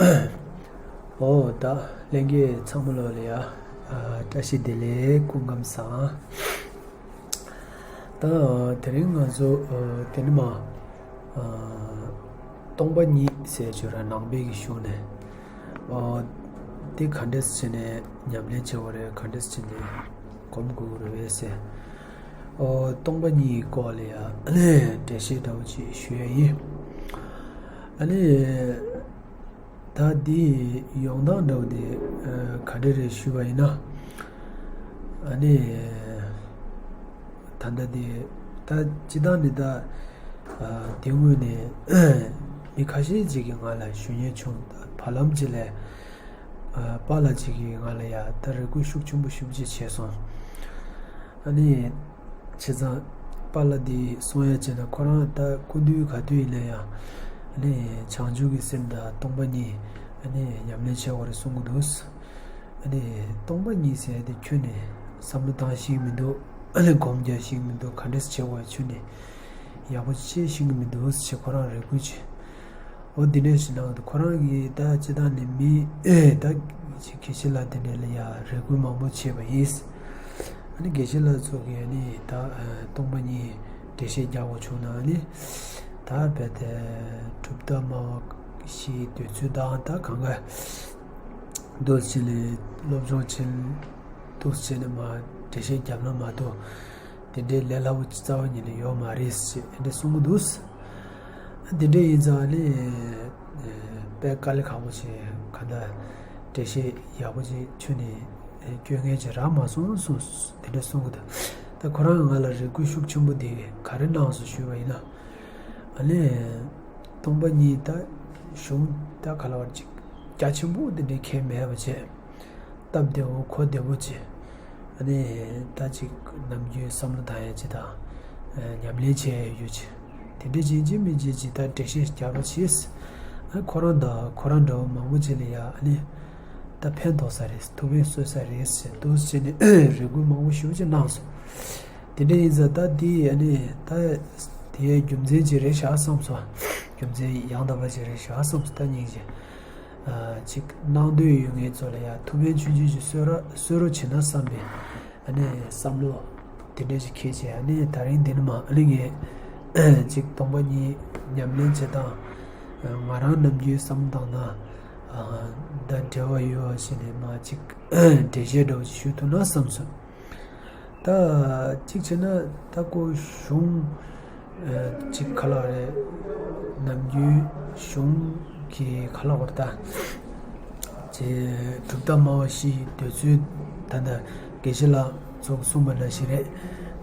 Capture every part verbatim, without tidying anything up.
ཨོ་ད་ལྷན་རྒྱས་ཚང་མ་ལོ་ལ་ཡ། ཨ། བཀྲ་ཤིས་བདེ་ལེགས། སྐུ་ཁམས་བཟང་། ད་དེ་རིང་ང་ཚོ་ཨ་དེ་ནི་མ་ཨ་སྟོང་པ་ཉིད་ཟེར་བརྗོད་ར་ནང་པའི་གི་གཞུང་ནས་ཨ་དེ་ག་འདྲས་བྱས་ནས་ཉམས་ལེན་བྱེད་དགོས་རེད། ག་འདྲས་བྱས་ནས་སྒོམ་དགོས་རེད་བས་ཟེར། ཨོ་སྟོང་པ་ཉིད་སྐོར་ལ་ཡ་ཨ་ནི་འགྲེལ་བཤད་འདྲ་བོ་ཅིག་ཞུ་ཡ་ཡིན། ཨ་ནི། ད་འདི་ཡོང་སྟངས་འདྲ་བོ་དེ་ཨ་ག་འདྲ་རེད་ཞུས་པ་ཡིན་ན། ཨ་ནི། ད་ལྟ་དེ་ད་སྤྱི་བཏང་ནས་ད་ཨ་དེ་སྔོན་ནས་མི་ཁ་ཤས་ཅིག་གིས་ང་ལ་ཞུ་མཁན་བྱུང་། ད་བར་ལམ་ཅིག་ལ་ཨ་པཱ་ལགས་ཅིག་གིས་ང་ལ་ཡ་ད་རེ་སྐུལ་ཤུགས་ཆེན་པོ་ཞེ་པོ་ཅིག་བྱས་སོང་། ཨ་ནི། བྱས་ཙང་པཱ་ལགས་འདི་གསུང་ཡ་བྱས་ན་ཁོ་རང་ད་སྐུ་མདུན་ག་དུས་ཡིན་ན་ཡང་ཨ་ནི་བྱང་ཆུབ་ཀྱི་སེམས་དང་སྟོང་པ་ཉིད་ཨ་ནི་ཉམས་ལེན་བྱེད་དགོས་རེད་གསུང་གི་འདུག། ཨ་ནི་སྟོང་པ་ཉིད་ཟེར་ཡ་དེ་ཁྱོན་ནས་བསམ་བློ་བཏང་ཤེས་ཀྱི་མི་འདུག། ཨ་ནི་སྒོམ་རྒྱག་ཤེས་ཀྱི་མི་འདུག། ག་འདྲས་བྱེད་དགོས་ཁྱོན་ནས་ཡག་པོ་ཤེས་ཤེས་ཀྱི་མི་འདུག་ཅེས་ཁོ་རང་རེ་སྐུལ་བྱས། འོ་འདི་འདྲས་ཞིག་གནང་འདུག། ཁོ་རང་གིས་ད་སྤྱི་བཏང་ནས་མི་ད་ཅིག་དགེ་བཤེས་ལགས་དེ་འདྲས་ལ་ཡ་རེ་སྐུལ་མང་པོ་བྱས་པ་ཡིན། ཨ་ནི་དགེ་བཤེས་ལགས་ཚོ་གིས་ཨ་ནི་ད་ཨ་སྟོང་པ་ཉིད་འགྲེལ་བཤད་རྒྱག་དགོས་བྱུང་ན་ཨ་ནི་ད་རྦད་དེ་གྲུབ་མཐའ་སྨྲ་བ་བཞིའི་འདོད་ཚུལ་དང་ད་གང་ག་འདུག་ཕྱིན་ལས་སློབ་སྦྱོང་ཕྱིན་འདུག་བྱས་ནས་མ་འགྲེལ་བཤད་རྒྱབ་ན་མ་གཏོགས། དེ་འདྲའི་ལས་སླ་པོ་རྩ་བ་ཉིད་ནས་ཡོད་མ་རེད་ཅེས་དེ་འདྲ་གསུང་གི་འདུག། དེ་འདྲ་ཡིན་ཙང་ནི་དཔེ་དཀའ་ལས་ཁག་པོ་ཞིག་ག་འདྲ་འགྲེལ་བཤད་ཡག་པོ་ཅིག་ཁྱོན་ནས་སྐྱོན་མཁན་ཅིག་རག་མ་སོང་གསུངས། དེ་འདྲ་གསུང་གི་འདུག། ད་ཁོ་རང་ང་ལ་རེ་སྐུལ་ཤུགས་ཆེན་པོ་དེ་ག་རེ་གནང་སོང་ཞུས་པ་ཡིན་ན། ཨ་ནི་སྟོང་པ་ཉིད་ད་གཞུང་ད་ག་ལ་བར་ཅིག་རྒྱ་ཆེན་པོ་དེ་འདྲའི་གལ་མེད་པ་བྱས། སྟབས་བདེ་བོ་གོ་བདེ་བོ་བྱས། ཨ་ནི་ད་ཅིག་ནམ་རྒྱུན་བསམ་བློ་བཏང་ཡ་ཅིག་དང་། ཨ་ཉམས་ལེན་བྱེད་ཡ་ཡོད་ཅིག། དེ་འདྲ་ཅིག་ཅིག་མིན་ཅིག་ཅིག་ད་འགྲེལ་བཤད་རྒྱག་རོགས་བྱས། ཨ་ཁོ་རང་དང་ཁོ་རང་འདྲ་བོ་མང་པོ་ཅིག་ལ་ཡ་ཨ་ནི་ད་ཕན་ཐོགས་ས་རེད། ཐུགས་ཕན་གསོས་ས་རེད་ཟེར་འདུག་ཟེར་ནས་རེ་སྐུལ་མང་པོ་ཞེ་པོ་ཅིག་གནང་སོང་། དེ་འདྲ་ཡིན་ཙང་ད་འདི་ཨ་ནི་ད་དེའི་རྒྱུ་མཚན་ཅིག་རེད་ཤག་བསམ་སོང་། རྒྱུ་མཚན་ཡང་དག་པ་ཅིག་རེད་ཤག་བསམ་སོང་། ད་སྙིང་རྗེ། ཅིག་གནང་འདོད་ཡོད་མཁན་ཚོ་ལ་ཡང་ཐུགས་ཕན་ཆུང་ཆུང་ཅིག་གསོས་རོགས་གསོས་རོགས་བྱེད་ན་བསམ་པའི་ཨ་ནི་བསམ་བློ་དེ་འདྲ་ཞིག་འཁྱེར་བྱས། ཨ་ནི་ད་རིང་འདི་ནས་མ་ཨ་ནི་ངས་ཅིག་སྟོང་པ་ཉིད་ཉམས་ལེན་བྱེད་སྟངས་ང་རང་ནམ་རྒྱུན་བསམ་བཏང་ན་ད་འབྲེལ་བ་ཡོད་པ་ཞིག་ནས་མ་ཅིག་འགྲེལ་བཤད་འདྲ་བོ་ཞིག་ཞུ་ཐུབ་ན་བསམ་སོང་། ད་གཅིག་བྱས་ན་ད་ཁོ་གཞུང་ཨ་གཅིག་ག་ལ་རེད། ནམ་རྒྱུན་གཞུང་གི་ག་ལ་བར་ད་ཅེ་གྲུབ་མཐའ་སྨྲ་བ་བཞིའི་འདོད་ཚུལ། ད་ལྟ་དགེ་བཤེས་ལགས་ཚོ་གསུངས་པ་ནང་བཞིན་རེད།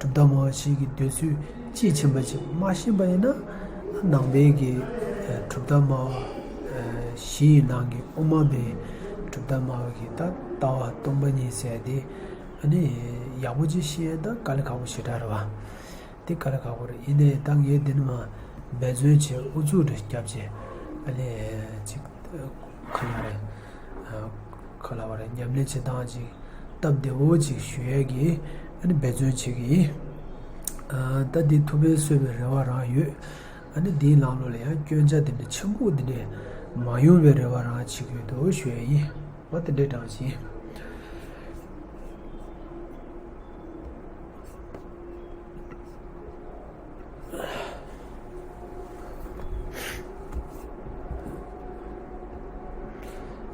གྲུབ་མཐའ་སྨྲ་བ་བཞི་གི་འདོད་ཚུལ་དཔྱིས་ཕྱིན་པ་ཅིག་མ་ཤེས་པ་ཡིན་ན་ནང་པའི་གི་ཨ་གྲུབ་མཐའ་སྨྲ་བ་ཨ་བཞི་ཡི་ནང་གི་དབུ་མ་པའི་གྲུབ་མཐའ་སྨྲ་བ་གི་ད་ལྟ་བ་སྟོང་པ་ཉིད་ཟེར་དེ་ཨ་ནི་ཡག་པོ་ཅིག་ཤེས་ཡ་ད་དཀའ་ལས་ཁག་པོ་ཞེ་དྲག་རེད་བ། དེ་དཀའ་ལས་ཁག་པོ་རེད། ཡིན་ནའི་ད་ངས་འདི་ནས་མ་འབད་བརྩོན་བྱས་ཨུ་ཚུགས་རེ་བརྒྱབ་བྱས་ཨ་ནི་ཅིག་ག་ལ་རེད། ག་ལ་བ་རེད། ཉམས་ལེན་བྱེད་སྟངས་ཅིག་སྟབས་བདེ་བོ་ཅིག་ཞུ་ཡས་ཀྱི་ཨ་ནི་འབད་བརྩོན་བྱེད་ཀྱི་ཡིན། ད་འདི་ཐུགས་ཕན་གསོས་པའི་རེ་བ་རང་ཡོད། ཨ་ནི་འདིའི་ནང་ལོགས་ལ་ཡང་སྐྱོན་ཆ་དེ་འདྲ་ཆེན་པོ་དེ་འདྲ་མ་ཡོང་བའི་རེ་བ་རང་བྱེད་ཀྱི་ཡོད་དོ་ཞུ་ཡས་ཡིན། འོ་དེ་འདྲའི་གྲངས་ཤིག་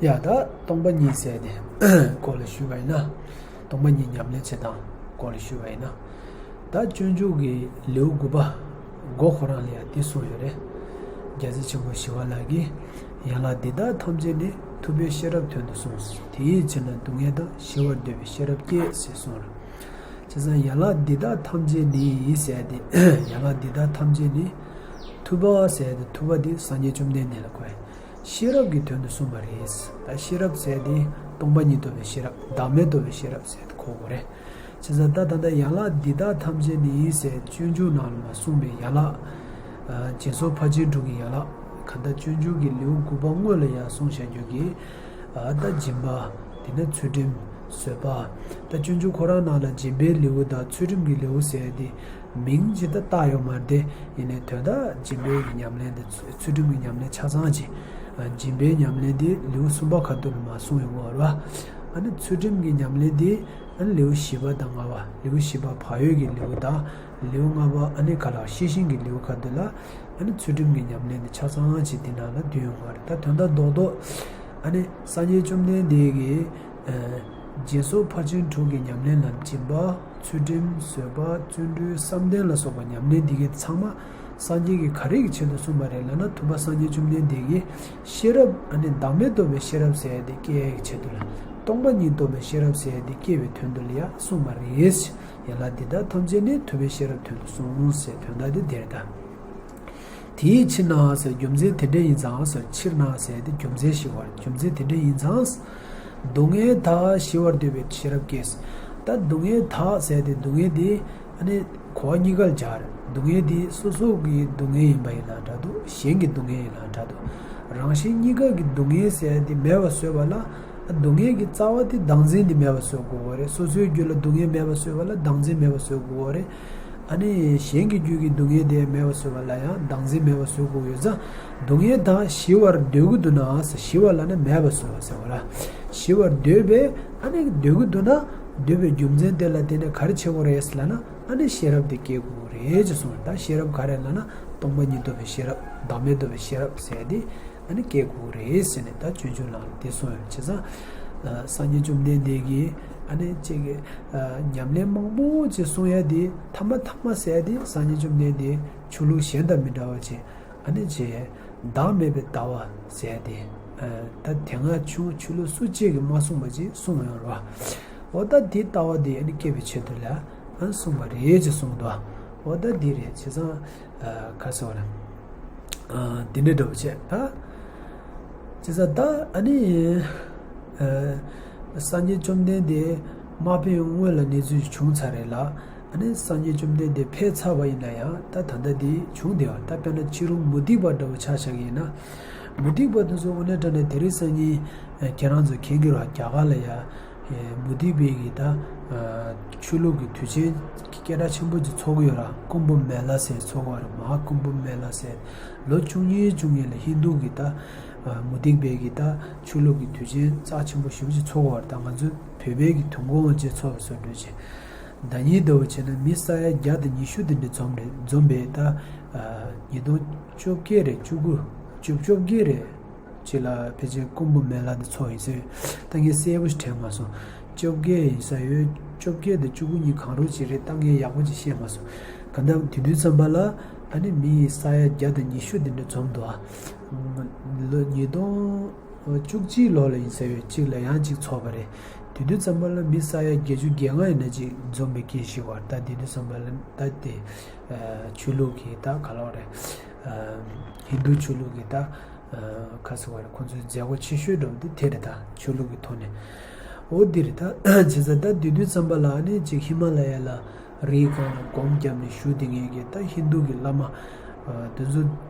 ཡ་ད་སྟོང་པ་ཉིད་ཟེར་དེ་སྐོར་ལ་ཞུས་པ་ཡིན་ན། སྟོང་པ་ཉིད་ཉམས་ལེན་བྱེད་སྟངས་སྐོར་ལ་ཞུས་པ་ཡིན་ན། ད་སྤྱོད་འཇུག་གི་ལེའུ་དགུ་པ་མགོ་ཁོ་རང་ལ་ཡང་འདི་གསུངས་ཡོད་རེད། རྒྱལ་སྲས་ཆེན་པོ་ཞི་བ་ལྷ་གིས་ཡན་ལག་འདི་དག་ཐམས་ཅད་ནི་ཐུབ་པས་ཤེས་རབ་དོན་དུ་གསུངས། དེའི་ཕྱིར་ན་སྡུག་བསྔལ་དང་ཞི་བར་འདོད་པས་ཤེས་རབ་བསྐྱེད་ཟེར་གསུངས་རེད། བྱས་ཙང་ཡན་ལག་འདི་དག་ཐམས་ཅད་ནི་ཟེར་ཏེ་ཡན་ལག་འདི་དག་ཐམས་ཅད་ནི་ཐུབ་པ་ཟེར་ཏེ་ཐུབ་པ་འདི་སངས་རྒྱས་བཅོམ་ལྡན་འདས་ལ་གོ་བས། ཤེས་རབ་ཀྱི་དོན་དུ་གསུངས་པ་རེད། ད་ཤེས་རབ་ཟེར་ཏེ་སྟོང་པ་ཉིད་རྟོགས་པའི་ཤེས་རབ་བདག་མེད་རྟོགས་པའི་ཤེས་རབ་ཟེར་ཏེ་གོ་དགོས་རེད། བྱས་ཙང་ད་ད་ལྟ་ཡན་ལག་འདི་དག་ཐམས་ཅད་ནི་ཟེར་སྤྱོད་འཇུག་ནང་ལ་མ་གསུངས་པའི་ཡན་ལག་ཨ་སྦྱིན་སོགས་ཕར་ཕྱིན་དྲུག་གི་ཡན་ལག་ག་ད་སྤྱོད་འཇུག་གི་ལེའུ་དགུ་པ་སྔོན་ལ་ཡང་གསུངས་བཞག་རྒྱུ་གི་ཨ་ད་སྦྱིན་པ། དེ་ནས་ཚུལ་ཁྲིམས་བཟོད་པ། ད་སྤྱོད་འཇུག་ཁོ་རང་ནང་ལ་སྦྱིན་པའི་ལེའུ་དང་ཚུལ་ཁྲིམས་ཀྱི་ལེའུ་ཟེར་ཏེ་མིང་ཇི་ལྟར་བཏགས་ཡོད་མ་རེད་དེ། ཡིན་ནའི་དོན་དག་སྦྱིན་པའི་གི་ཉམས་ལེན་དང་ཚུལ་ཁྲིམས་ཀྱི་ཉམས་ལེན་ཆ་ཚང་ཅིག་ སྦྱིན་པའི་ཉམས་ལེན་དེ་ལེའུ་གསུམ་པ་ཁ་ཐུག་ལ་མར་གསུངས་ཡོང་གི་ཡོད་རེད་བ། ཨ་ནི་ཚུལ་ཁྲིམས་ཀྱི་ཉམས་ལེན་དེ་ཨ་ནི་ལེའུ་བཞི་པ་དང་ལྔ་པ། ལེའུ་བཞི་པ་བག་ཡོད་ཀྱི་ལེའུ་དང་། ལེའུ་ལྔ་པ་ཨ་ནི་ག་ལ་ཤེས་བཞིན་གྱི་ལེའུ་ཁ་ཐུག་ལ། ཨ་ནི་ཚུལ་ཁྲིམས་ཀྱི་ཉམས་ལེན་དེ་ཆ་ཚང་ཅིག་དེ་ནང་ལ་འདུས་ཡོང་བ་རེད། ད་དོན་དག་རྡོག་རྡོག་ཨ་ནི་སངས་རྒྱས་བཅོམ་ལྡན་འདས་ཀྱིས་སྦྱིན་སོགས་ཕར་ཕྱིན་དྲུག་གི་ཉམས་ལེན་ལ་སྦྱིན་པ། ཚུལ་ཁྲིམས། བཟོད་པ། བརྩོན་འགྲུས། བསམ་གཏན་ལ་སོགས་པ་ཉམས་ལེན་འདི་གའི་ཚང་མ་སངས་རྒྱས་ཀྱིས་ག་རེ་གི་ཆེད་དུ་གསུངས་པ་རེད་ལབ་ན། ཐུབ་པ་སངས་རྒྱས་བཅོམ་ལྡན་འདས་ཀྱིས་ཤེས་རབ་ཨ་ནི་བདག་མེད་རྟོགས་པའི་ཤེས་རབ་ཟེར་ཡ་དེ་སྐྱེ་ཡ་གི་ཆེད་དུ་ལ། སྟོང་པ་ཉིད་རྟོགས་པའི་ཤེས་རབ་ཟེར་ཡ་དེ་སྐྱེ་བའི་དོན་དུ་ལ་ཡ་གསུངས་པ་རེད། ཡན་ལག་འདི་དག་ཐམས་ཅད་ནི་ཐུབ་པའི་ཤེས་རབ་དོན་དུ་གསུངས་ཟེར་དོན་དག་དེ་དེ་རེད་ད། དེའི་ཕྱིར་ན་ཟེར་རྒྱུ་མཚན་དེ་འདྲ་ཡིན་ཙང་ཟེར། ཕྱིར་ན་ཟེར་དེ་རྒྱུ་མཚན་ཞིག་བར། རྒྱུ་མཚན་དེ་འདྲ་ཡིན་ཙང་། སྡུག་བསྔལ་དག་ཞི་བར་འདོད་པའི་ཤེས་རབ་སྐྱེས། ད་སྡུག་བསྔལ་དག་ཟེར་དེ་སྡུག་བསྔལ་དེ་ཨ་ནི་གོ་བ་གཉིས་ཀར་སྦྱར། སྡུག་བསྔལ་དེ་སོ་སོ་གི་སྡུག་བསྔལ་ཡིན་པ་ཡིན་ན་འདྲ་འདུག་གཞན་གྱི་སྡུག་བསྔལ་ཡིན་ན་འདྲ་འདུག་རང་གཞན་གཉིས་ཀ་གི་སྡུག་བསྔལ་ཟེར་དེ་མེད་པ་བཟོས་པ་ལ། སྡུག་བསྔལ་གྱི་རྩ་བ་དེ་བདག་འཛིན་དེ་མེད་པ་བཟོ་དགོས་པ་རེད། སོ་སོའི་རྒྱུད་ལ་སྡུག་བསྔལ་མེད་པ་བཟོས་པ་ལ་བདག་འཛིན་མེད་པ་བཟོ་དགོས་པ་རེད། ཨ་ནི་གཞན་གྱི་རྒྱུད་ཀྱི་སྡུག་བསྔལ་དེ་མེད་པ་བཟོ་བ་ལ་ཡང་བདག་འཛིན་མེད་པ་བཟོ་དགོས་ཡོད་ཙང་། སྡུག་བསྔལ་དག་ཞི་བར་འདོད་ཀྱི་འདུག་ན་ཟེར། ཞི་བ་ལབ་ན་མེད་པ་བཟོ་བ་ཟེར་བ་ལ། ཞི་བར་འདོད་པས་ཨ་ནི་འདོད་ཀྱི་འདུག་ན། འདོད་པའི་རྒྱུ་མཚན་དེ་ལ་བརྟེན་ནས་ག་རེ་བྱེད་དགོས་རེད་ལབ་ན། ཨ་ནི་ཤེས་རབ་དེ་སྐྱེ་དགོས་རེད་ཅེས་གསུངས། ད་ཤེས་རབ་ག་རེ་ལབ་ན། སྟོང་པ་ཉིད་རྟོགས་པའི་ཤེས་རབ། བདག་མེད་རྟོགས་པའི་ཤེས་རབ་ཟེར་དེ་ཨ་ནི་སྐྱེ་དགོས་རེད་ཟེར་ནས། ད་སྤྱོད་འཇུག་ནང་ལ་དེ་གསུངས་ཡོད། བྱས་ཙང་སངས་རྒྱས་བཅོམ་ལྡན་འདས་ཀྱིས་ཨ་ནི་ཅིག་གི་ཉམས་ལེན་མང་པོ་ཅིག་གསུང་ཡ་དེ་ཐ་མ་ཐ་མ་ཟེར་ཡ་དེ་སངས་རྒྱས་བཅོམ་ལྡན་འདས་ཆོས་ལུགས་གཞན་དང་མི་འདྲ་བ་ཅིག་ཨ་ནི་ཅིག་བདག་མེད་པའི་ལྟ་བ་ཟེར་ཡ་དེ། ད་དེ་སྔ་ཆོས་ཆོས་ལུགས་སུ་གཅིག་གིས་མ་གསུངས་པ་ཅིག་གསུངས་ཡོད་རེད་བ། འོ་ད་དེ་ལྟ་བ་དེ་ཨ་ནི་སྐྱེ་བའི་ཆེད་དུ་ལ་ཨ་གསུངས་པ་རེད་ཅེས་གསུངས་འདུག་འོ་ད་འདི་རེད། བྱས་ཙང་། ཨ། ག་ཟེར་བ་རེད། ཨ། འདི་འདྲ་འདྲ་བོ་བྱས་ད། བྱས་ཙང་ད་ཨ་ནི། ཨ། སངས་རྒྱས་བཅོམ་ལྡན་འདས་མ་ཕེབས་སྔོན་ལ་གནས་ཚུལ་བྱུང་ཚར་རེད་ལ། ཨ་ནི་སངས་རྒྱས་བཅོམ་ལྡན་འདས་ཕེབས་ཚར་བ་ཡིན་ན་ཡང་ད་ད་ལྟ་འདི་བྱུང་བསྡད་པ། ད་དཔེར་ན་ཕྱི་རོལ་མུ་སྟེགས་པ་འདྲ་བོ་ཆ་བཞག་གི་ཡིན་ན། མུ་སྟེགས་པ་དེ་ཚོ་དངོས་གནས་དྲང་གནས་དེ་རིང་སང་ཉིན་ཁྱེད་རང་ཚོ་མཁྱེན་གྱི་རེད་བ། རྒྱ་གར་ལ་ཡ། མུ་སྟེགས་པའི་གི་ད་ཆོས་ལུགས་ཀྱི་དུས་ཆེན་སྐད་གྲགས་ཆེན་པོ་ཅིག་ཚོགས་ཀྱི་ཡོད་ར། ཀུམ་བྷ་མེ་ལ་ཟེར་ཚོགས་པ་ར། མ་ཧཱ་ཀུམ་བྷ་མེ་ལ་ཟེར། ལོ་བཅུ་གཉིས་བཅུ་གཉིས་ལ་ཧིན་དུ་གི་ད་མུ་སྟེགས་པའི་གི་ད་ཆོས་ལུགས་ཀྱི་དུས་ཆེན་རྩ་ཆེན་པོ་ཞེ་པོ་ཅིག་ཚོགས་པ་ར། ད་ང་ཚོའི་བོད་པའི་གི་དུས་འཁོར་ཅིག་ཚོགས་པ་བཟོ་འདྲ་ཅིག་ཟླ་ཉིན་ཟླ་བོ་བྱས་ན་མི་ས་ཡ་བརྒྱ་དང་ཉི་ཤུ་དེ་འདྲ་འཛོམས་རེད། འཛོམས་པའི་ད་ཉིས་སྟོང་བཅོ་བརྒྱད་རེད། བཅུ་དགུ་བཅུ་བཅོ་བརྒྱད་རེད། ཅིག་ལ་ཕལ་ཆེར་ཀུམ་བྷ་མེ་ལ་འདི་ཚོགས་ཡིན་ཟེར། ད་ངས་གསལ་པོ་ཞིག་དྲན་མ་སོང་། བཅོ་བརྒྱད་ཡིན་ས་ཡོད། བཅོ་བརྒྱད་དང་བཅུ་དགུ་གཉིས་གང་རུང་ཅིག་རེད། ད་ངས་ཡག་པོ་ཅིག་ཤེས་མ་སོང་། གང་ལྟར་དེ་དུས་ཙམ་པ་ལ་ཨ་ནི་མི་ས་ཡ་བརྒྱ་དང་ཉི་ཤུ་དེ་འདྲ་འཛོམས་འདུག་ཨ། ལོ་ཉིས་སྟོང་བཅུ་གཅིག་ལོ་ལ་ཡིན་ས་ཡོད། གཅིག་ལ་ཡང་གཅིག་ཚོགས་པ་རེད། དེ་དུས་ཙམ་པ་ལ་མི་ས་ཡ་བརྒྱད་ཅུ་གྱ་ལྔ་ཡིན་ན་ཅིག་འཛོམས་པའི་སྐད་ཞིག་བར། ད་དེ་དུས་ཙམ་པ་ལ་ད་དེ་ཆོས་ལུགས་ཀྱི་ད་ག་ལ་བ་རེད། ཧིན་དུ་ཆོས་ལུགས་ཀྱི་ད། ཁ་ཟེར་བ་རེད། ཁོང་ཚོའི་མཛད་སྒོ་ཆེ་ཤོས་འགྲོ་འདི་དེ་རེད། ད་ཆོས་ལུགས་ཀྱི་ཐོག་ནས། འོ་འདི་རེད། ད་བྱས་ཙང་ད་དེ་དུས་ཙམ་པ་ལ་ནི་ཅིག་ཧི་མ་ལ་ཡ་ལ་རིའི་སྒང་ལ་སྒོམ་བརྒྱབ་ནས་བཞུགས་བསྡད་མཁན་གྱི་ད་ཧིན་དུ་གི་བླ་མ་དེ་ཚོ་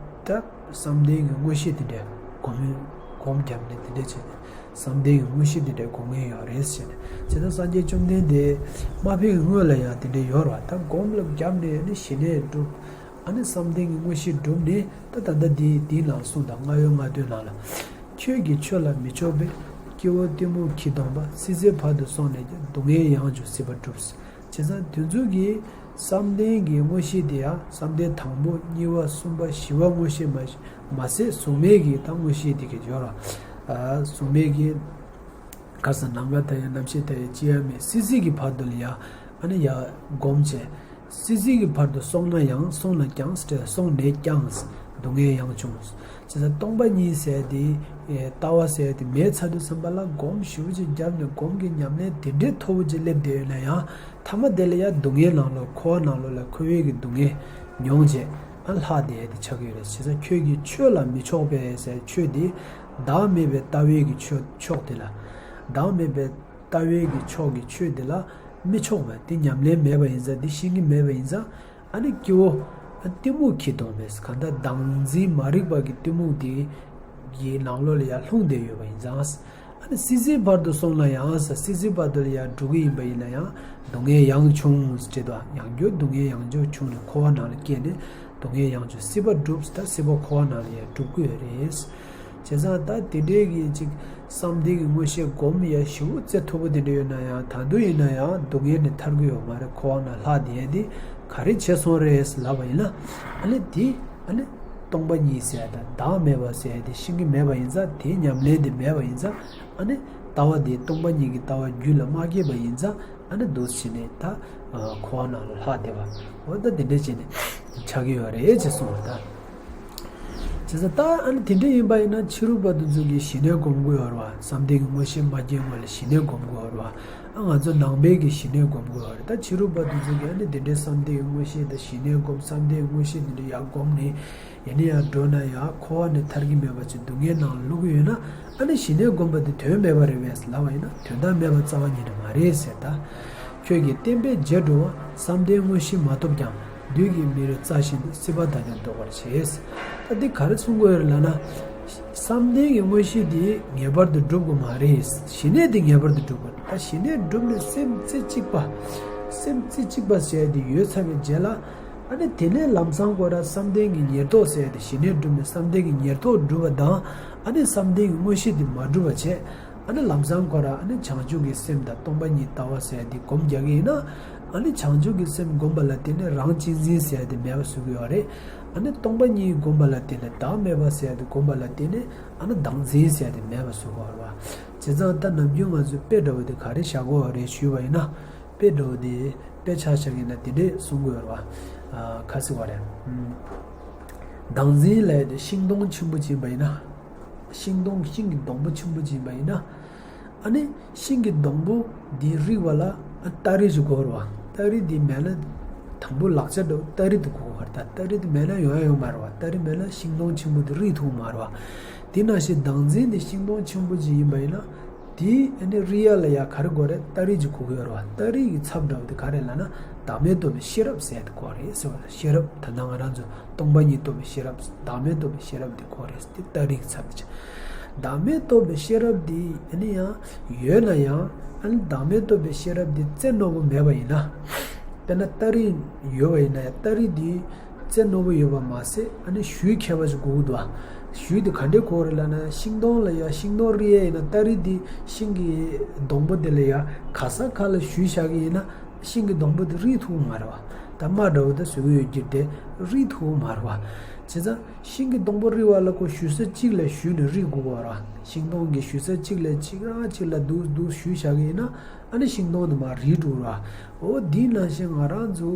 ད་བསམ་གཏན་གྱི་མངོན་ཤེས་དེ་འདྲ་སྒོམ་སྒོམ་བརྒྱབ་ནས་དེ་འདྲ་བྱས་ནས་བསམ་གཏན་གྱི་མངོན་ཤེས་དེ་འདྲ་སྒོམ་མཁན་ཡོད་རེད་ཟེར་ནས། བྱས་ཙང་སངས་རྒྱས་བཅོམ་ལྡན་འདས་མ་ཕེབས་སྔོན་ལ་ཡང་དེ་འདྲ་ཡོད་རེད་བ། ད་སྒོམ་ལ་བརྒྱབ་ནས་ནི་ཞི་གནས་སྒྲུབ། ཨ་ནི་བསམ་གཏན་གྱི་མངོན་ཤེས་བསྒྲུབས་ནས་ད་ད་ལྟ་འདི་འདིའི་ནང་གསུངས་དང་། རྔ་ཡབ་རྔ་སྟོད་ནང་ལ། ཁྱོད་ཀྱིས་ཆོས་ལ་མི་ཕྱོགས་པས། སྐྱེ་བོ་གཏི་མུག་གིས་སྡོམ་པ། སྲིད་རྩེ་བར་དུ་སོང་ནས་ཀྱང་། སྡུག་བསྔལ་ཡང་བྱུང་སྲིད་པ་བསྒྲུབས། བྱས་ཙང་དེ་ཚོ་གིས་བསམ་གཏན་གྱི་མངོན་ཤེས་དེ་ཡང་བསམ་གཏན་དང་པོ་གཉིས་པ་གསུམ་པ་བཞི་པ་མངོན་ཤེས་མ་མ་ཟད་གཟུགས་མེད་ཀྱི་ད་མངོན་ཤེས་དེ་གི་ཡོད་ར། གཟུགས་མེད་ཀྱི་ག་ས་ནམ་མཁའ་ལྟ་ཡང་རྣམ་ཤེས་ལྟ་ཡང་ཅི་ཡང་མེད། སྲིད་རྩེ་གི་བར་དུ་ལ་ཡང་ཨ་ནི་ཡང་སྒོམ་བྱས། སྲིད་རྩེ་གི་བར་དུ་སོང་ན་ཡང་། སོང་ན་ཀྱང་སྲིད་རྩེ་སོང་ནས་ཀྱང་སྡུག་བསྔལ་ཡང་བྱུང་། བྱས་ཙང་སྟོང་པ་ཉིད་ཟེར་དེ་ལྟ་བ་ཟེར་དེ་མེད་ཚར་དུས་ཙམ་པ་ལ་སྒོམ་ཞེ་པོ་ཅིག་བརྒྱབ་ནས་སྒོམ་གྱི་ཉམས་ལེན་དེ་འདྲའི་མཐོ་པོ་ཅིག་སླེབས་བསྡད་ཡོད་ན་ཡང་། ཐ་མ་དེ་ལ་ཡང་སྡུག་བསྔལ་ནང་ལོགས་འཁོར་བ་ནང་ལོགས་ལ་འཁོར་བའི་གི་སྡུག་བསྔལ་མྱོང་བྱས་ཨ་ལྷག་བསྡད་ཡ་དེ་ཆགས་ཀྱི་ཡོད་རེད། བྱས་ཙང་ཁྱོད་ཀྱིས་ཆོས་ལ་མི་ཕྱོགས་པས་ཟེར། ཆོས་དེ་བདག་མེད་པའི་ལྟ་བའི་གི་ཆོས་ཕྱོགས་དེ་ལ། བདག་མེད་པའི་ལྟ་བའི་གི་ཕྱོགས་ཀྱི་ཆོས་དེ་ལ་མི་ཕྱོགས་པ་དེ་ཉམས་ལེན་མེད་པ་ཡིན་ཙང་། དེ་ཤེས་ཀྱི་མེད་པ་ཡིན་ཙང་། ཨ་ནི་སྐྱེ་བོ་གཏི་མུག་གིས་སྡོམ་པས། གང་ལྟར་བདག་འཛིན་མ་རིག་པ་གི་གཏི་མུག་དེ་གི་ནང་ལོགས་ལ་ཡང་ལྷུང་བསྡད་ཡོད་པ་ཡིན་ཙང་། ཨ་ནི་སྲིད་རྩེའི་བར་དུ་སོང་ན་ཡང་ཟེར། སྲིད་རྩེའི་བར་དུ་ལ་ཡང་འགྲོ་གི་ཡིན་པ་ཡིན་ན་ཡང་སྡུག་བསྔལ་ཡང་བྱུང་ཟེར་དུས། ཡང་བསྐྱར་སྡུག་བསྔལ་ཡང་བསྐྱར་བྱུང་ནས་འཁོར་བ་ནང་ལ་སྐྱེས་ནས་སྡུག་བསྔལ་ཡང་བྱུང་། སྲིད་པ་བསྒྲུབས། ད་སྲིད་པ་འཁོར་བ་ནང་ལ་ཡང་འགྲོ་གི་ཡོད་རེད། བྱས་ཙང་ད་དེ་འདྲའི་གི་ཅིག་བསམ་གཏན་གྱི་མངོན་ཤེས་སྒོམ་ཡ་ཞེ་པོ་རྩལ་མཐོ་པོ་དེ་འདྲ་ཡོད་ན་ཡང་། ད་དུང་ཡིན་ན་ཡང་སྡུག་བསྔལ་ནས་ཐར་གི་ཡོད་མ་རེད། འཁོར་བ་ནང་ལྷག་བསྡད་ཡ་དེ་ག་རེ་བྱས་སོང་རེད་ལབ་པ་ཡིན་ན། ཨ་ནི་དེ་ཨ་ནི་སྟོང་པ་ཉིད་ཟེར་ཡ་དང་བདག་མེད་པ་ཟེར་ཡ་དེ་ཤེས་ཀྱི་མེད་པ་ཡིན་ཙང་། དེའི་ཉམས་ལེན་དེ་མེད་པ་ཡིན་ཙང་། ཨ་ནི་ལྟ་བ་དེ་སྟོང་པ་ཉིད་ཀྱི་ལྟ་བ་རྒྱུད་ལ་མ་སྐྱེས་པ་ཡིན་ཙང་། ཨ་ནི་འདུག་སེ་བྱས་ནས་ད་འཁོར་བ་ནང་ལ་ལྷག་བསྡད་པ། འོ་ད་དེ་འདྲ་བྱས་ནས་ཆགས་ཀྱི་ཡོད་རེད་ཅེས་གསུངས་པ་ད། བྱས་ཙང་ད་ཨ་ནི་དེ་འདྲ་ཡིན་པ་ཡིན་ན། ཕྱི་རོལ་པ་དེ་ཚོ་གིས་ཞི་གནས་སྒོམ་དགོས་ཡོད་རེད་བ། བསམ་གཏན་གྱི་མངོན་ཤེས་མ་སྐྱེས་སྔོན་ལ་ཞི་གནས་སྒོམ་དགོས་ཡོད་རེད་བ། ཨ་ང་ཚོ་ནང་པའི་གི་ཞི་གནས་སྒོམ་དགོས་ཡོད་རེད། ད་ཕྱི་རོལ་པ་དེ་ཚོ་གིས་ཨ་ནི་དེ་འདྲའི་བསམ་གཏན་གྱི་མངོན་ཤེས་དང་ཞི་གནས་སྒོམ། བསམ་གཏན་གྱི་མངོན་ཤེས་དེ་འདྲ་ཡག་སྒོམ་ནས། ཡིན་ན་ཡང་འགྲོ་ན་ཡང་འཁོར་བ་ནས་ཐར་གྱི་མེད་པ་ཅིག་སྡུག་བསྔལ་ནང་ལ་བླུག་གི་ཡོད་ན། ཨ་ནི་ཞི་གནས་སྒོམ་པ་དེ་དོན་མེད་པ་རེད་པས་ལབ་པ་ཡིན་ན། དོན་དག་མེད་པ་རྩ་བ་ཉིད་ནས་མ་རེད་ཟེར་ད། ཁྱོད་ཀྱིས་བསྟན་པའི་རྗེས་འགྲོ་བ། བསམ་གཏན་མངོན་ཤེས་མ་ཐོབ་ཀྱང་། བདུད་ཀྱིས་མི་རུ་རྩ་བཞིན་དུ། སྲིད་པ་དག་ཀྱང་བཟློག་པར་བྱེད། ད་འདི་ག་རེ་གསུང་དགོས་ཡོད་རེད་ལབ་ན། བསམ་གཏན་གྱི་མངོན་ཤེས་འདི་ངེས་པར་དུ་སྒྲུབ་དགོས་མ་རེད། ཞི་གནས་འདི་ངེས་པར་དུ་སྒྲུབ་དགོས། ད་ཞི་གནས་སྒྲུབ་ནས་སེམས་རྩེ་གཅིག་པ། སེམས་རྩེ་གཅིག་པ་ཟེར་ཡ་འདི་ཡོལ་ཚར་བའི་རྗེས་ལ། ཨ་ནི་དེ་ནས་ལམ་སང་ཁོ་ར་བསམ་གཏན་གྱི་ཉེར་བསྡོགས་ཟེར་ཡ་དེ། ཞི་གནས་སྒྲུབ་ནས་བསམ་གཏན་གྱི་ཉེར་བསྡོགས་སྒྲུབ་པ་དང་། ཨ་ནི་བསམ་གཏན་གྱི་མངོན་ཤེས་དེ་མ་སྒྲུབ་པ་བྱས། ཨ་ནི་ལམ་སང་ཁོ་ར་ཨ་ནི་བྱང་ཆུབ་ཀྱི་སེམས་དང་སྟོང་པ་ཉིད་ལྟ་བ་ཟེར་ཡ་དེ་སྒོམ་རྒྱག་གི་ཡིན་ན། ཨ་ནི་བྱང་ཆུབ་ཀྱི་སེམས་བསྒོམས་པ་ལ་བརྟེན་ནས་རང་གཅེས་འཛིན་ཟེར་ཡ་དེ་མེད་པ་བཟོ་གི་ཡོད་རེད། ཨ་ནི་སྟོང་པ་ཉིད་བསྒོམས་པ་ལ་བརྟེན་ནས། བདག་མེད་པ་ཟེར་ཡ་དེ་བསྒོམས་པ་ལ་བརྟེན་ནས། ཨ་ནི་བདག་འཛིན་ཟེར་ཡ་དེ་མེད་པ་བཟོ་གི་ཡོད་རེད་བ། བྱས་ཙང་ད་ནམ་རྒྱུན་ང་ཚོས་དཔེ་འདྲ་བོ་དེ་ག་རེ་བཞག་གི་ཡོད་རེད་ཞུས་པ་ཡིན་ན། དཔེ་འདྲ་བོ་དེ། དཔེ་ཆ་བཞག་གི་ཡིན་ན་དེ་འདྲས་གསུང་གི་ཡོད་རེད་བ། ཨ། ག་རེ་ཟེར་དགོས་རེད། ཨུམ། བདག་འཛིན་ལབ་ཡ་དེ་ཤིང་སྡོང་ཆེན་པོ་ཅིག་ཡིན་པ་ཡིན་ན། ཤིང་སྡོང་། ཤིང་གི་སྡོང་པོ་ཆེན་པོ་ཅིག་ཡིན་པ་ཡིན་ན། ཨ་ནི་ཤིང་གི་སྡོང་པོ་འདི་རིག་པ་ལ། ཨ། སྟ་རེ་ཞིག་དགོས་རེད་བ། སྟ་རེ་འདི་མེད་ན། དང་པོ་ལག་ཆ་འདྲ་བོ་སྟ་རེ་འདི་དགོས་ཀྱི་ཡོད་རེད་ད། སྟ་རེ་འདི་མེད་ན་ཡོང་ཡ་ཡོད་མ་རེད་བ། སྟ་རེ་མེད་ན་ཤིང་སྡོང་ཆེན་པོ་འདི་རིག་ཐུབ་ཀྱི་མ་རེད་བ། དེ་ནང་བཞིན་བདག་འཛིན་འདི་ཤིང་སྡོང་ཆེན་པོ་ཅིག་ཡིན་པ་ཡིན་ན། དེ་ཨ་ནི་རིག་ཡ་ལ་ཡ་ག་རེ་དགོས་རེད། སྟ་རེ་ཅིག་དགོས་ཀྱི་ཡོད་རེད་བ། སྟ་རེ་གི་ཚབ་འདྲ་བོ་དེ་ག་རེ་ལབ་ན། བདག་མེད་རྟོགས་པའི་ཤེས་རབ་ཟེར་ཡ་དེ་དགོས་རེད་ཟེར་བ་ལ། ཤེས་རབ་ད་ལྟ་ང་རང་ཚོ་སྟོང་པ་ཉིད་རྟོགས་པའི་ཤེས་རབ། བདག་མེད་རྟོགས་པའི་ཤེས་རབ་དེ་དགོས་རེད། དེ་སྟ་རེ་གི་ཚབ་དེ་བྱས། བདག་མེད་རྟོགས་པའི་ཤེས་རབ་དེ་ཨ་ནི་ཡང་ཡོད་ན་ཡང་། ཨ་ནི་བདག་མེད་རྟོགས་པའི་ཤེས་རབ་དེ་རྩེ་རྣོ་པོ་མེད་པ་ཡིན་ན། དཔེར་ན་སྟ་རེ་ཡོད་པ་ཡིན་ན་ཡང་། སྟ་རེ་དེ་རྩེ་རྣོ་པོ་ཡོད་པ་མ་ཟད། ཨ་ནི་གཞུ་མཁས་པ་ཞིག་དགོས་ཀྱི་འདུག་བ། གཞུ་དེ་ག་འདྲས་དགོས་རེད་ལབ་ན། ཤིང་སྡོང་ལ་ཡ། ཤིང་སྡོང་རིག་ཡ་ཡིན་ན། སྟ་རེ་དེ་ཤིང་གི་སྡོང་པོ་དེ་ལ་ཡ་ག་ས་ག་ལ་གཞུ་བཞག་གི་ཡིན་ན། ཤིང་གི་སྡོང་པོ་དེ་རིག་ཐུབ་ཀྱི་མ་རེད་བ། ད་རྨ་འདྲ་བོ་ད་བཟོ་གི་ཡོད་ཀྱི་རེད་དེ། རིག་ཐུབ་ཀྱི་མ་རེད་བ། བྱས་ཙང་ཤིང་གི་སྡོང་པོ་རིག་པ་ལ་ཁོ་གཞུ་ས་གཅིག་ལ་གཞུས་ནས་རིག་དགོས་པ་རེད་བ། ཤིང་སྡོང་གི་གཞུ་ས་གཅིག་ལ་གཅིག་རང་གཅིག་ལ་འདུག་འདུག་གཞུས་བཞག་གི་ཡིན་ན། ཨ་ནི་ཤིང་སྡོང་དེ་མར་རིལ་འགྲོ་ར། འོ་འདི་ནང་བཞིན་ང་རང་ཚོ་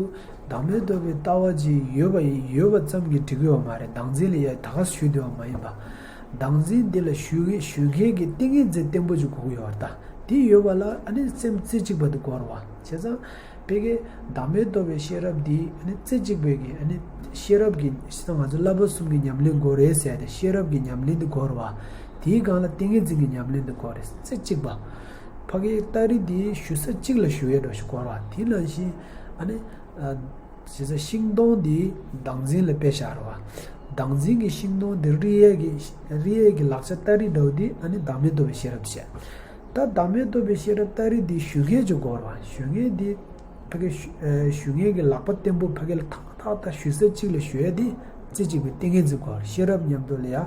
བདག་མེད་རྟོགས་པའི་ལྟ་བ་ཅིག་ཡོད་པ་ཡིན། ཡོད་པ་ཙམ་གྱིས་འགྲིག་གི་ཡོད་མ་རེད། བདག་འཛིན་ལ་ཡ་ད་ག་སེ་གཞུས་བསྡད་པ་མ་ཡིན་པ། བདག་འཛིན་འདི་ལ་གཞུ་གི་གཞུ་མཁན་གྱི་ཏིང་ངེ་འཛིན་བརྟན་པོ་ཅིག་དགོས་ཀྱི་ཡོད་རེད་ད། དེ་ཡོད་པ་ལ་ཨ་ནི་སེམས་རྩེ་གཅིག་པ་དེ་དགོས་རེད་བ། བྱས་ཙང་ཕ་གི་བདག་མེད་རྟོགས་པའི་ཤེས་རབ་འདི་ཨ་ནི་རྩེ་གཅིག་པའི་གི་ཨ་ནི་ཤེས་རབ་ཀྱི། ང་ཚོ་བསླབ་པ་གསུམ་གྱི་ཉམས་ལེན་དགོས་རེད་ཟེར་ཏེ། ཤེས་རབ་ཀྱི་ཉམས་ལེན་དེ་དགོས་རེད་བ། དེའི་སྒང་ལ་ཏིང་ངེ་འཛིན་གྱི་ཉམས་ལེན་དེ་དགོས་རེད། རྩེ་གཅིག་པ། ཕ་གིའི་སྟ་རེ་འདི་གཞུ་ས་གཅིག་ལ་གཞུ་ཡས་འདྲ་ཞིག་དགོས་རེད་བ། དེ་ནང་བཞིན་ཨ་ནི། ཨ། བྱས་ཙང་ཤིང་སྡོང་འདི་བདག་འཛིན་ལ་དཔེ་བཞག་རེད་བ། བདག་འཛིན་གྱི་ཤིང་སྡོང་འདི་རིག་ཡས་ཀྱི། རིག་ཡས་ཀྱི་ལག་ཆ་སྟ་རེ་འདྲ་བོ་འདི་ཨ་ནི་བདག་མེད་རྟོགས་པའི་ཤེས་རབ་བྱས། ད་བདག་མེད་རྟོགས་པའི་ཤེས་རབ་སྟ་རེ་འདི་གཞུ་མཁན་ཅིག་དགོས་རེད་བ། གཞུ་མཁན་འདི་ཕ་གི་གཞུ། ཨ། གཞུ་མཁན་གྱི་ལག་པ་བརྟན་པོ་ཕ་གི་ལ་ཐག་ཐག་ཐག་གཞུ་ས་གཅིག་ལ་གཞུ་ཡས་འདི་རྩེ་གཅིག་པའི་ཏིང་ངེ་འཛིན་དགོས་རེད། ཤེས་རབ་མཉམ་དུ་ལ་ཡ།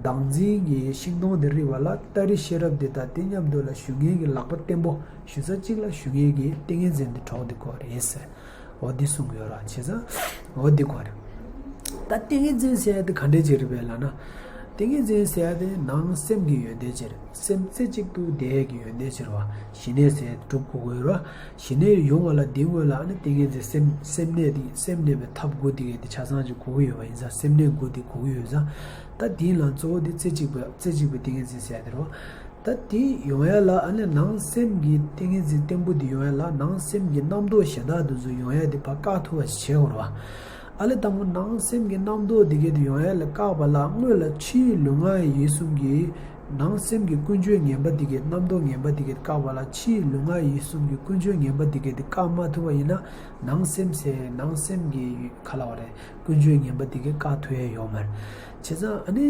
བདག་འཛིན་གྱི་ཤིང་སྡོང་འདི་རིག་པ་ལ་སྟ་རེ་ཤེས་རབ་འདི་དང་དེ་མཉམ་དུ་ལ་གཞུ་མཁན་གྱི་ལག་པ་བརྟན་པོ་གཞུ་ས་གཅིག་ལ་གཞུ་མཁན་གྱི་ཏིང་ངེ་འཛིན་འདི་གྲོགས་འདི་དགོས་རེད་ཟེར། འོ་འདི་གསུང་གི་ཡོད་ར། བྱས་ཙང་འོ་འདི་དགོས་རེད། ད་ཏིང་ངེ་འཛིན་ཟེར་ཡ་དེ་ག་འདྲས་ཅིག་རེད་པས་ལབ་ན། ཏིང་ངེ་འཛིན་ཟེར་ཡ་དེ་ནང་སེམས་ཀྱི་ཡོན་ཏན་ཅིག་རེད། སེམས་རྩེ་གཅིག་ཏུ་བསྡད་ཡ་གི་ཡོན་ཏན་ཅིག་རེད་བ། ཞི་གནས་ཟེར་སྒྲུབ་དགོས་ཀྱི་ཡོད་ར། ཞི་གནས་ཡོང་བ་ལ་འདི་སྔོན་ལ་ཨ་ནི་ཏིང་ངེ་འཛིན། སེམས། སེམས་གནས་དེ། སེམས་གནས་པའི་ཐབས་དགུ་དེ་གས་དེ་ཆ་ཚང་ཅིག་དགོས་ཀྱི་ཡོད་པ་ཡིན་ཙང་། སེམས་གནས་དགུ་དེ་དགོས་ཀྱི་ཡོད་ཙང་། ད་དེའི་ནང་གཙོ་བོ་དེ་རྩེ་གཅིག་པ། རྩེ་གཅིག་པའི་ཏིང་ངེ་འཛིན་ཟེར་ཡ་དེ་རེད་བ། ད་དེ་ཡོང་ཡ་ལ་ཨ་ནི་ནང་སེམས་ཀྱི་ཏིང་ངེ་འཛིན་བརྟན་པོ་དེ་ཡོང་ཡ་ལ། ནང་སེམས་ཀྱི་རྣམ་རྟོག་གཞན་དག་དེ་ཚོ་ཡོང་ཡ་དེ་ཕར་བཀག་ཐུབ་པ་ཞིག་བྱེད་དགོས་རེད་བ། ཨ་ལས་དང་པོ་ནང་སེམས་ཀྱི་རྣམ་རྟོག་དེ་གས་དེ་ཡོང་ཡ་ལ་བཀག་པ་ལ། སྔོན་ལ་ཕྱིའི་ལུས་ངག་ཡིད་གསུམ་གྱི། ནང་སེམས་ཀྱི་ཀུན་སྤྱོད་ངན་པ་དེ་གས། རྣམ་རྟོག་ངན་པ་དེ་གས་བཀག་པ་ལ། ཕྱིའི་ལུས་ངག་ཡིད་གསུམ་གྱི་ཀུན་སྤྱོད་ངན་པ་དེ་གས་དེ་བཀག་མ་ཐུབ་པ་ཡིན་ན། ནང་སེམས་ཟེར། ནང་སེམས་ཀྱི་ག་ལབ་དགོས་རེད། ཀུན་སྤྱོད་ངན་པ་དེ་གས་བཀག་ཐུབ་ཡ་ཡོད་མ་རེད། བྱས་ཙང་ཨ་ནི།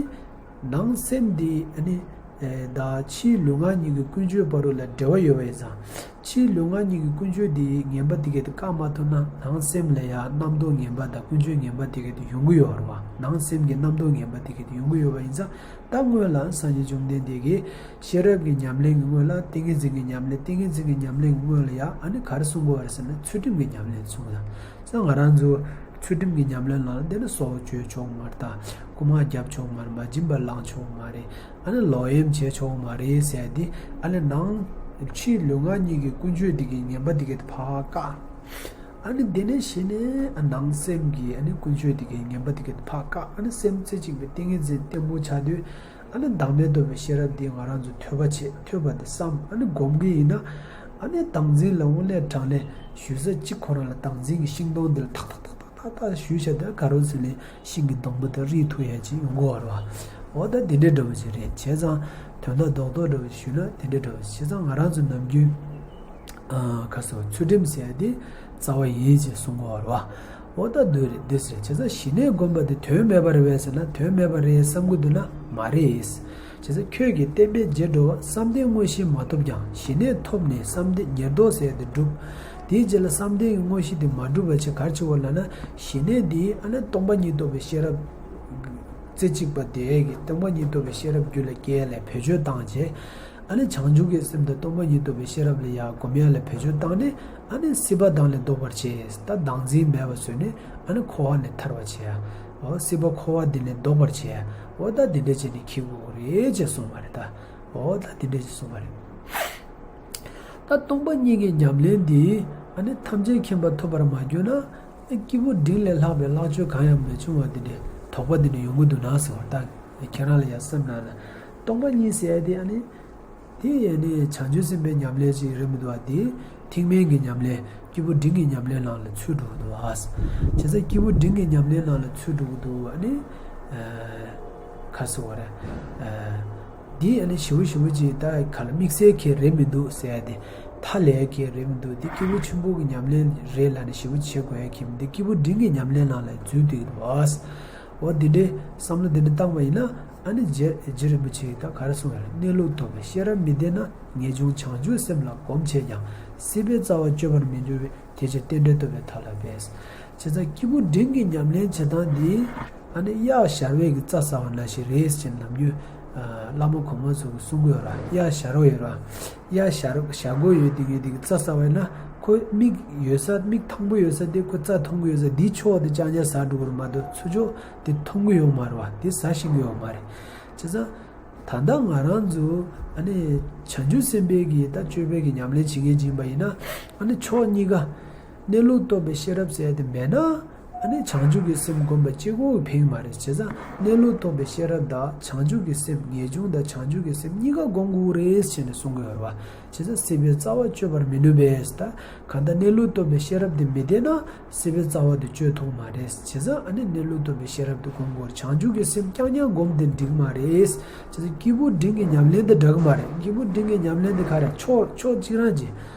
ནང་སེམས་འདི་ཨ་ནི། དང་ཕྱིའི་ལུས་ངག་གཉིས་ཀྱི་ཀུན་སྤྱོད་བར་དུ་ལ་འབྲེལ་བ་ཡོད་པ་ཡིན་ཙང་། ཕྱིའི་ལུས་ངག་གཉིས་ཀྱི་ཀུན་སྤྱོད་དེ་ངན་པ་དེ་གས་དེ་བཀག་མ་ཐུབ་ན། ནང་སེམས་ལ་ཡང་རྣམ་རྟོག་ངན་པ་དང་ཀུན་སྤྱོད་ངན་པ་དེ་གས་དེ་ཡོང་གི་ཡོད་རེད་བ། ནང་སེམས་ཀྱི་རྣམ་རྟོག་ངན་པ་དེ་གས་དེ་ཡོང་གི་ཡོད་པ་ཡིན་ཙང་། ད་སྔོན་ལ་སངས་རྒྱས་བཅོམ་ལྡན་འདས་ཀྱིས་ཤེས་རབ་ཀྱི་ཉམས་ལེན་གྱི་སྔོན་ལ་ཏིང་ངེ་འཛིན་གྱི་ཉམས་ལེན། ཏིང་ངེ་འཛིན་གྱི་ཉམས་ལེན་གྱི་སྔོན་ལ་ཡང་ཨ་ནི་ག་རེ་གསུང་དགོས་པ་རེད་ཟེར་ན། ཚུལ་ཁྲིམས་ཀྱི་ཉམས་ལེན་གསུང་དང་། ས་ང་རང་ཚོ་ཚུལ་ཁྲིམས་ཀྱི་ཉམས་ལེན་ལ་འདི་ནི་སྲོག་གཅོད་ཆོག་མ་རེད། ད་རྐུ་མ་རྒྱབ་ཆོག་མ་རེད། མ་བྱིན་པ་བླང་ཆོག་མ་རེད། ཨ་ནི་ལོག་གཡེམ་བྱེད་ཆོག་མ་རེད་ཟེར་ཏེ། ཨ་ནི་ནང་ཕྱིའི་ལུས་ངག་གཉིས་ཀྱི་ཀུན་སྤྱོད་འདི་གི་ངན་པ་འདི་གི་ཕར་བཀག། ཨ་ནི་དེ་ནས་གཞི་ནས་ཨ་ནང་སེམས་ཀྱི་ཨ་ནི་ཀུན་སྤྱོད་འདི་གི་ངན་པ་འདི་གི་ཕར་བཀག། ཨ་ནི་སེམས་རྩེ་གཅིག་པའི་ཏིང་ངེ་འཛིན་བརྟན་པོ་ཆགས་དུས། ཨ་ནི་བདག་མེད་རྟོགས་པའི་ཤེས་རབ་འདི་ང་རང་ཚོ་ཐོས་པ་བྱེད། ཐོས་པ་དེ་བསམ། ཨ་ནི་སྒོམ་གྱི་ཡིན་ན། ཨ་ནི་བདག་འཛིན་ལ་དངོས་གནས་དྲང་གནས་ཞུ་ས་གཅིག་ཁོ་རང་ལ་བདག་འཛིན་གྱི་ཤིང་སྡོང་འདི་ལ་ཐག་ཐག་ཐག་ཐག་ཐག་ཐག་ཞུས་བྱས། ད་ག་རུ་ཚུད་ལེ་ཤིང་གི་སྡོང་པོ་དེ་རིག་ཐུབ་ཡ་ཅིག་ཡོང་གི་ཡོད་རེད་བ། འོ་ད་དེ་འདྲའི་འདྲ་བོ་ཅིག་རེད། བྱས་ཙང་དོན་དག་རྡོག་རྡོག་འདྲ་བོ་ཞུས་ན་དེ་འདྲའི་འདྲ་བོ། བྱས་ཙང་ང་རང་ཚོ་ནམ་རྒྱུན་ཨ་ཁ་སོ་ཚུལ་ཁྲིམས་ཟེར་ཡ་དེ་རྩ་བ་ཡིན་ཅེས་གསུང་གི་ཡོད་རེད་བ། འོ་ད་འདི་རེད། འདི་ཟེར། བྱས་ཙང་ཞི་གནས་སྒོམ་པ་དེ་དོན་མེད་པ་རེད་པས་ཟེར་ན། དོན་མེད་པ་རེད་བསམ་གྱི་འདུག་ན་མ་རེད། བྱས་ཙང་ཁྱོད་ཀྱིས་བསྟན་པའི་རྗེས་འགྲོ་བ་བསམ་གཏན་དངོས་གཞི་མ་ཐོབ་ཀྱང་ཞི་གནས་ཐོབ་ནས་བསམ་གཏན་ཉེར་བསྡོགས་ཟེར་དེ་འགྲུབ། དེའི་རྗེས་ལ་བསམ་གཏན་གྱི་དངོས་གཞི་དེ་མ་འགྲུབ་པ་བྱས་ག་རེ་བྱེད་དགོས་ལབ་ན། ཞི་གནས་དེ་ཨ་ནི་སྟོང་པ་ཉིད་རྟོགས་པའི་ཤེས་རབ་རྩེ་གཅིག་པ་དེ་གིས་སྟོང་པ་ཉིད་རྟོགས་པའི་ཤེས་རབ་རྒྱུད་ལ་སྐྱེ་ལ་བེད་སྤྱོད་བཏང་བྱས། ཨ་ནི་བྱང་ཆུབ་ཀྱི་སེམས་དང་སྟོང་པ་ཉིད་རྟོགས་པའི་ཤེས་རབ་ལ་ཡང་སྒོམ་ཡ་ལ་བེད་སྤྱོད་བཏང་ནས། ཨ་ནི་སྲིད་པ་དང་ལས་ལྡོག་པར་བྱས། ད་བདག་འཛིན་མེད་པ་བཟོས་ནས་ཨ་ནི་འཁོར་བ་ནས་ཐར་བར་བྱེད་ཡ། འོ་སྲིད་པ་འཁོར་བ་འདི་ལས་ལྡོག་པར་བྱེད་ཡ། འོ་ད་འདི་འདྲ་བྱས་ནས་འཁྱེར་དགོས་རེད་ཅེས་གསུངས་པ་རེད་ད། འོ་ད་འདི་འདྲ་ཅིག་གསུངས་པ་རེད། ད་སྟོང་པ་ཉིད་ཀྱི་ཉམས་ལེན་འདི་ཨ་ནི་ཐམས་ཅད་མཁྱེན་པ་ཐོབ་པར་མ་གྱུར་ན། སྐྱེས་བུ་འབྲིང་ལས་ལྷག་པའི་ལྷག་ཆོས་གང་ཡང་མ་བྱུང་བ་འདི་འདྲའི་དོགས་པ་འདི་འདྲ་ཡོང་གི་འདུག་ན་ཟེར་བ། ད་ཁྱེད་རང་ལ་ཡང་སེམས་ནང་ལ་སྟོང་པ་ཉིད་ཟེར་ཡ་དེ་ཨ་ནི། དེ་ཡང་ནི་བྱང་ཆུབ་སེམས་དཔའི་ཉམས་ལེན་ཅིག་རེད་མི་འདུག་བ། དེ་ཐེག་དམན་གྱི་ཉམས་ལེན། སྐྱེས་བུ་འབྲིང་གི་ཉམས་ལེན་ནང་ལ་ཚུད་འགྲོ་གི་འདུག་བ། བྱས་ཙང་སྐྱེས་བུ་འབྲིང་གི་ཉམས་ལེན་ནང་ལ་ཚུད་འགྲོ་གི་འདུག་ཨ་ནི། ཨ། ཁ་སོ་བ་རེད། ཨ། འདི་ཨ་ནི་ཞེ་པོ་ཞེ་པོ་ཅིག་ད་ག་ལ་དམིགས་བསལ་གྱི་རེད་མི་འདུག་ཟེར་ཡ་དེ། མཐའ་ལས་ཀྱི་རེད་མི་འདུག་འདི་སྐྱེས་བུ་ཆེན་པོ་གི་ཉམས་ལེན་རེད་ལབ་ནས་ཞེ་པོ་བྱེད་དགོས་ཡ་གི་མི་འདུག་སྐྱེས་བུ་འབྲིང་གི་ཉམས་ལེན་ནང་ལ་འཛུལ་བསྡད་ཀྱི་འདུག་བ། འོ་འདི་འདྲའི་བསམ་བློ་འདི་འདྲ་བཏང་བ་ཡིན་ན། ཨ་ནི་རྗེ་རྗེ་རིན་པོ་ཆེ་གིས་ད་ག་རེ་གསུངས་ཡོད་རེད། གནས་ལུགས་རྟོགས་པའི་ཤེས་རབ་མི་ལྡན་ན། ངེས་འབྱུང་བྱང་ཆུབ་སེམས་ལ་གོམས་བྱས་ཀྱང་། སྲིད་པའི་རྩ་བ་གཅོད་པར་མི་འགྱུར་བས། དེ་ཕྱིར་རྟེན་འབྲེལ་རྟོགས་པའི་ཐབས་ལ་འབད། བྱས་ཙང་སྐྱེས་བུ་འབྲིང་གི་ཉམས་ལེན་བྱེད་སྟངས་འདི་ཨ་ནི་གཡག་ཞར་བས་ཀྱི་རྩྭ་ཟ་བ་ནང་བཞིན་རེད་ཅེས་ནམ་རྒྱུན་བླ་མ་གོང་མ་ཚོ་གིས་གསུང་གི་ཡོད་ར། གཡག་ཞར་བ་ཡོད་ར། གཡག་ཞར་ཞར་གོ་ཡོད་དེ་ངས་དེ་གི་རྩྭ་ཟ་བ་ཡིན་ན། ཁོའི་མིག་ཡོད་ས། མིག་ཐང་པོ་ཡོད་ས་དེ་ཁོ་རྩྭ་མཐོང་གི་ཡོད་ས་དེའི་ཕྱོགས་དེ་རྐྱང་རྐྱང་ཟ་འགྲོ་གི་རེད་མ་གཏོགས་ཚུར་ཕྱོགས་དེ་མཐོང་གི་ཡོད་མ་རེད་བ། དེ་ཟ་ཤེས་ཀྱི་ཡོད་མ་རེད། བྱས་ཙང་ད་ལྟ་ང་རང་ཚོ་ཨ་ནི་བྱང་ཆུབ་སེམས་དཔའི་གི་ད་སྤྱོད་པའི་གི་ཉམས་ལེན་བྱེད་མཁན་ཅིག་ཡིན་པ་ཡིན་ན། ཨ་ནི་ཕྱོགས་གཉིས་ཀ་གནས་ལུགས་རྟོགས་པའི་ཤེས་རབ་ཟེར་ཡ་དེ་མེད་ན། ཨ་ནི་བྱང་ཆུབ་ཀྱི་སེམས་སྒོམ་པ་གཅིག་པོས་ཕན་གྱི་མ་རེད། བྱས་ཙང་གནས་ལུགས་རྟོགས་པའི་ཤེས་རབ་དང་བྱང་ཆུབ་ཀྱི་སེམས། ངེས་འབྱུང་དང་བྱང་ཆུབ་ཀྱི་སེམས་གཉིས་ཀ་སྒོམ་དགོས་རེད་ཟེར་ནས་གསུང་གི་ཡོད་རེད་བ། བྱས་ཙང་སྲིད་པའི་རྩ་བ་གཅོད་པར་མི་ནུས་པས། ད་གང་ལྟར་གནས་ལུགས་རྟོགས་པའི་ཤེས་རབ་དེ་མི་ལྡན་ན་སྲིད་པའི་རྩ་བ་དེ་གཅོད་ཐུབ་མ་རེད། བྱས་ཙང་ཨ་ནི་གནས་ལུགས་རྟོགས་པའི་ཤེས་རབ་དེ་སྒོམ་དགོས། བྱང་ཆུབ་ཀྱི་སེམས་རྐྱང་རྐྱང་སྒོམ་དེ་འགྲིག་མ་རེད། བྱས་ཙང་སྐྱེས་བུ་འབྲིང་གི་ཉམས་ལེན་དེ་འདྲ་གི་མ་རེད། སྐྱེས་བུ་འབྲིང་གི་ཉམས་ལེན་དེ་ག་རེ། ཕྱོགས་ཕྱོགས་གཅིག་རང་གི་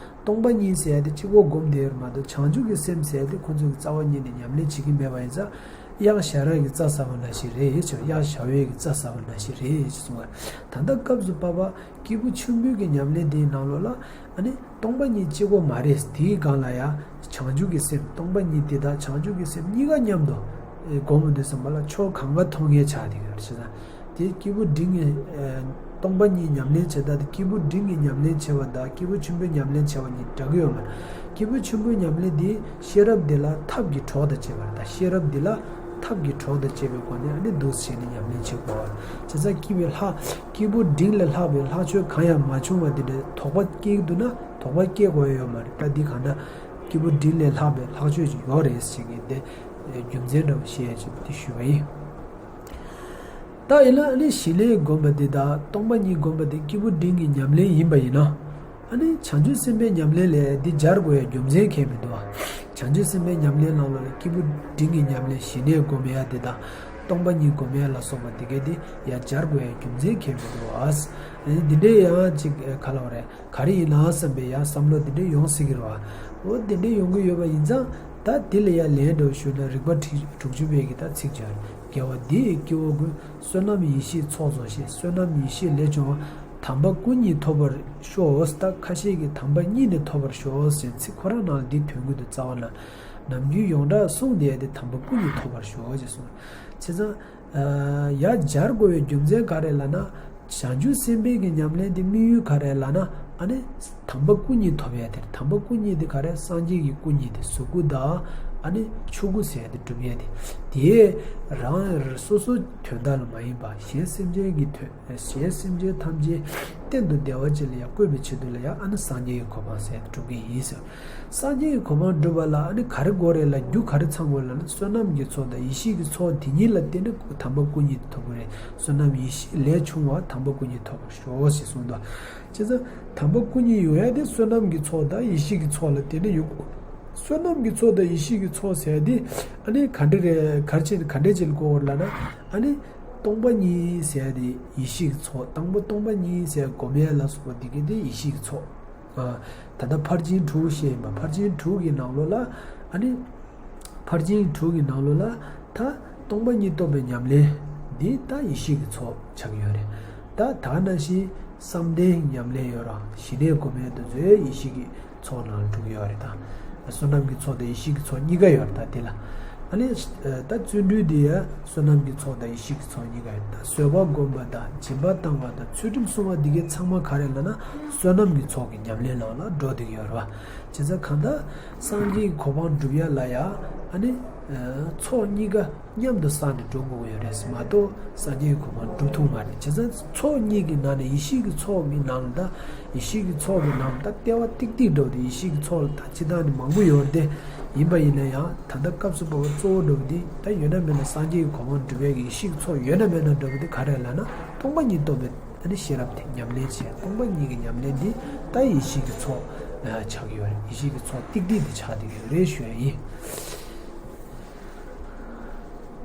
སྟོང་པ་ཉིད་ཟེར་ཡ་དེ་གཅིག་པོ་སྒོམ་བསྡད་ཡོད་མ་གཏོགས། བྱང་ཆུབ་ཀྱི་སེམས་ཟེར་ཡ་དེ་ཁོ་ཚོ་གི་རྩ་བ་ཉིད་ནས་ཉམས་ལེན་བྱེད་ཀྱི་མེད་པ་ཡིན་ཙང་། གཡག་ཞར་བས་ཀྱི་རྩྭ་ཟ་བ་ནང་བཞིན་རེད་ཅེས། གཡག་ཞར་བས་ཀྱི་རྩྭ་ཟ་བ་ནང་བཞིན་རེད་ཅེས་གསུངས་པ། ད་ལྟ་སྐབས་སུ་བབ་པ་སྐྱེས་བུ་ཆེན་པོའི་གི་ཉམས་ལེན་དེའི་ནང་ལོགས་ལ་ཨ་ནི་སྟོང་པ་ཉིད་གཅིག་པོ་མ་རེད། དེའི་སྒང་ལ་ཡང་བྱང་ཆུབ་ཀྱི་སེམས། སྟོང་པ་ཉིད་དེ་དང་བྱང་ཆུབ་ཀྱི་སེམས་གཉིས་ཀ་མཉམ་དུ་སྒོམ་འོང་དུས་ཙམ་པ་ལ་ཕྱོགས་གང་ག་མཐོང་ངེས་ཆགས་བསྡད་ཀྱི་ཡོད་རེད། བྱས་ཙང་དེ་སྐྱེས་བུ་འབྲིང་གི་སྟོང་པ་ཉིད་ཉམས་ལེན་བྱེད་སྟངས་དེ་སྐྱེས་བུ་འབྲིང་གི་ཉམས་ལེན་བྱེད་པ་དང་སྐྱེས་བུ་ཆེན་པོའི་ཉམས་ལེན་བྱེད་པ་གཉིས་འདྲ་གི་ཡོད་མ་རེད། སྐྱེས་བུ་ཆེན་པོའི་ཉམས་ལེན་དེ་ཤེས་རབ་འདི་ལ་ཐབས་ཀྱི་གྲོགས་དང་བཅས་པ་རེད། ད་ཤེས་རབ་འདི་ལ་ཐབས་ཀྱི་གྲོགས་དང་བཅས་པའི་སྒོ་ནས་ཨ་ནི་འདུག་སེ་བྱས་ནས་ཉམས་ལེན་བྱེད་དགོས་པ་རེད། བྱས་ཙང་སྐྱེས་པའི་ལྷག་སྐྱེས་བུ་འབྲིང་ལས་ལྷག་པའི་ལྷག་ཆོས་གང་ཡང་མ་བྱུང་བ་འདི་འདྲའི་དོགས་པ་སྐྱེ་གི་འདུག་ན་དོགས་པ་སྐྱེ་དགོས་ཡ་ཡོད་མ་རེད། ད་འདི་གང་ལྟར་སྐྱེས་བུ་འབྲིང་ལས་ལྷག་པའི་ལྷག་ཆོས་ཅིག་ཡོད་རེད་ཟེར་མཁན་དེ་རྒྱུ་མཚན་འདྲ་བོ་བཤད་ཡ་ཅིག་འདི་ཞུས་པ་ཡིན། ད་ཡིན་ན་ཨ་ནི་ཞི་གནས་སྒོམ་པ་འདི་དང་སྟོང་པ་ཉིད་སྒོམ་པ་འདི་སྐྱེས་བུ་འབྲིང་གི་ཉམས་ལེན་ཡིན་པ་ཡིན་ན། ཨ་ནི་བྱང་ཆུབ་སེམས་དཔའི་ཉམས་ལེན་ལས་འདི་སྦྱར་དགོས་ཡ་རྒྱུ་མཚན་གང་ཡང་མི་འདུག་ཨ། བྱང་ཆུབ་སེམས་དཔའི་ཉམས་ལེན་ནང་ལོགས་ལ་སྐྱེས་བུ་འབྲིང་གི་ཉམས་ལེན་ཞི་གནས་སྒོམ་ཡ་འདི་དང་སྟོང་པ་ཉིད་སྒོམ་ཡ་ལ་སོགས་པ་འདི་གས་འདི་ཡ་སྦྱར་དགོས་ཡ་རྒྱུ་མཚན་གང་ཡང་མི་འདུག་ཨ། ཨ་ནི་འདི་འདྲའི་ཡང་ཅིག་ག་ལབ་དགོས་རེད། ག་རེ་ཡིན་ན་བསམ་པའི་ཡང་བསམ་བློ་འདི་འདྲ་ཡོང་སྲིད་ཀྱི་རེད་བ། འོ་འདི་འདྲ་ཡོང་གི་ཡོད་པ་ཡིན་ཙང་ ད་དེ་ལ་ཡང་ལན་འདྲ་བོ་ཞུས་ན། རིགས་པ་དྲུག་ཅུ་པའི་གི་ད་ཚིག་བརྗོད། དགེ་བ་འདི་ཡི་སྐྱེ་བོ་ཀུན། བསོད་ནམས་ཡེ་ཤེས་ཚོགས་རྫོགས་ཤིང་། བསོད་ནམས་ཡེ་ཤེས་ལས་བྱུང་བ། དམ་པ་སྐུ་གཉིས་ཐོབ་པར་ཤོག། ད་ཁ་ཤས་ཀྱིས་དམ་པ་གཉིས་ནི་ཐོབ་པར་ཤོག་ཟེར། ཚིག་ཁོ་རང་ནང་ལ་འདི་དོན་ཀུན་ཏུ་རྩ་བ་ན་ནམ་རྒྱུན་ཡོངས་གྲགས་གསུངས་བསྡད་དེ། དམ་པ་སྐུ་གཉིས་ཐོབ་པར་ཤོག་ཅེས་གསུངས། བྱས་ཙང་ཡར་སྦྱར་དགོས་པའི་རྒྱུ་མཚན་ག་རེ་ལབ་ན། བྱང་ཆུབ་སེམས་དཔའི་གི་ཉམས་ལེན་དེ་དམིགས་ཡུལ་ག་རེ་ལབ་ན། ཨ་ནི་དམ་པ་སྐུ་གཉིས་ཐོབ་ཡ་དེ། དམ་པ་སྐུ་གཉིས་དེ་ག་རེ། སངས་རྒྱས་ཀྱི་སྐུ་གཉིས་དེ། གཟུགས་སྐུ་དང་ཨ་ནི་ཆོས་སྐུ་ཟེར་ཡ་དེ་སྒྲུབ་ཡ་དེ། དེ་རང་སོ་སོའི་དོན་དག་ལ་མ་ཡིན་པ། གཞན་སེམས་ཅན་གྱི་དོན། གཞན་སེམས་ཅན་ཐམས་ཅད་གཏན་དུ་བདེ་བ་ཅན་ལ་ཡང་བཀོད་པའི་ཆེད་དུ་ལ་ཡང་། ཨ་ནི་སངས་རྒྱས་ཀྱི་གོ་འཕང་ཟེར་ཡ་དེ་སྒྲུབ་ཀྱི་ཡིན་ཟེར། སངས་རྒྱས་ཀྱི་གོ་འཕང་སྒྲུབ་པ་ལ་ཨ་ནི་ག་རེ་དགོས་རེད་ལབ། རྒྱུ་ག་རེ་ཚང་དགོས་ལབ་ན། བསོད་ནམས་ཀྱི་ཚོགས་དང་ཡེ་ཤེས་ཀྱི་ཚོགས་དེ་གཉིས་ལ་བརྟེན་ནས་དམ་པ་སྐུ་གཉིས་ཐོབ་ཀྱི་རེད། བསོད་ནམས་ཡེ་ཤེས་ལས་བྱུང་བ། དམ་པ་སྐུ་གཉིས་ཐོབ་པར་ཤོག་ཅེས་གསུངས་འདུག་བྱས་ཙང་དམ་པ་སྐུ་གཉིས་ཡོང་ཡ་དེ་བསོད་ནམས་ཀྱི་ཚོགས་དང་ཡེ་ཤེས་ཀྱི་ཚོགས་ལ་བརྟེན་ནས་ཡོང་། བསོད་ནམས་ཀྱི་ཚོགས་དང་ཡེ་ཤེས་ཀྱི་ཚོགས་ཟེར་ཡ་དེ་ཨ་ནི་ག་འདྲ་རེད། ག་རེ་བྱས་ནས་ག་འདྲ་བྱས་ནས་གོ་དགོས་ལབ་ན། ཨ་ནི་སྟོང་པ་ཉིད་ཟེར་ཡ་དེ་ཡེ་ཤེས་ཀྱི་ཚོགས། དང་པོ་སྟོང་པ་ཉིད་ཟེར་སྒོམ་ཡ་ལ་སོགས་པ་དེ་གི་དེ་ཡེ་ཤེས་ཀྱི་ཚོགས། ཨ། ད་ལྟ་ཕར་ཕྱིན་དྲུག་བཤད་ཡིན་པ། ཕར་ཕྱིན་དྲུག་གི་ནང་ལོགས་ལ། ཨ་ནི་ཕར་ཕྱིན་དྲུག་གི་ནང་ལོགས་ལ་ད་སྟོང་པ་ཉིད་རྟོགས་པའི་ཉམས་ལེན་འདི་ད་ཡེ་ཤེས་ཀྱི་ཚོགས་ཆགས་ཀྱི་ཡོད་རེད། ད་ད་ག་ནང་བཞིན་བསམ་གཏན་ཉམས་ལེན་ཡོད་ར། ཞི་གནས་སྒོམ་ཡ་དེ་ཚོ་ཡེ་ཤེས་ཀྱི་ཚོགས་ནང་ལ་འགྲོ་གི་ཡོད་རེད། ད་བསོད་ནམས་ཀྱི་ཚོགས་དང་ཡེ་ཤེས་ཀྱི་ཚོགས་གཉིས་ཀ་ཡོད་རེད། ད་དེ་ལ་ཨ་ནི་ད་བརྩོན་འགྲུས་དེ་ཡང་བསོད་ནམས་ཀྱི་ཚོགས་དང་ཡེ་ཤེས་ཀྱི་ཚོགས་གཉིས་ཀ་ཡོད། ད་བཟོད་པ་སྒོམ་པ་དང་སྦྱིན་པ་བཏང་བ་དང་ཚུལ་ཁྲིམས་སྲུང་བ་འདི་གའི་ཚང་མ་ག་རེ་ལབ་ན། བསོད་ནམས་ཀྱི་ཚོགས་ཀྱི་ཉམས་ལེན་ནང་ལ་འགྲོ་བསྡད་ཀྱི་ཡོད་རེད་བ། བྱས་ཙང་གང་ལྟར་སངས་རྒྱས་ཀྱི་གོ་འཕང་སྒྲུབ་ཡ་ལ་ཡང་ཨ་ནི་ཚོགས་གཉིས་ཀ་མཉམ་དུ་བསགས་ནས་འགྲོ་དགོས་ཀྱི་ཡོད་རེད་མ་གཏོགས་སངས་རྒྱས་ཀྱི་གོ་འཕང་སྒྲུབ་ཐུབ་མ་རེད། བྱས་ཙང་ཚོགས་གཉིས་ཀྱི་ནང་ནས་ཡེ་ཤེས་ཀྱི་ཚོགས་ཀྱི་ནང་ད་ཡེ་ཤེས་ཀྱི་ཚོགས་ཀྱི་ནང་ད་ལྟེ་བ་ཏིག་ཏིག་འདྲ་བོ་དེ། ཡེ་ཤེས་ཀྱི་ཚོགས་ལ་ད་སྤྱིར་བཏང་ནས་མང་པོ་ཡོད་རེད་དེ། ཡིན་པ་ཡིན་ན་ཡང་ད་ལྟ་སྐབས་སུ་བབ་པ་གཙོ་བོ་འདྲ་བོ་དེ་ད་ཡོད་ན་མེད་ན་སངས་རྒྱས་ཀྱི་གོ་འཕང་སྒྲུབ་པའི་ཡེ་ཤེས་ཀྱི་ཚོགས་ཡོད་ན་མེད་ན་འདྲ་བོ་དེ་ག་རེ་ལབ་ན། སྟོང་པ་ཉིད་རྟོགས་པའི་ཨ་ནི་ཤེས་རབ་དེ་ཉམས་ལེན་བྱས། སྟོང་པ་ཉིད་ཀྱི་ཉམས་ལེན་འདི་ད་ཡེ་ཤེས་ཀྱི་ཚོགས་ཆགས་ཀྱི་ཡོད་རེད། ཡེ་ཤེས་ཀྱི་ཚོགས་ཏིག་ཏིག་དེ་ཆགས་བསྡད་ཀྱི་ཡོད་རེད་ཞུ་ཡ་ཡིན།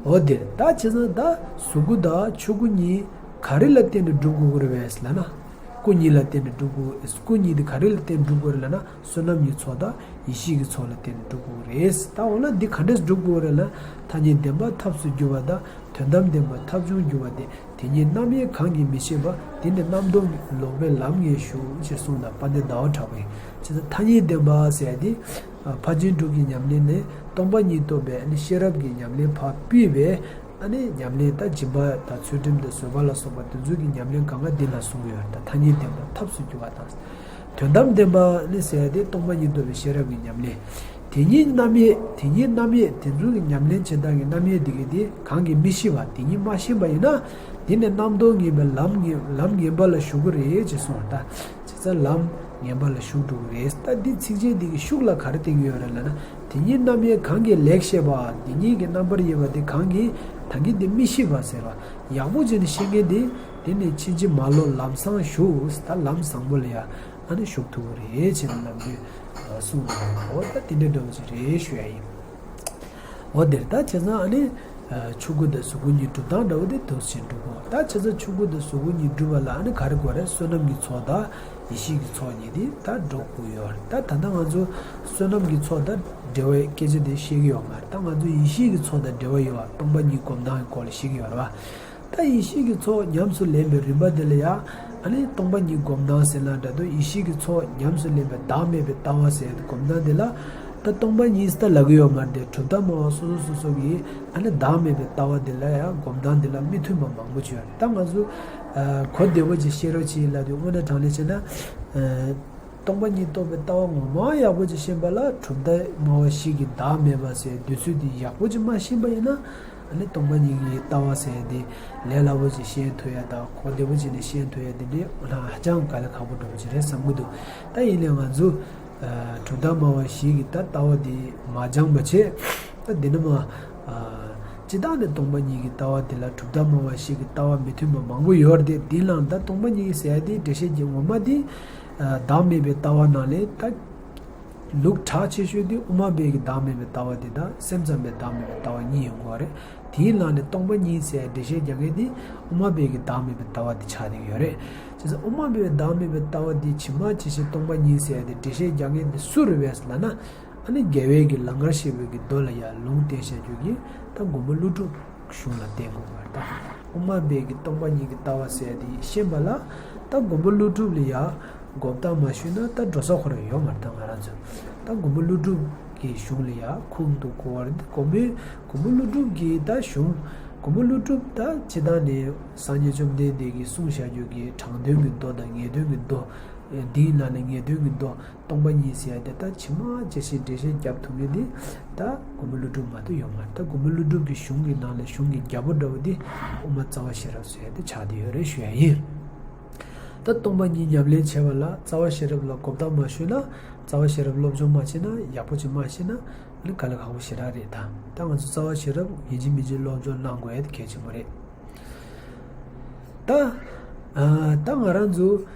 འོ་དེ་ད་བྱས་ཙང་ད་གཟུགས་སྐུ་དང་ཆོས་སྐུ་གཉིས་ག་རེ་ལ་བརྟེན་ནས་སྒྲུབ་དགོས་ཀྱི་རེད་པས་ལབ་ན། སྐུ་གཉིས་ལ་བརྟེན་ནས་སྒྲུབ་དགོས། སྐུ་གཉིས་དེ་ག་རེ་ལ་བརྟེན་ནས་སྒྲུབ་དགོས་རེད་ལབ་ན། བསོད་ནམས་ཀྱི་ཚོགས་དང་ཡེ་ཤེས་ཀྱི་ཚོགས་ལ་བརྟེན་ནས་སྒྲུབ་དགོས་རེད། ད་འོ་ན་འདི་ག་འདྲས་སྒྲུབ་དགོས་རེད་ལབ་ན། ཐ་སྙད་བདེན་པ་ཐབས་སུ་འགྱུར་བ་དང་། དོན་དམ་བདེན་པ་ཐབས་བྱུང་འགྱུར་བ་སྟེ། དེ་ཉིད་རྣམ་དབྱེ་གང་གིས་མི་ཕྱེད་པ། དེ་ནི་རྣམ་རྟོག་ལོག་པའི་ལམ་ངེས་ཞུགས་ཅེས་གསུངས་དང་། དཔལ་ལྡན་ཟླ་བ་གྲགས་པས། བྱས་ཙང་ཐ་སྙད་བདེན་པ་ཟེར་ཡ་དེ། ཕར་ཕྱིན་དྲུག་གི་ཉམས་ལེན་ནས་སྟོང་པ་ཉིད་རྟོགས་པའི་ཨ་ནི་ཤེས་རབ་ཀྱི་ཉམས་ལེན་ཕར་ཕུད་པའི་ཨ་ནི་ཉམས་ལེན་ད་སྦྱིན་པ་དང་ཚུལ་ཁྲིམས་དང་བཟོད་པ་ལ་སོགས་པ་དེ་ཚོ་གི་ཉམས་ལེན་གང་ག་འདི་ལ་གསུངས་ཡོད་རེད། ད་ཐ་སྙད་བདེན་པ་ཐབས་སུ་འགྱུར་བ་དང་། དོན་དམ་བདེན་པ་ནི་ཟེར་ཡ་དེ་སྟོང་པ་ཉིད་རྟོགས་པའི་ཤེས་རབ་ཀྱི་ཉམས་ལེན། དེ་ཉིད་རྣམ་དབྱེ། དེ་ཉིད་རྣམ་དབྱེ། དེ་ཚོ་གི་ཉམས་ལེན་བྱེད་སྟངས་ཀྱི་རྣམ་དབྱེ་དེ་གི་དེ་གང་གིས་མི་ཤེས་པ། དེ་ཉིད་མ་ཤེས་པ་ཡིན་ན། དེ་ནི་རྣམ་རྟོག་ངན་པའི་ལམ་ངན་ལམ་ངན་པ་ལ་ཞུགས་ཀྱི་རེད་ཅེས་གསུངས་པ། ད་བྱས་ཙང་ལམ་ངན་པ་ལ་ཞུགས་འགྲོ་གི་རེད། ད་འདི་ཚིགས་བཅད་འདི་གི་ཤུགས་ལ་ག་རེ་བསྟན་གྱི་ཡོད་རེད་ལབ་ན། དེ་ཉིད་རྣམ་དབྱེ་གང་གིས་ལེགས་ཤེས་པ། དེ་ཉིད་ཀྱི་རྣམ་པར་དབྱེ་བ་དེ་གང་གིས་ད་གིན་དེ་མི་ཤེས་པ་ཟེར་བ། ཡག་པོ་བྱས་ནས་ཤེས་མཁན་དེ། དེ་ནི་ཕྱིན་ཅི་མ་ལོག་ལམ་བཟང་ཞུགས། ད་ལམ་བཟང་པོ་ལ་ཡ་ཨ་ནི་ཞུགས་ཐུབ་ཀྱི་རེད་ཅེས་ནམ་རྒྱུན་གསུངས་འདུག་འོ་ད་དེ་འདྲའི་འདྲ་བོ་ཅིག་རེད་ཞུ་ཡ་ཡིན། འོ་དེར་ད་བྱས་ཙང་ཨ་ནི་ཆོས་སྐུ་དང་གཟུགས་སྐུ་གཉིས་སྒྲུབ་སྟངས་འདྲ་བོ་དེ་འདུག་སེ་འགྲུབ་གོ། ད་བྱས་ཙང་ཆོས་སྐུ་དང་གཟུགས་སྐུ་གཉིས་སྒྲུབ་པ་ལ་ཨ་ནི་ག་རེ་དགོས་རེད། བསོད་ནམས་ཀྱི་ཚོགས་དང་ཡེ་ཤེས་ཀྱི་ཚོགས་གཉིས་དེ་ད་འགྲོ་དགོས་ཡོད་རེད། ད་ད་ལྟ་ང་ཚོ་བསོད་ནམས་ཀྱི་ཚོགས་དང་འབྲེལ་བའི་སྐད་ཆ་དེ་བཤད་ཀྱི་ཡོད་མ་རེད། ད་ང་ཚོ་ཡེ་ཤེས་ཀྱི་ཚོགས་དང་འབྲེལ་བ་ཡོད་པ། སྟོང་པ་ཉིད་སྒོམ་སྟངས་ཀྱི་སྐོར་ལ་བཤད་ཀྱི་ཡོད་རེད་བ། ད་ཡེ་ཤེས་ཀྱི་ཚོགས་ཉམས་སུ་ལེན་པའི་རིམ་པ་དེ་ལ་ཡང་ཨ་ནི་སྟོང་པ་ཉིད་སྒོམ་སྟངས་ཟེར་ན་འདྲ་འདུག་ཡེ་ཤེས་ཀྱི་ཚོགས་ཉམས་སུ་ལེན་པའི་བདག་མེད་པའི་ལྟ་བ་ཟེར་ཡ་དེ་སྒོམ་སྟངས་དེ་ལ། ད་སྟོང་པ་ཉིད་ཟེར་ལབ་ཀྱི་ཡོད་མ་རེད་དེ། གྲུབ་མཐའ་སྨྲ་བ་སོ་སོ་སོ་སོ་གིས་ཨ་ནི་བདག་མེད་པའི་ལྟ་བ་དེ་ལ་ཡང་སྒོམ་སྟངས་དེ་ལ་མི་མཐུན་པ་མང་པོ་བྱུང་ཡོད་རེད། ད་ང་ཚོ་གོ་བདེ་པོ་ཅིག་ཤེས་རོགས་བྱེད་ལབ་དུས་དངོས་གནས་དྲང་གནས་བྱས་ན། སྟོང་པ་ཉིད་རྟོགས་པའི་ལྟ་བ་ངོ་མ་ཡག་པོ་ཅིག་ཤེས་པ་ལ། གྲུབ་མཐའ་སྨྲ་བ་ཞིག་གིས་བདག་མེད་པ་ཟེར་དུས་ཚོད་འདི་ཡག་པོ་ཅིག་མ་ཤེས་པ་ཡིན་ན། ཨ་ནི་སྟོང་པ་ཉིད་ཀྱི་ལྟ་བ་ཟེར་འདི་ལས་སླ་པོ་ཅིག་ཤེས་ཐུབ་ཡ་དང་གོ་བདེ་པོ་ཅིག་ནས་ཤེས་ཐུབ་ཡ་འདི་འདྲའི་ཧ་ཅང་དཀའ་ལས་ཁག་པོ་འདྲ་པོ་ཅིག་རེད་བསམ་གྱི་འདུག་ད་ཡིན་ནའི་ང་ཚོ་གྲུབ་མཐའ་སྨྲ་བ་ཞིག་གིས་ད་ལྟ་བ་འདི་མ་སྦྱངས་པ་བྱས། ད་འདི་ནི་མ་སྤྱིར་བཏང་ནས་སྟོང་པ་ཉིད་ཀྱི་ལྟ་བ་འདི་ལ་གྲུབ་མཐའ་སྨྲ་བ་ཞིག་གི་ལྟ་བ་མི་མཐུན་པ་མང་པོ་ཡོད་རེད་དེ། འདི་ལའང་ད་སྟོང་པ་ཉིད་ཟེར་ཡ་འདི་འགྲེལ་བཤད་ཀྱི་ངོ་མ་འདི། བདག་མེད་པའི་ལྟ་བ་ནང་ལས་ད་ལུགས་གྲགས་ཆེ་ཤོས་དེ་དབུ་མ་པའི་གི་བདག་མེད་པའི་ལྟ་བ་དེ་དང་སེམས་ཙམ་པའི་བདག་མེད་པའི་ལྟ་བ་གཉིས་ཡོང་གི་ཡོད་རེད། དེའི་ནང་ནས་སྟོང་པ་ཉིད་ཟེར་འགྲེལ་བཤད་རྒྱག་མཁན་དེ་དབུ་མ་པའི་གི་བདག་མེད་པའི་ལྟ་བ་དེ་ཆགས་བསྡད་ཀྱི་ཡོད་རེད། བྱས་ཙང་དབུ་མ་པའི་བདག་མེད་པའི་ལྟ་བ་དེ་ཇི་མ་ཇི་བཞིན་སྟོང་པ་ཉིད་ཟེར་དེ་འགྲེལ་བཤད་རྒྱག་མཁན་དེ་སུ་རེད་པས་ལབ་ན། ནི་རྒྱལ་བའི་གི་ལང་ཀར་གཤེགས་པའི་གི་མདོ་ལ་ཡང་ལུང་བསྟན་བྱ་རྒྱུ་གི་ད་མགོན་པོ་ཀླུ་སྒྲུབ་གཞུང་ལ་བརྟེན་དགོས་པ་རེད། ད་དབུ་མ་པའི་གི་སྟོང་པ་ཉིད་ཀྱི་ལྟ་བ་ཟེར་དེ་ཤེས་པ་ལ་ད་མགོན་པོ་ཀླུ་སྒྲུབ་ལ་ཡང་གོ་བརྡ་མ་ཞུས་ན་ད་འགྲོ་ས་ཁོ་རང་ཡོད་མ་རེད། ད་ང་རང་ཚོ་ད་མགོན་པོ་ཀླུ་སྒྲུབ་ཀྱི་གཞུང་ལ་ཡང་ཁུངས་གཏུགས་དགོས་པ་རེད། མགོན་པོའི་མགོན་པོ་ཀླུ་སྒྲུབ་ཀྱི་ད་གཞུང་མགོན་པོ་ཀླུ་སྒྲུབ་ད་སྤྱིར་བཏང་ནས་སངས་རྒྱས་བཅོམ་ལྡན་འདས་ཀྱིས་གསུངས་བཞག་རྒྱུ་གི་དྲང་དོན་གྱི་མདོ་དང་ངེས་དོན་གྱི་མདོ། འདིའི་ནང་ནས་ངེས་དོན་གྱི་མདོ་སྟོང་པ་ཉིད་ཟེར་ཡ་དེ་ད་ཇི་མ་ཇི་བཞིན་འགྲེལ་བཤད་རྒྱབ་ཐུབ་མཁན་དེ་ད་མགོན་པོ་ཀླུ་སྒྲུབ་མ་གཏོགས་ཡོད་མ་རེད། ད་མགོན་པོ་ཀླུ་སྒྲུབ་ཀྱི་གཞུང་གི་ནང་ལས་གཞུང་གི་རྒྱལ་པོ་འདྲ་བོ་དེ་དབུ་མ་རྩ་བ་ཤེས་རབ་ཟེར་ཡ་དེ་ཆགས་བསྡད་ཡོད་རེད་ཞུ་ཡ་ཡིན། ད་སྟོང་པ་ཉིད་ཉམས་ལེན་བྱེད་པ་ལ་རྩ་བ་ཤེས་རབ་ལ་གོ་བརྡ་མ་ཞུས་ན། རྩ་བ་ཤེས་རབ་སློབ་སྦྱོང་མ་བྱས་ན། ཡག་པོ་ཅིག་མ་ཤེས་ན་ཨ་ནི་དཀའ་ལས་ཁག་པོ་ཞེ་དྲག་རེད། ད་ད་ང་ཚོ་རྩ་བ་ཤེས་རབ་ཡིན་གཅིག་མིན་གཅིག་སློབ་སྦྱོང་གནང་དགོས་ཡ་དེ་གལ་ཆེན་པོ་རེད། ད་ཨ་ད་ང་རང་ཚོ་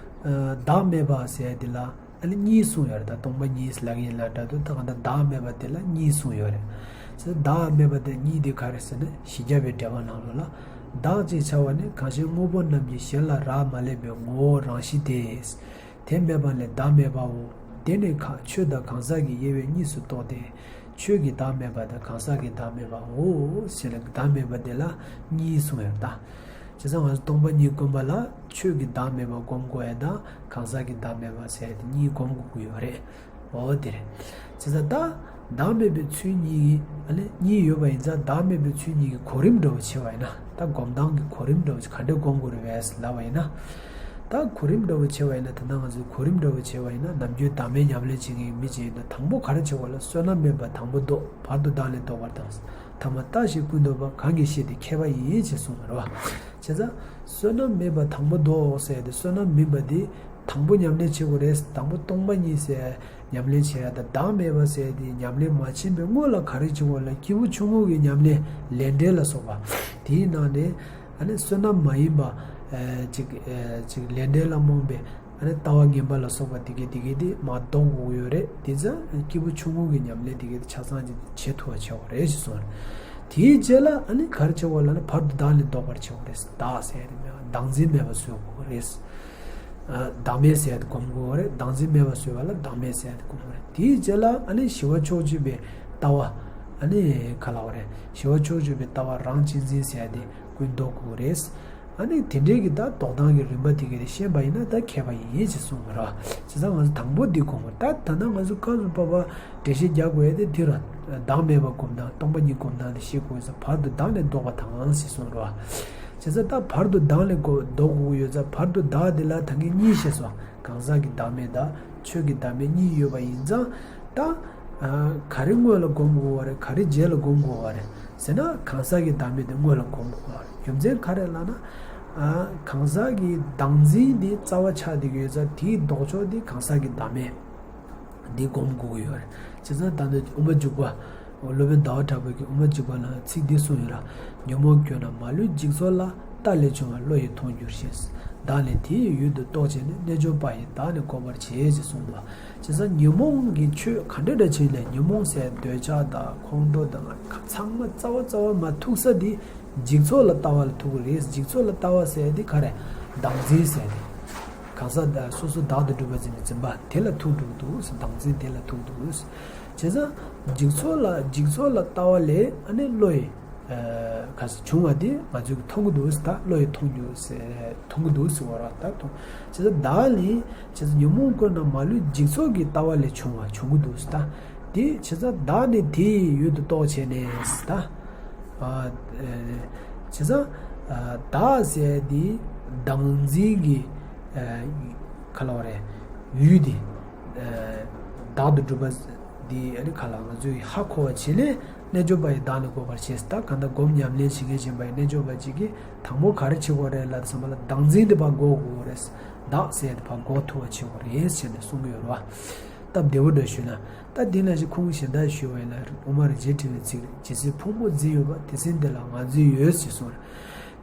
ཨ་བདག་མེད་པ་ཟེར་ཡ་དེ་ལ་ཨ་ནི་གཉིས་གསུངས་ཡོད་རེད། ད་སྟོང་པ་ཉིད་ལབ་ཀྱི་ཡིན་ལབ་འདྲ་འདུག་ད་གང་ལྟར་བདག་མེད་པ་དེ་ལ་གཉིས་གསུངས་ཡོད་རེད། ཟེར་བདག་མེད་པ་དེ་གཉིས་དེ་ག་རེ་ཟེར་ན་བཞི་བརྒྱ་པའི་འགྲེལ་པ་ནང་ལོགས་ལ། བདག་ཅེས་བྱ་བ་ནི་གང་ཞིག་དངོས་པོ་རྣམས་ཀྱི་གཞན་ལ་རག་མ་ལས་པའི་ངོ་བོ་རང་བཞིན་ཏེ། དེ་མེད་པ་ལས་བདག་མེད་པའོ། དེ་ནི་གང་ཆོས་དང་གང་ཟག་གི་དབྱེ་བས་གཉིས་སུ་རྟོག་སྟེ། ཆོས་ཀྱི་བདག་མེད་པ་དང་གང་ཟག་གི་བདག་མེད་པའོ། ཞེས་ལ་བདག་མེད་པ་དེ་ལ་གཉིས་གསུངས་ཡོད་ད། བྱས་ཙང་ང་ཚོ་སྟོང་པ་ཉིད་སྒོམ་པ་ལ་ཆོས་ཀྱི་བདག་མེད་པ་སྒོམ་དགོས་ཡ་དང་གང་ཟག་གི་བདག་མེད་པ་ཟེར་ཡ་དེ་གཉིས་སྒོམ་དགོས་ཀྱི་ཡོད་རེད། འོ་དེ་རེད། བྱས་ཙང་ད་བདག་མེད་པའི་ཚུལ་གཉིས་ཀྱི་ཨ་ནི་གཉིས་ཡོད་པ་ཡིན་ཙང་བདག་མེད་པའི་ཚུལ་གཉིས་ཀྱི་གོ་རིམ་འདྲ་བོ་བྱས་པ་ཡིན་ན། ད་སྒོམ་སྟངས་ཀྱི་གོ་རིམ་འདྲ་བོ་ག་འདྲ་སྒོམ་དགོས་རེད་པས་ལབ་པ་ཡིན་ན། ད་གོ་རིམ་འདྲ་བོ་བྱས་པ་ཡིན་ན། ད་ལྟ་ང་ཚོས་གོ་རིམ་འདྲ་བོ་བྱས་པ་ཡིན་ན། ནམ་རྒྱུན་བདག་མེད་ཉམས་ལེན་བྱེད་མཁན་གྱི་མི་ཅིག་ཡིན་ན་དང་པོ་ག་རེ་བྱེད་དགོས་ལབ། བསོད་ནམས་དམན་པ་དང་པོ་བཟློག་བར་དུ་བདག་ལས་ལྡོག་པར་དང་། ཐ་མ་ལྟ་ཞིག་ཀུན་ལྡོག་པ་གང་གིས་ཤེས་ཏེ་མཁས་པ་ཡིན། ཞེས་གསུངས་པ་རེད་བ། བྱས་ཙང་བསོད་ནམས་དམན་པ་དང་པོ་བཟློག་ཟེར་ཏེ་བསོད་ནམས་དམན་པ་དེ་དང་པོ་ཉམས་ལེན་བྱེད་དགོས་རེད། དང་པོ་སྟོང་པ་ཉིད་ཟེར་ཉམས་ལེན་བྱེད་ཡ་དང་། བདག་མེད་པ་ཟེར་དེ་ཉམས་ལེན་མ་བྱས་པའི་སྔོན་ལ་ག་རེ་བྱེད་དགོས་ལབ། སྐྱེས་བུ་ཆུང་ངུ་གི་ཉམས་ལེན་ལས་འབྲས་ལ་སོགས་པ་དེའི་ནང་ནས་ཨ་ནི་བསོད་ནམས་མ་ཡིན་པ་ཨ་ཅིག་ཨ་ཅིག་ལས་འབྲས་ལ་རྨོངས་པའི་ཨ་ནི་ལྟ་བ་ངན་པ་ལ་སོགས་པ་དེ་གས་དེ་གས་དེ་མར་ལྡོག་དགོས་ཀྱི་ཡོད་རེད། དེ་ཙང་སྐྱེས་བུ་ཆུང་ངུ་གི་ཉམས་ལེན་དེ་གས་དེ་ཆ་ཚང་ཅིག་བྱེད་ཐུབ་པ་བྱེད་དགོས་རེད་ཞེས་གསུངས། དེའི་རྗེས་ལ་ཨ་ནི་ག་རེ་བྱེད་དགོས་ལབ་ན་བར་དུ་བདག་ལས་ལྡོག་པར་བྱེད་དགོས་རེད། བདག་ཟེར་ཡ་དེ་མེད་པ་བདག་འཛིན་མེད་པ་བཟོ་དགོས་རེད། ཨ་བདག་མེད་ཟེར་ཡ་དེ་སྒོམ་དགོས་རེད། བདག་འཛིན་མེད་པ་བཟོས་པ་ལ་བདག་མེད་ཟེར་ཡ་དེ་སྒོམ་དགོས་རེད། དེའི་རྗེས་ལ་ཨ་ནི་ཞི་བ་ཕྱོགས་གཅིག་པའི་ལྟ་བ་ཨ་ནི་ག་ལབ་དགོས་རེད། ཞི་བ་ཕྱོགས་གཅིག་པའི་ལྟ་བ་རང་གཅེས་འཛིན་ཟེར་ཡ་དེ་ཀུན་ལྡོག་དགོས་རེད། ཨ་ནི་དེ་འདྲའི་གི་ད་ལྡོག་སྟངས་ཀྱི་རིམ་པ་དེ་ག་རེ་ཤེས་པ་ཡིན་ན་ད་མཁས་པ་ཡིན་ཞེས་གསུངས་པ་རེད། བྱས་ཙང་ང་ཚོ་དང་པོ་འདི་སྒོམ་དགོས། ད་ད་ལྟ་ང་ཚོ་སྐབས་སུ་བབ་པ་འགྲེལ་བཤད་རྒྱག་དགོས་ཡ་དེ་འདི་རེད། བདག་མེད་པ་སྒོམ་སྟངས་སྟོང་པ་ཉིད་སྒོམ་སྟངས་དེ་ཤེས་དགོས་ས། བར་དུ་བདག་ལས་ལྡོག་པ་དང་ཞེས་གསུངས་པ་རེད། བྱས་ཙང་ད་བར་དུ་བདག་ལས་སྒོ་ལྡོག་དགོས་ཀྱི་ཡོད་ཙང་བར་དུ་བདག་དེ་ལ་ད་གིན་གཉིས་བཤད་སོང་། གང་ཟག་གི་བདག་མེད་དང་ཆོས་ཀྱི་བདག་མེད་གཉིས་ཡོད་པ་ཡིན་ཙང་། ད་ཨ་ག་རེ་སྔོན་ལ་སྒོམ་དགོས་པ་རེད། ག་རེ་རྗེས་ལ་སྒོམ་དགོས་པ་རེད་ཟེར་ན། གང་ཟག་གི་བདག་མེད་དེ་སྔོན་ལ་སྒོམ་དགོས་པ་རེད། རྒྱུ་མཚན་ག་རེ་ལབ་ན། ཨ་གང་ཟག་གི་བདག་འཛིན་དེ་རྩ་བ་ཆགས་བསྡད་ཀྱི་ཡོད་ཙང་དེའི་ལྡོག་ཕྱོགས་དེ་གང་ཟག་གི་བདག་མེད་འདི་སྒོམ་དགོས་ཀྱི་ཡོད་རེད། བྱས་ཙང་ད་ནི་དབུ་མ་འཇུག་པ། སློབ་དཔོན་ཟླ་བ་གྲགས་པའི་གི་དབུ་མ་འཇུག་པ་ལ་ཚིག་འདི་གསུངས་ཡོད་ར། ཉོན་མོངས་སྐྱོན་རྣམས་མ་ལུས་འཇིག་ཚོགས་ལ། ལྟ་ལས་བྱུང་བ་བློ་ཡིས་མཐོང་འགྱུར་ཞིང་། བདག་ནི་དེ་ཡི་ཡུལ་དུ་རྟོག་བྱས་ནས། རྣལ་འབྱོར་པ་ཡིས་བདག་ནི་འགོག་པར་བྱེད། ཅེས་གསུངས་པ། བྱས་ཙང་ཉོན་མོངས་ཀྱི་ཆོས་ག་འདྲ་འདྲ་བྱས་ནས་ཉོན་མོངས་ཟེར་འདོད་ཆགས་དང་ཁོང་ཁྲོ་དང་ཚང་མ་རྩ་བ་རྩ་བ་མར་ཐུག་ས་འདི་འཇིག་ཚོགས་ལ་ལྟ་བ་ལ་ཐུག་གི་རེད། འཇིག་ཚོགས་ལ་ལྟ་བ་ཟེར་འདི་ག་རེ། བདག་འཛིན་ཟེར་འདི། གང་ཟག་བདག་སོ་སོ་བདག་ཏུ་གྲུབ་པར་འཛིན་པའི་འཛིན་པ་དེ་ལ་ཐུག་འགྲོ་གི་འདུག་ཟེར། བདག་འཛིན་དེ་ལ་ཐུག་འགྲོ་གི་འདུག་ཟེར། བྱས་ཙང་འཇིག་ཚོགས་ལ་འཇིག་ཚོགས་ལ་ལྟ་བ་ལས་ཨ་ནི་བློ་ཡི་ཨ་ག་ས་བྱུང་བ་དེ་ང་ཚོས་མཐོང་གི་འདུག་ཟེར། ད་བློ་ཡིས་མཐོང་འགྱུར་ཟེར། མཐོང་གི་འདུག་ཟེར་བ་ར། ད་མཐོང་། བྱས་ཙང་བདག་ནི་བྱས་ཙང་ཉོན་མོངས་ཀུན་རྣམས་མ་ལུས་འཇིག་ཚོགས་ཀྱི་ལྟ་བ་ལས་བྱུང་བ་བྱུང་གི་འདུག་ཟེར། ད་དེ་བྱས་ཙང་བདག་ནི་དེ་ཡི་ཡུལ་དུ་རྟོག་བྱས་ནས་ཟེར། ད་ཨ་བྱས་ཙང་ཨ་བདག་ཟེར་དེ་བདག་འཛིན་གྱི་ཨ་ག་ལབ་དགོས་རེད། ཡུལ་དེ་ཨ་བདག་ཏུ་གྲུབ་པ་འདི་ཨ་ནི་ག་ལབ། ང་ཚོས་ཧ་གོ་བ་བྱས་ནས་རྣལ་འབྱོར་པ་ཡིས་བདག་ནི་འགོག་པར་བྱེད། ད་གང་ལྟར་སྒོམ་ཉམས་ལེན་བྱེད་མཁན་ཅིག་ཡིན་པ་ཡིན་ན། རྣལ་འབྱོར་པ་ཅིག་གིས་དང་པོ་ག་རེ་བྱེད་དགོས་རེད་ལབ་ཙམ་པ་ལ་བདག་འཛིན་དེ་ཕར་འགོག་དགོས་རེད། བདག་ཟེར་དེ་ཕར་འགོག་ཐུབ་པ་བྱེད་དགོས་རེད་ཟེར་ནས་གསུང་གི་ཡོད་རེད་བ། སྟབས་བདེ་པོ་འདྲ་ཞུས་ན། ད་དེ་ནང་བཞིན་ཁུངས་གཞན་དག་ཞུས་པ་ཡིན་ན། དབུ་མར་རྗེས་དྲིལ་བའི་ཚིག་རེད། ཇི་སྲིད་ཕུང་པོ་འཛིན་ཡོད་པ། དེ་སྲིད་དེ་ལ་ང་འཛིན་ཡོད་ཅེས་གསུངས་རེད།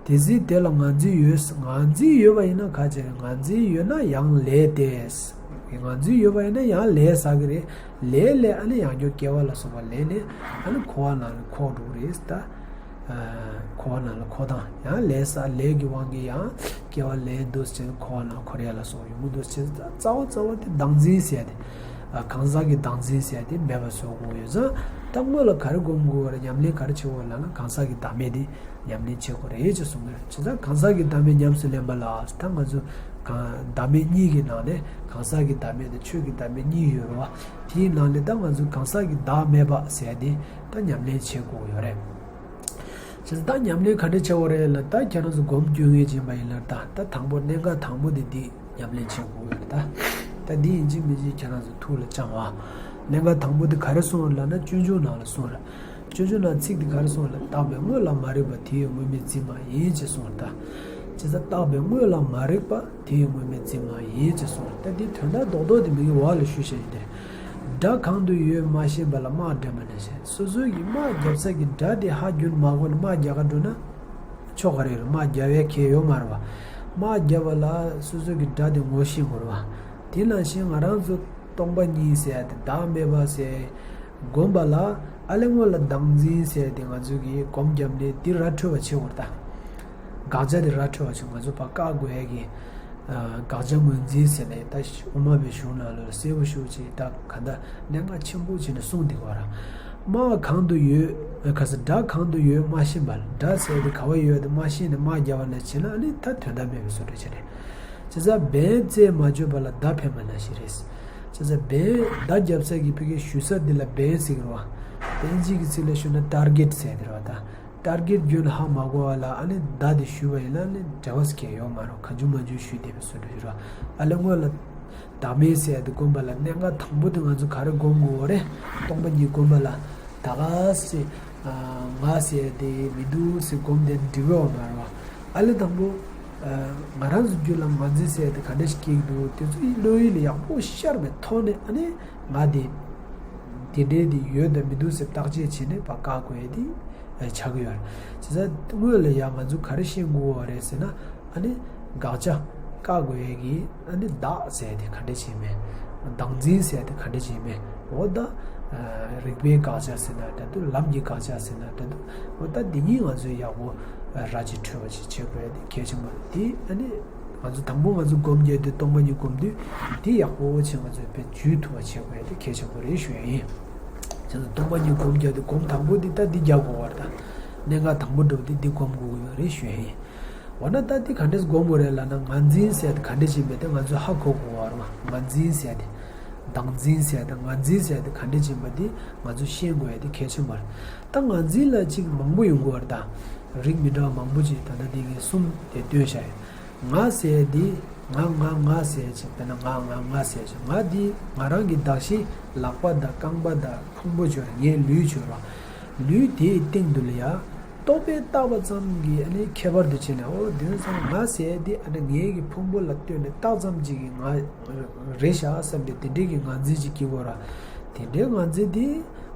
དེ་སྲིད་དེ་ལ་ང་འཛིན་ཡོད། ང་འཛིན་ཡོད་པ་ཡིན་ན་ག་ཅི་རེད། ང་འཛིན་ཡོད་ན་ཡང་ལས་ཏེ། ང་འཛིན་ཡོད་པ་ཡིན་ན་ཡང་ལས་བསགས་ཀྱི་རེད། ལས་ལས་ཨ་ནི་ཡང་བསྐྱར་སྐྱེ་བ་ལ་སོགས་པ་ལས་ནས་ཨ་ནི་འཁོར་བ་ནང་ལ་འཁོར་འགྲོ་གི་རེད་ད། ཨ་འཁོར་བ་ནང་ལ་འཁོར་སྟངས་ཡང་ལས་བསགས། ལས་ཀྱི་དབང་གིས་ཡང་སྐྱེ་བ་ལེན་འདུག་ཟེར། འཁོར་བ་ནང་འཁོར་ཡ་ལ་སོགས་ཡོང་གི་འདུག་ཟེར། རྩ་བ་རྩ་བ་དེ་བདག་འཛིན་ཟེར་ཏེ། གང་ཟག་གི་བདག་འཛིན་ཟེར་དེ་མེད་པ་བཟོ་དགོས་ཡོད་ཙང་། ད་སྔོན་ལ་ག་རེ་སྒོམ་དགོས་པ་རེད། ཉམས་ལེན་ག་རེ་བྱེད་དགོས་ལབ་ན། གང་ཟག་གི་བདག་མེད་དེ་ཉམས་ལེན་བྱེད་དགོས་རེད་ཅེས་གསུངས་ཀྱི་རེད། བྱས་ཙང་གང་ཟག་གི་བདག་མེད་ཉམས་སུ་ལེན་པ་ལ། ད་ང་ཚོ་གང་བདག་མེད་གཉིས་ཀྱི་ནང་ནས་གང་ཟག་གི་བདག་མེད་དང་ཆོས་ཀྱི་བདག་མེད་གཉིས་ཡོད་རེད་བ། དེའི་ནང་ནས་ད་ང་ཚོ་གང་ཟག་གི་བདག་མེད་པ་ཟེར་དེ་ད་ཉམས་ལེན་བྱེད་དགོས་ཡོད་རེད། བྱས་ཙང་ད་ཉམས་ལེན་ག་འདྲ་བྱེད་དགོས་རེད་ལབ། ད་ཁྱེད་རང་ཚོ་སྒོམ་སྐྱོན་ངེས་ཅན་པ་ཡིན་ན། ད་ད་དང་པོ་གནད་འགག་དང་པོ་དེ་འདི་ཉམས་ལེན་བྱེད་དགོས་ཡོད་རེད། ད་ད་འདི་ཡིན་གཅིག་མིན་གཅིག་ཁྱེད་རང་ཚོ་ཐུགས་ལ་བཅངས་བ། གནད་འགག་དང་པོ་དེ་ག་རེ་གསུངས་ལབ་ན། སྤྱོད་འཇུག་ནང་ལ་གསུངས་རེད། སྤྱོད་འཇུག་ནང་ཚིག་དེ་ག་རེ་གསུངས་ལབ། བརྟགས་པའི་དངོས་ལ་མ་རིག་པ། དེ་ཡི་དངོས་མེད་འཛིན་མ་ཡིན་ཅེས་གསུངས་རེད། ད་བྱས་ཙང་བརྟགས་པའི་དངོས་ལ་མ་རིག་པ། དེ་ཡི་དངོས་མེད་འཛིན་མ་ཡིན་ཅེས་གསུངས་རེད། ད་འདི་དོན་དག་རྡོག་རྡོག་དེ་མི་གི་བ་ལ་ཞུ་བཤད་ཡིན་ཏེ། དགྲ་གང་དུ་ཡོད་མ་ཤེས་པ་ལ། དམག་བརྒྱབ་པ་ནང་བཞིན། སོ་སོ་གི་དམག་བརྒྱབ་ས་གི་དགྲ་དེ་ཧ་གྱོན་མ་གོ་ནས་དམག་རྒྱག་ག་འགྲོ་ན་ཆོག་ག་རེད། དམག་རྒྱག་ཡས་ཁེལ་ཡོད་མ་རེད་བ། དམག་རྒྱབ་པ་ལ་སོ་སོ་གི་དགྲ་དེ་ངོ་ཤེས་དགོས་རེད་བ། དེ་ནང་བཞིན་ང་རང་ཚོ་སྟོང་པ་ཉིད་ཟེར་ཡ་དེ། བདག་མེད་པ་ཟེར་སྒོམ་པ་ལ། ཨ་ལས་སྔོན་ལ་བདག་འཛིན་ཟེར་ཡ་དེ་ང་ཚོ་གིས་སྒོམ་བརྒྱབ་ནས་དེ་ར་འཕྲོད་པ་བྱེད་དགོས་རེད་ད། དགག་བྱ་དེ་ར་འཕྲོད་པ་བྱེད། ང་ཚོ་ཕར་བཀག་དགོས་ཡ་གི། ཨ། དགག་བྱ་ངོས་འཛིན་ཟེར་ནས་ད་དབུ་མ་པའི་གཞུང་ནང་ལ་གསལ་པོ་ཞེ་པོ་ཅིག་ད་ག་འདྲ་གནད་འགག་ཆེན་པོ་བྱས་ནས་གསུངས་བསྡད་ཀྱི་ཡོད་རེད། དམག་གང་དུ་ཡོད། ག་ས། དགྲ་གང་དུ་ཡོད་མ་ཤེས་པ་ལ། དགྲ་ཟེར་དེ་ག་བ་ཡོད་དེ་མ་ཤེས་ནས་དམག་རྒྱབ་པ་ནང་བཞིན་ལ། ཨ་ནི་ད་དོན་དག་མེད་པའི་བཟོ་འདྲ་བྱས་རེད། བྱས་ཙང་བན་རྩེ་མ་བཅོས་པ་ལ། མདའ་འཕེན་པ་ནང་བཞིན་རེད། བྱས་ཙང་བན་མདའ་རྒྱབ་ས་གི་ཕ་གི་གཞུ་ས་འདི་ལ་བན་ཟེར་གྱི་རེད་བ། དབྱིན་ཇི་གི་ཚིག་ལ་ཞུས་ན་ཊར་གེཊ་ཟེར་དེ་རེད་བ་ད། ཊར་གེཊ་རྒྱུན་ཧ་མ་གོ་བ་ལ་ཨ་ནི་མདའ་དེ་གཞུས་པ་ཡིན་ན་ཨ་ནི་འབྲས་བུ་སྐྱེ་ཡོད་མ་རེད། གང་བྱུང་མང་བྱུང་གཞུས་བསྡད་པའི་བཟོ་འདྲ་ཞིག་རེད། ཨ་ལས་སྔོན་ལ་བདག་མེད་ཟེར་ཡ་དེ་སྒོམ་པ་ལ་གནད་འགག་དང་པོ་དེ་ང་ཚོ་ག་རེ་སྒོམ་དགོས་རེད། སྟོང་པ་ཉིད་སྒོམ་པ་ལ་ད་ག་སེ། ཨ། ང་ཟེར་ཡ་དེ་མི་འདུག་ཟེར་སྒོམ་བསྡད་ན་འགྲིག་གི་ཡོད་མ་རེད་བ། ཨ་ལས་དང་པོ། ཨ། ང་རང་ཚོ་རྒྱུད་ལ་ང་འཛིན་ཟེར་ཡ་དེ་ག་འདྲ་ཞིག་སྐྱེ་གི་འདུག་དེ་ཚོ་ཡི་བློ་ཡུལ་ལ་ཡག་པོ་ཤར་བའི་ཐོག་ནས། ཨ་ནི་ང་དེ་དེ་འདྲའི་དེ་ཡོད་དང་མི་འདུག་ཟེར་བརྟག་དཔྱད་བྱས་ནས་ཕར་བཀག་དགོས་ཡ་དེ་ཆགས་ཀྱི་ཡོད་རེད། བྱས་ཙང་སྔོན་ལ་ཡང་ང་ཚོ་ག་རེ་ཤེས་དགོས་པ་རེད་ཟེར་ན། ཨ་ནི་དགག་བྱ་བཀག་དགོས་ཡ་གི། ཨ་ནི་བདག་ཟེར་ཡ་དེ་ག་འདྲ་ཅིག་མེད། བདག་འཛིན་ཟེར་ཡ་དེ་ག་འདྲ་ཅིག་མེད། འོ་ད། ཨ། རིགས་པའི་དགག་བྱ་ཟེར་ན་འདྲ་འདུག་ལམ་གྱི་དགག་བྱ་ཟེར་ན་འདྲ་འདུག་འོ་ད་འདི་གཉིས་ང་ཚོས་ཡག་པོ་ར་ཅིག་འཕྲོད་པ་ཅིག་བྱེད་དགོས་ཡ་དེ་གལ་ཆེན་པོ་རེད། དེ་ཨ་ནི་ང་ཚོ་དང་པོ་ང་ཚོ་སྒོམ་རྒྱག་དུས། སྟོང་པ་ཉིད་སྒོམ་དུས་འདི་ཡག་པོ་བྱས་ང་ཚོས་དཔེ་འཇུས་ཐུབ་པ་བྱེད་དགོས་ཡ་དེ་གལ་ཆེན་པོ་རེད་ཞུ་ཡ་ཡིན། བྱས་ཙང་སྟོང་པ་ཉིད་སྒོམ་རྒྱག་དུས་སྒོམ་དང་པོ་འདི་ད་འདི་རྒྱག་དགོས་པ་རེད་ད། གནད་འགག་དང་པོ་འདྲ་པོ་འདི་འདི་སྒོམ་དགོས་ཀྱི་ཡོད་རེད་ཞུ་ཡ་ཡིན། འོ་ན་ད་འདི་ག་འདྲས་སྒོམ་དགོས་རེད་ལབ་ན། ང་འཛིན་ཟེར་ཡ་དེ་ག་འདྲས་ཅིག་མེད་དེ་ང་ཚོས་ཧ་གོ་དགོས་པ་རེད་བ། ང་འཛིན་ཟེར་ཡ་དེ། བདག་འཛིན་ཟེར་ཡ་དེ། ང་འཛིན་ཟེར་ཡ་དེ་ག་འདྲས་ཅིག་མེད་པ་འདི་ང་ཚོས་ཤེས་དགོས་ཡ་དེ་གལ་ཆེན་པོ་རེད། ད་ང་འཛིན་ལ་ཅིག་མང་པོ་ཡོང་གི་ཡོད་རེད་ད། རིགས་མི་འདྲ་བ་མང་པོ་ཅིག་ད་ལྟ་འདི་ངས་གསུམ་དེ་སྟོན་བཞག་ཡོད། ང་ཟེར་ཡ་འདི། ང་ང་ང་ཟེར་ཡ་ཅིག་དཔེར་ན་ང་ང་ང་ཟེར་ཡ་ཅིག་ང་འདི་ང་རང་གི་གདགས་གཞི་ལག་པ་དང་རྐང་པ་དང་ཕུང་པོ་བྱས་ར། ངའི་ལུས་བྱས་ར། ལུས་དེའི་སྟེང་དུ་ལ་ཡ། རྟོག་པས་བཏགས་པ་ཙམ་གྱིས་ཨ་ནི་ཁྱད་པར་དུ་བྱས་ནས། འོ་དེང་སང་ང་ཟེར་ཡ་འདི་ཨ་ནི་ངའི་གི་ཕུང་པོ་ལ་ལྟོས་ནས་བཏགས་ཙམ་ཅིག་གི་ང་རེད་ཤག་བསམ་པའི་དེ་འདྲའི་གི་ང་འཛིན་ཅིག་སྐྱེ་གི་ཡོད་ར། དེ་འདྲའི་ང་འཛིན་འདི་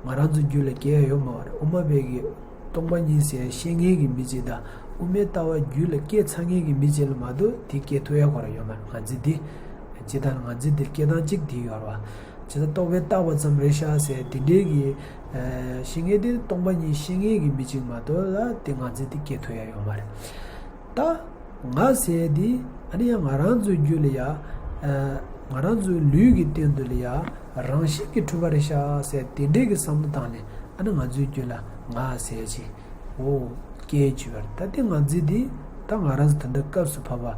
ང་རང་ཚོ་རྒྱུད་ལ་སྐྱེ་ཡ་ཡོད་མ་རེད། དབུ་མ་པའི་གི་སྟོང་པ་ཉིད་ཟེར་ཤེས་མཁན་གྱི་མི་གཅིག་དང་། དབུ་མའི་ལྟ་བ་རྒྱུད་ལ་སྐྱེས་ཚར་མཁན་གྱི་མི་གཅིག་ལ་མ་གཏོགས་དེ་སྐྱེ་ཐུབ་ཡ་ཁོ་རང་ཡོད་མ་རེད། ང་འཛིན་འདི། སྤྱིར་བཏང་ང་འཛིན་འདི་སྐྱེ་སྟངས་གཅིག་དེ་ཡོད་རེད་བ། བྱས་ཙང་རྟོག་པས་བཏགས་པ་ཙམ་རེད་ཤག་ཟེར་དེ་འདྲའི་གི། ཨ། ཤེས་མཁན་དེ་སྟོང་པ་ཉིད་ཤེས་མཁན་གྱི་མི་གཅིག་མ་གཏོགས་ལ་དེ་ང་འཛིན་དེ་སྐྱེ་ཐུབ་ཡ་ཡོད་མ་རེད། ད་ང་ཟེར་དེ་ཨ་ནི་ཡང་ང་རང་ཚོའི་རྒྱུད་ལ་ཡ། ཨ། ང་རང་ཚོའི་ལུས་ཀྱི་སྟེང་དུ་ལ་ཡ་རང་བཞིན་གྱིས་གྲུབ་པ་རེད་ཤག་ཟེར་དེ་འདྲའི་གི་བསམ་བློ་བཏང་ནས། ཨ་ནི་ང་ཚོའི་རྒྱུད་ལ་ང་ཟེར་ཅིག་འོ། སྐད་ཅིག་བར་ད་དེ་ང་འཛིན་འདི་ད་ང་རང་ཚོ་ད་ལྟ་སྐབས་སུ་བབ་པ།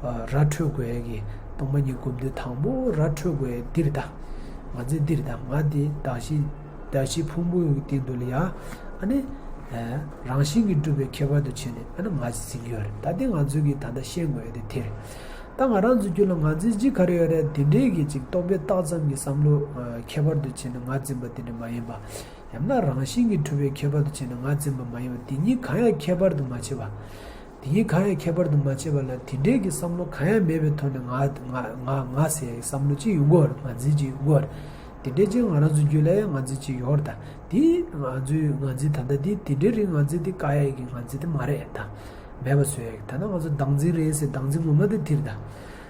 ཨ། ར་འཕྲོད་དགོས་ཡ་གི། སྟོང་པ་ཉིད་སྒོམ་དུས་དང་པོ་ར་འཕྲོད་དགོས་ཡ་འདི་རེད་ད། ང་འཛིན་འདི་རེད་ད། ང་འདི་གདགས་གཞི། གདགས་གཞི་ཕུང་པོ་ཡི་སྟེང་དུ་ལ་ཡ། ཨ་ནི། ཨ། རང་བཞིན་གྱིས་གྲུབ་པའི་ཁྱད་པར་དུ་བྱས་ནས་ཨ་ནི་ང་འཛིན་གྱི་ཡོད་རེད། ད་དེ་ང་ཚོས་ཀྱི་ད་ལྟ་ཤེས་དགོས་ཡ་དེ་དེ་རེད། ད་ང་རང་ཚོའི་རྒྱུད་ལ་ང་འཛིན་གཅིག་ག་རེ་ཡོད་རེད། དེ་འདྲའི་གི་ཅིག་རྟོག་པས་བཏགས་ཙམ་གྱི་བསམ་བློ། ཨ། ཁྱད་པར་དུ་བྱས་ནས་ང་འཛིན་པ་དེ་འདྲ་མ་ཡིན་པ། ཡང་ན་རང་བཞིན་གྱིས་གྲུབ་པའི་ཁྱད་པར་དུ་བྱས་ནས་ང་འཛིན་པ་མ་ཡིན་པ། དེ་གཉིས་གང་ཡང་ཁྱད་པར་དུ་མ་ཕྱེ་བ། དེ་གཉིས་གང་ཡང་ཁྱད་པར་དུ་མ་ཕྱེ་བ་ལ་དེ་འདྲའི་གི་བསམ་བློ་གང་ཡང་མེད་པའི་ཐོག་ནས་ང་ང་ང་ང་ཟེར་ཡའི་བསམ་བློ་ཅིག་ཡོང་གི་ཡོད་རེད། ང་འཛིན་ཅིག་ཡོང་གི་ཡོད་རེད། དེ་འདྲའི་ཅིག་ང་རང་ཚོའི་རྒྱུད་ལ་ཡང་ང་འཛིན་ཅིག་ཡོད་རེད་ད། དེ་ང་ཚོའི་ང་འཛིན་ད་ལྟ་དེ་དེ་འདྲའི་རིགས་ང་འཛིན་དེ་བཀག་ཡ་གི་ང་འཛིན་དེ་མ་རེད་ད། མེད་པ་བཟོ་ཡ་གི། ད་ནང་ང་ཚོ་བདག་འཛིན་རེད་ཟེར་བདག་འཛིན་ངོ་མ་དེ་དེ་རེད་ད།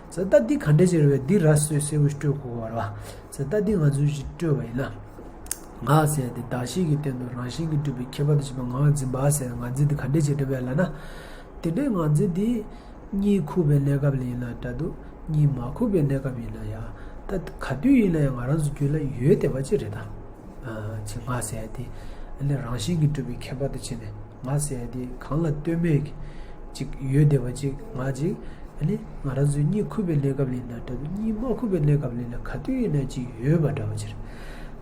ཟེར་ད་འདི་ག་འདྲ་ཅིག་རེད་པས། འདི་ར་སོས་སེ་བོ་སྤྲོད་དགོས་པ་རེད་བ། ཟེར་ད་འདི་ང་ཚོས་ཅིག་སྤྲོད་པ་ཡིན་ན། ང་ཟེར་དེ་གདགས་གཞི་གི་སྟེང་དུ་རང་བཞིན་གྱིས་གྲུབ་པའི་ཁྱད་པར་དུ་བྱས་པའི་ངང་འཛིན་པ་ཟེར་ང་འཛིན་དེ་ག་འདྲ་ཅིག་རེད་པས་ལབ་ན། དེ་འདྲའི་ངང་འཛིན་དེ་གཉིད་ཁུག་པའི་གནས་སྐབས་ལ་ཡིན་ན་འདྲ་འདུག་གཉིད་མ་ཁུག་པའི་གནས་སྐབས་ཡིན་ན་ཡང་ ད་ག་དུས་ཡིན་ན་ཡང་ང་རང་ཚོ་རྒྱུད་ལ་ཡོད་བསྡད་པ་ཅིག་རེད་ད། ཨ་ཅིག་ང་ཟེར་ཡ་དེ་ཨ་ནི་རང་བཞིན་གྱིས་གྲུབ་པའི་ཁྱད་པར་དུ་བྱས་ནས་ང་ཟེར་ཡ་དེ་གང་ལ་ལྟོས་མེད་ཅིག་ཡོད་བསྡད་པ་ཅིག་ང་ཅིག་ཨ་ནི་ང་རང་ཚོའི་གཉིད་ཁུག་པའི་གནས་སྐབས་ལ་ཡིན་ན་འདྲ་འདུག་གཉིད་མ་ཁུག་པའི་གནས་སྐབས་ལ་ཡིན་ན་ག་དུས་ཡིན་ན་ཅིག་ཡོད་པ་འདྲ་བ་ཅིག་རེད།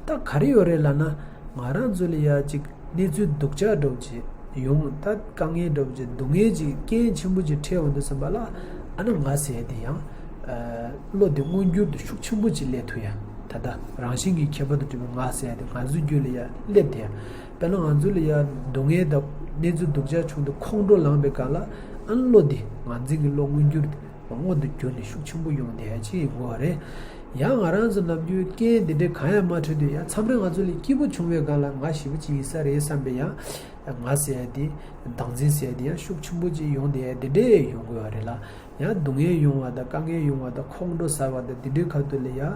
ད་ག་རེ་ཡོད་རེད་ལབ་ན་ང་རང་ཚོ་ལ་ཡ་ཅིག་གནས་ཚུལ་སྡུག་ཅག་འདྲ་བོ་ཅིག་ཡོང་ད་དཀའ་ངལ་འདྲ་བོ་ཅིག་སྡུག་བསྔལ་ཅིག་རྐྱེན་ཆེན་པོ་ཅིག་འཕྲད་འོང་དུས་ཙམ་པ་ལ་ཨ་ནི་ང་ཟེར་ཡ་དེ་ཡང་བློ་དེ་མངོན་གྱུར་དུ་ཤུགས་ཆེན་པོ་ཅིག་སླེབས་ཐུབ་ཡ། ད་ལྟ་རང་བཞིན་གྱི་ཁྱད་པར་དུ་གྲུབ་པའི་ང་ཟེར་ཡ་དེ་ང་ཚོའི་རྒྱུད་ལ་ཡ་སླེབས་ཏེ་ཡ། དཔེར་ན་ང་ཚོ་ལ་ཡ་སྡུག་བསྔལ་དང་གནས་ཚུལ་སྡུག་ཅག་བྱུང་དུས་ཁོང་ཁྲོ་ལངས་པའི་སྒང་ལ་ཨ་ནི་བློ་འདི་ངར་འཛིན་གྱི་བློ་མངོན་གྱུར་དུ་མངོན་དུ་གྱུར་ནས་ཤུགས་ཆེན་པོ་ཡོང་བསྡད་ཡ་ཅིག་ཡོང་གི་ཡོད་རེད། ཡང་ང་རང་ཚོ་ནམ་རྒྱུན་རྐྱེན་འདི་འདྲའི་གང་ཡང་མ་འཕྲད་དུས་ཡ་མཚམས་རེ་ང་ཚོ་ལ་སྐྱིད་པོ་བྱུང་བའི་སྒང་ལ་ང་ཞེ་པོ་ཅིག་ཡིན་ས་རེད་བསམ་པའི་ཡང་ང་ཟེར་ཡ་འདི་བདག་འཛིན་ཟེར་ཡ་འདི་ཡང་ཤུགས་ཆེན་པོ་ཅིག་ཡོང་བསྡད་ཡ་འདི་འདྲས་ཡོང་གི་ཡོད་རེད་ལ། ཡང་སྡུག་བསྔལ་ཡོང་བ་དང་དཀའ་ངལ་ཡོང་བ་དང་ཁོང་ཁྲོ་ཟ་བ་དང་འདི་འདྲའི་ཁ་ཐུག་ལ་ཡ་ཨ་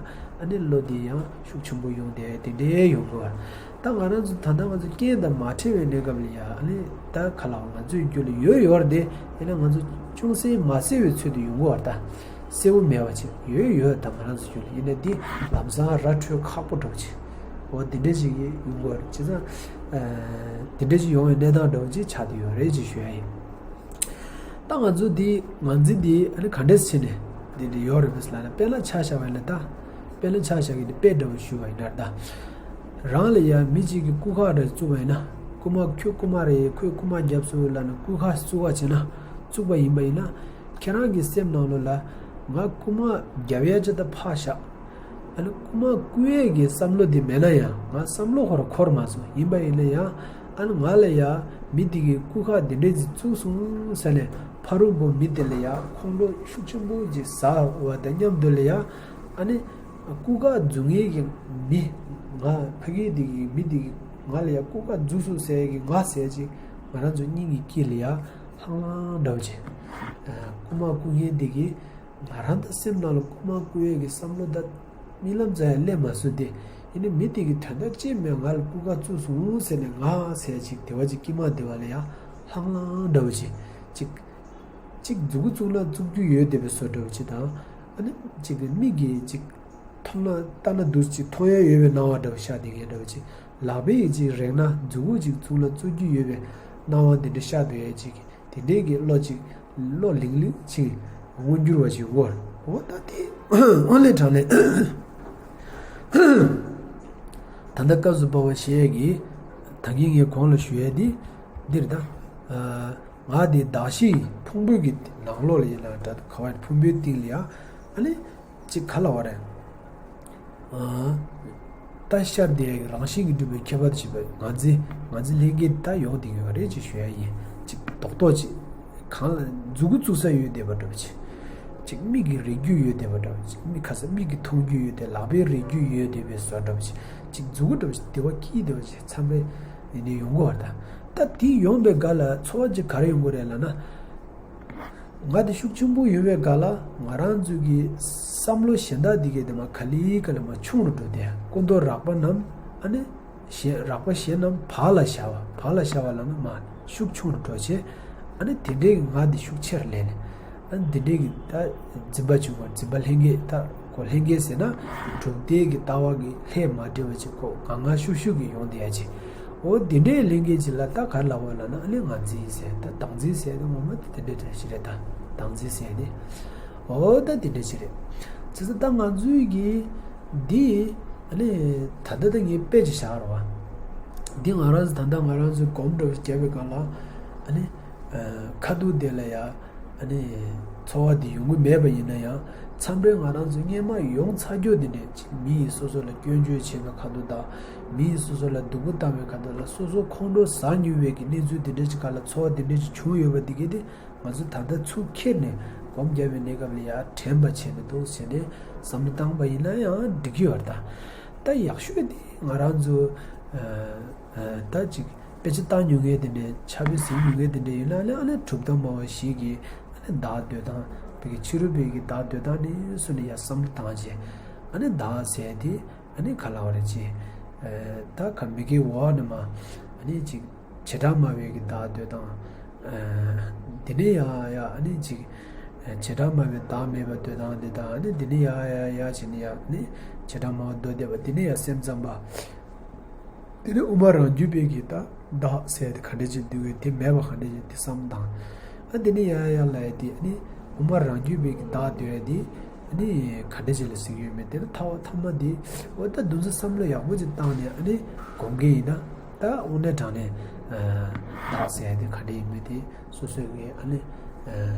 ནི་བློ་འདི་ཡང་ཤུགས་ཆེན་པོ་ཡོང་བསྡད་ཡ་འདི་འདྲས་ཡོང་གི་ཡོད་རེད། ད་ང་རང་ཚོ་ད་ལྟ་ང་ཚོ་རྐྱེན་དང་མ་འཕྲད་པའི་གནས་སྐབས་ལ་ཡ་ཨ་ནི་ད་ག་ལ་ང་ཚོའི་རྒྱུད་ལ་ཡོད་ཡོད་རེད་དེ་ཡིན་ན་ང་ཚོ་ཅུང་ཟད་མ་གསལ་བའི་ཚོད་དུ་ཡོང་གི་ཡོད་རེད་ད། གསལ་བོ་མེད་པ་ཅིག་ཡོད་ཡོད་ད་ང་རང་ཚོ་རྒྱུད་ལ་ཡིན་ན་འདི་ལམ་སང་ར་འཕྲོད་ཁག་པོ་འགྲོ་ཅིག་འོ་འདི་འདྲ་ཅིག་ཡོང་གི་ཡོད་རེད་བྱས་ཙང་འདི་འདྲ་ཅིག་ཡོང་བའི་གནས་སྟངས་འདྲ་བོ་ཅིག་ཆགས་བསྡད་ཡོད་རེད་ཅེས་ཞུ་ཡ་ཡིན། ད་ང་ཚོ་འདི་ངར་འཛིན་འདི་ཨ་ནི་ག་འདྲས་བྱས་ནས་འདི་འདྲ་ཡོད་རེད་མི་ལབ་ན་དཔེ་ལ་ཆ་བཞག་པ་ཡིན་ན་ད། དཔེ་ལ་ཆ་བཞག་གི་འདི་དཔེ་འདྲ་བོ་ཞུ་བ་ཡིན་ན་ད། རང་ལ་ཡ་མི་གཅིག་གིས་རྐུ་ཁག་འདྲ་བཙུགས་པ་ཡིན་ན་རྐུ་མ་ཁྱོད་རྐུ་མ་རེད་ཁོས་རྐུ་མ་བརྒྱབ་སོང་ལབ་ནས་རྐུ་ཁག་བཙུགས་པ་བྱས་ན་བཙུགས་པ་ཡིན་པ་ཡིན་ན་ཁྱེད་རང་གི་སེམས་ནང་ལོགས་ལ་ང་རྐུ་མ་བརྒྱབ་ཡ་ཅིག་ད་ཕར་བཞག་ཨ་ནི་རྐུ་མ་རྐུ་ཡས་ཀྱི་བསམ་བློ་དེ་མེད་ན་ཡང་ང་བསམ་བློ་ཁོ་རང་འཁོར་མ་སོང་ཡིན་པ་ཡིན་ན་ཡང་ཨ་ནི་ང་ལ་ཡ་མི་དེ་གིས་རྐུ་ཁག་དེ་འདྲས་ཅིག་བཙུགས་སོང་ཟེར་ནས་ཕ་རོལ་པོ་མི་དེ་ལ་ཡ་ཁོང་ཁྲོ་ཤུགས་ཆེན་པོ་ཅིག་ཟ་བ་དང་མཉམ་དུ་ལ་ཡ་ཨ་ནི་རྐུ་ཁག་རྫུ་ངེས་ཀྱི་མི་ང་ཕ་གི་དེ་གི་མི་དེ་གིས་ང་ལ་ཡ་རྐུ་ཁག་རྫུ་སོང་ཟེར་གི་ང་ཟེར་ཅིག་ང་རང་ཚོ་སྙིང་གི་དཀྱིལ་ལ་ཡ་ལྷང་ལྷང་འདྲ་བོ་ཅིག་རྐུ་མ་རྐུ་མཁན་དེ་གིས། ང་རང་ད་སེམས་ནང་ལ་རྐུ་མ་རྐུ་ཡས་ཀྱི་བསམ་བློ་ད་རྨི་ལམ་ཙམ་ཡང་སླེབས་མ་སོང་སྟེ། ཡིན་ནའི་མི་དེ་གིས་དོན་དག་ཅི་མེད་ང་ལ་རྐུ་ཁག་བཙུགས་སོང་ཟེར་ནས་ང་ཟེར་ཅིག་དེ་བ་ཅིག་དཀྱིལ་མ་དེ་བ་ལ་ཡང་ལྷང་ལྷང་འདྲ་བོ་ཅིག་ཅིག་ཅིག་མཛུ་གུ་བཙུགས་ན་བཙུགས་རྒྱུ་ཡོད་བསྡད་པའི་བཟོ་འདྲ་བོ་ཅིག་དང་། ཨ་ནི་ཅིག་མིག་གིས་ཅིག་མཐོང་ན་ལྟ་ན་འདུག་ཅིག་མཐོང་ཡ་ཡོད་པའི་སྣང་བ་འདྲ་བོ་ཤར་བསྡད་མཁན་འདྲ་བོ་ཅིག་ལག་པས་ཅིག་རེག་ན་མཛུ་གུ་ཅིག་བཙུགས་ན་བཙུགས་རྒྱུ་ཡོད་པའི་སྣང་བ་འདི་འདྲ་ཤར་བསྡད་ཡ་ཅིག་དེ་འདྲའི་གི་བློ་ཅིག་བློ་ལིང་ལིང་ཅིག་མངོན་གྱུར་བ་ཞིག་འོར་འོ་ད་དེ་ཨོ་ལེ་དྲང་ལེ། ད་ལྟ་སྐབས་སུ་བབ་པ་ཞེས་ཀྱི་ད་གིན་ངས་གོང་ལ་ཞུ་ཡ་འདི་འདིར་ད་ང་དེ་གདགས་གཞི་ཕུང་པོའི་གི་ནང་ལོགས་ལ་ཡིན་ན་འདྲ་ག་བ་ཕུང་པོའི་སྟེང་ལ་ཡ་ཨ་ནི། ཅིག་ག་ལ་བ་རེད། ཨ། ད་ཤར་དེ་རང་བཞིན་གྱིས་གྲུབ་པའི་ཁྱད་པར་དུ་བྱས་པའི་ངར་འཛིན་ངར་འཛིན་ལྷན་སྐྱེས་ད་ཡོང་བསྡད་ཡོད་རེད་ཅེས་ཞུ་ཡ་ཡིན། ཅིག་རྡོག་རྡོག་ཅིག་གང་ལ་མཛུ་གུ་བཙུགས་ས་ཡོད་བསྡད་པ་འདྲ་བོ་ཅིག་ཅིག་མིག་གིས་རེག་རྒྱུ་ཡོད་བསྡད་པ་འདྲ་བོ་ཅིག་མིག་ག་ས་མིག་གིས་མཐོང་རྒྱུ་ཡོད་བསྡད་ལག་པས་རེག་རྒྱུ་ཡོད་བསྡད་པའི་བཟོ་འདྲ་བོ་ཅིག་ཅིག་མཛུ་གུ་འདྲ་བོ་ཅིག་དེ་བ་ཀི་དེ་བ་ཅིག་མཚམས་རེ་ཡིན་ནས་ཡོང་གི་བ་ད། ད་དེ་ཡོང་པའི་སྒང་ལ་ཚོར་བ་ཅིག་ག་རེ་ཡོང་གི་རེད་ལབ་ན། ང་དེ་ཤུགས་ཆེན་པོ་ཡོད་པའི་སྒང་ལ་ང་རང་ཚོའི་གི་བསམ་བློ་གཞན་དག་འདི་གའི་དེ་མ་ག་ལེ་ག་ལེ་མ་ཆུང་རུ་འགྲོ་དེ་ཀུན་རྟོག་རགས་པ་རྣམས་ཨ་ནི་གཞན་རགས་པ་གཞན་རྣམས་བག་ལ་ཞ་བ་བག་ལ་ཞ་བ་ལབ་ན་མ་ཤུགས་ཆུང་རུ་འགྲོ་བྱས་ཨ་ནི་དེ་འདྲའི་གི་ང་དེ་ཤུགས་ཆེར་ལས་ནས་ཨ་ནི་དེ་འདྲའི་གི་ད་འཛིན་པ་བྱུང་བ་འཛིན་པ་ལྷན་སྐྱེས་ད་ཁོ་ལྷན་སྐྱེས་ཟེར་ན་གྲུབ་མཐའི་གི་ལྟ་བ་གི་ལྷད་མ་འདྲེས་པ་ཅིག་ཁོ་ང་ང་ཤུགས་ཤུགས་གི་ཡོང་དེ་ཡ་ཅིག་འོ་དེ་འདྲའི་ལྷན་སྐྱེས་ཅིག་ལ་ད་ག་རེ་ལབ་དགོས་ལབ་ན་ཨ་ནི་ངར་འཛིན་ཟེར་ད་བདག་འཛིན་ཟེར་ད་ངོ་མ་དེ་འདྲའི་འདྲ་ཞིག་རེད་ད་བདག་འཛིན་ཟེར་ནི་འོ་ད་དེ་འདྲ་ཞིག་རེད། བྱས་ཙང་ད་ང་ཚོའི་གི་འདི་ཨ་ནི་ད་ལྟ་ད་ངས་དཔེ་ཅིག་བཞག་རོགས་ཨ། འདི་ང་རང་ཚོ་ད་ལྟ་ང་རང་ཚོའི་སྒོམ་འདྲ་བོ་བརྒྱབ་པའི་སྒང་ལ་ཨ་ནི་ཁ་ཐུག་དེ་ལ་ཡ། ཨ་ནི། ཚོར་བ་འདི་ཡོང་གི་མེད་པ་ཡིན་ན་ཡང་མཚམས་རེ་ང་རང་ཚོ་སྔན་མ་ཡོང་ཚར་རྒྱུ་འདི་འདྲས་ཅིག་མི་ཡིས་སོ་སོ་ལ་སྐྱོན་བརྗོད་བྱེད་པའི་ཁ་ཐུག་དང་མི་ཡིས་སོ་སོ་ལ་སྡུག་པོ་བཏང་བའི་ཁ་ཐུག་ལ་སོ་སོ་ཁོང་ཁྲོ་ཟ་མྱོང་བའི་གི་གནས་ཚུལ་འདི་འདྲས་ཅིག་ག་ལ་ཚོར་བ་འདི་འདྲས་ཅིག་བྱུང་ཡོད་པ་འདི་གས་དེ་ང་ཚོ་ད་ལྟ་ཚུར་འཁྱེར་ནས་སྒོམ་རྒྱབ་པའི་གནས་སྐབས་ལ་ཡར་དྲན་པ་བྱས་ནས་འདུག་ཟེར་ནས་བསམ་བློ་བཏང་པ་ཡིན་ན་ཡང་འགྲིག་གི་ཡོད་རེད་ད། ད་ཡག་ཤོས་དེ་ང་རང་ཚོ་ད་ཅིག་དཔེ་ཆ་ལྟ་མྱོང་མཁན་དེ་འདྲས་ཕྱག་དཔེ་གཟིགས་མྱོང་མཁན་དེ་འདྲས་ཡིན་ན་ཨ་ནི་གྲུབ་མཐའ་སྨྲ་བ་ཞིག་གིས་ཨ་ནི་བདག་འདོད་སྟངས་བོད་ཀྱི་ཕྱི་རོལ་པའི་གི་བདག་འདོད་སྟངས་ནས་བཟུང་ནས་ཡར་བསམ་བློ་བཏང་བྱས་ཨ་ནི་བདག་ཟེར་དེ་ཨ་ནི་ག་ལ་བ་རེད་ཅེས་ད་ག་མི་དགེ་བ་ནི་མ་ཨ་ནི་ཅིག་བྱེ་བྲག་སྨྲ་བའི་གི་བདག་འདོད་སྟངས་དེ་ནས་ཡང་ཡང་ཨ་ནི་ཅིག་ བྱེ་བྲག་སྨྲ་བའི་བདག་མེད་པ་འདོད་སྟངས་འདི་དང་ནི། འདི་ནི་ཡ་ཡ་ཡ་བྱས་ནས་ཡ་ནི་བྱེ་བྲག་སྨྲ་བ་མདོ་སྡེ་པ་འདི་ནི་ཡ་སེམས་ཙམ་པ། དེ་ནས་དབུ་མ་རང་རྒྱུད་པའི་གི་ད་བདག་ཟེར་དེ་ག་འདྲ་ཅིག་འདུག་གི། དེ་མེད་པ་ག་འདྲ་ཅིག་དེ་བསམ་དང་། ཨ་དེ་ནས་ཡ་ཡ་ལ་ཡ་དེ་ནི་དབུ་མ་རང་རྒྱུད་པའི་གི་བདག་འདོད་ཡ་དེ་ནི་ག་འདྲ་ཅིག་ལ་ཟེར་གྱི་ཡོད་མེད། དེ་ནི་ཐ་བ་ཐ་མ་དེ་འོ་ད་འདུ་འཛི་བསམ་བློ་ཡག་པོ་ཅིག་བཏང་ནས་ཨ་ནི་སྒོམ་གྱི་ཡིན་ན། ད་དངོས་གནས་དྲང་གནས་བདག་ཟེར་ཡ་དེ་ག་འདྲ་ཡིན་མེད་དེ་སོ་སོའི་གི་ཨ་ནི་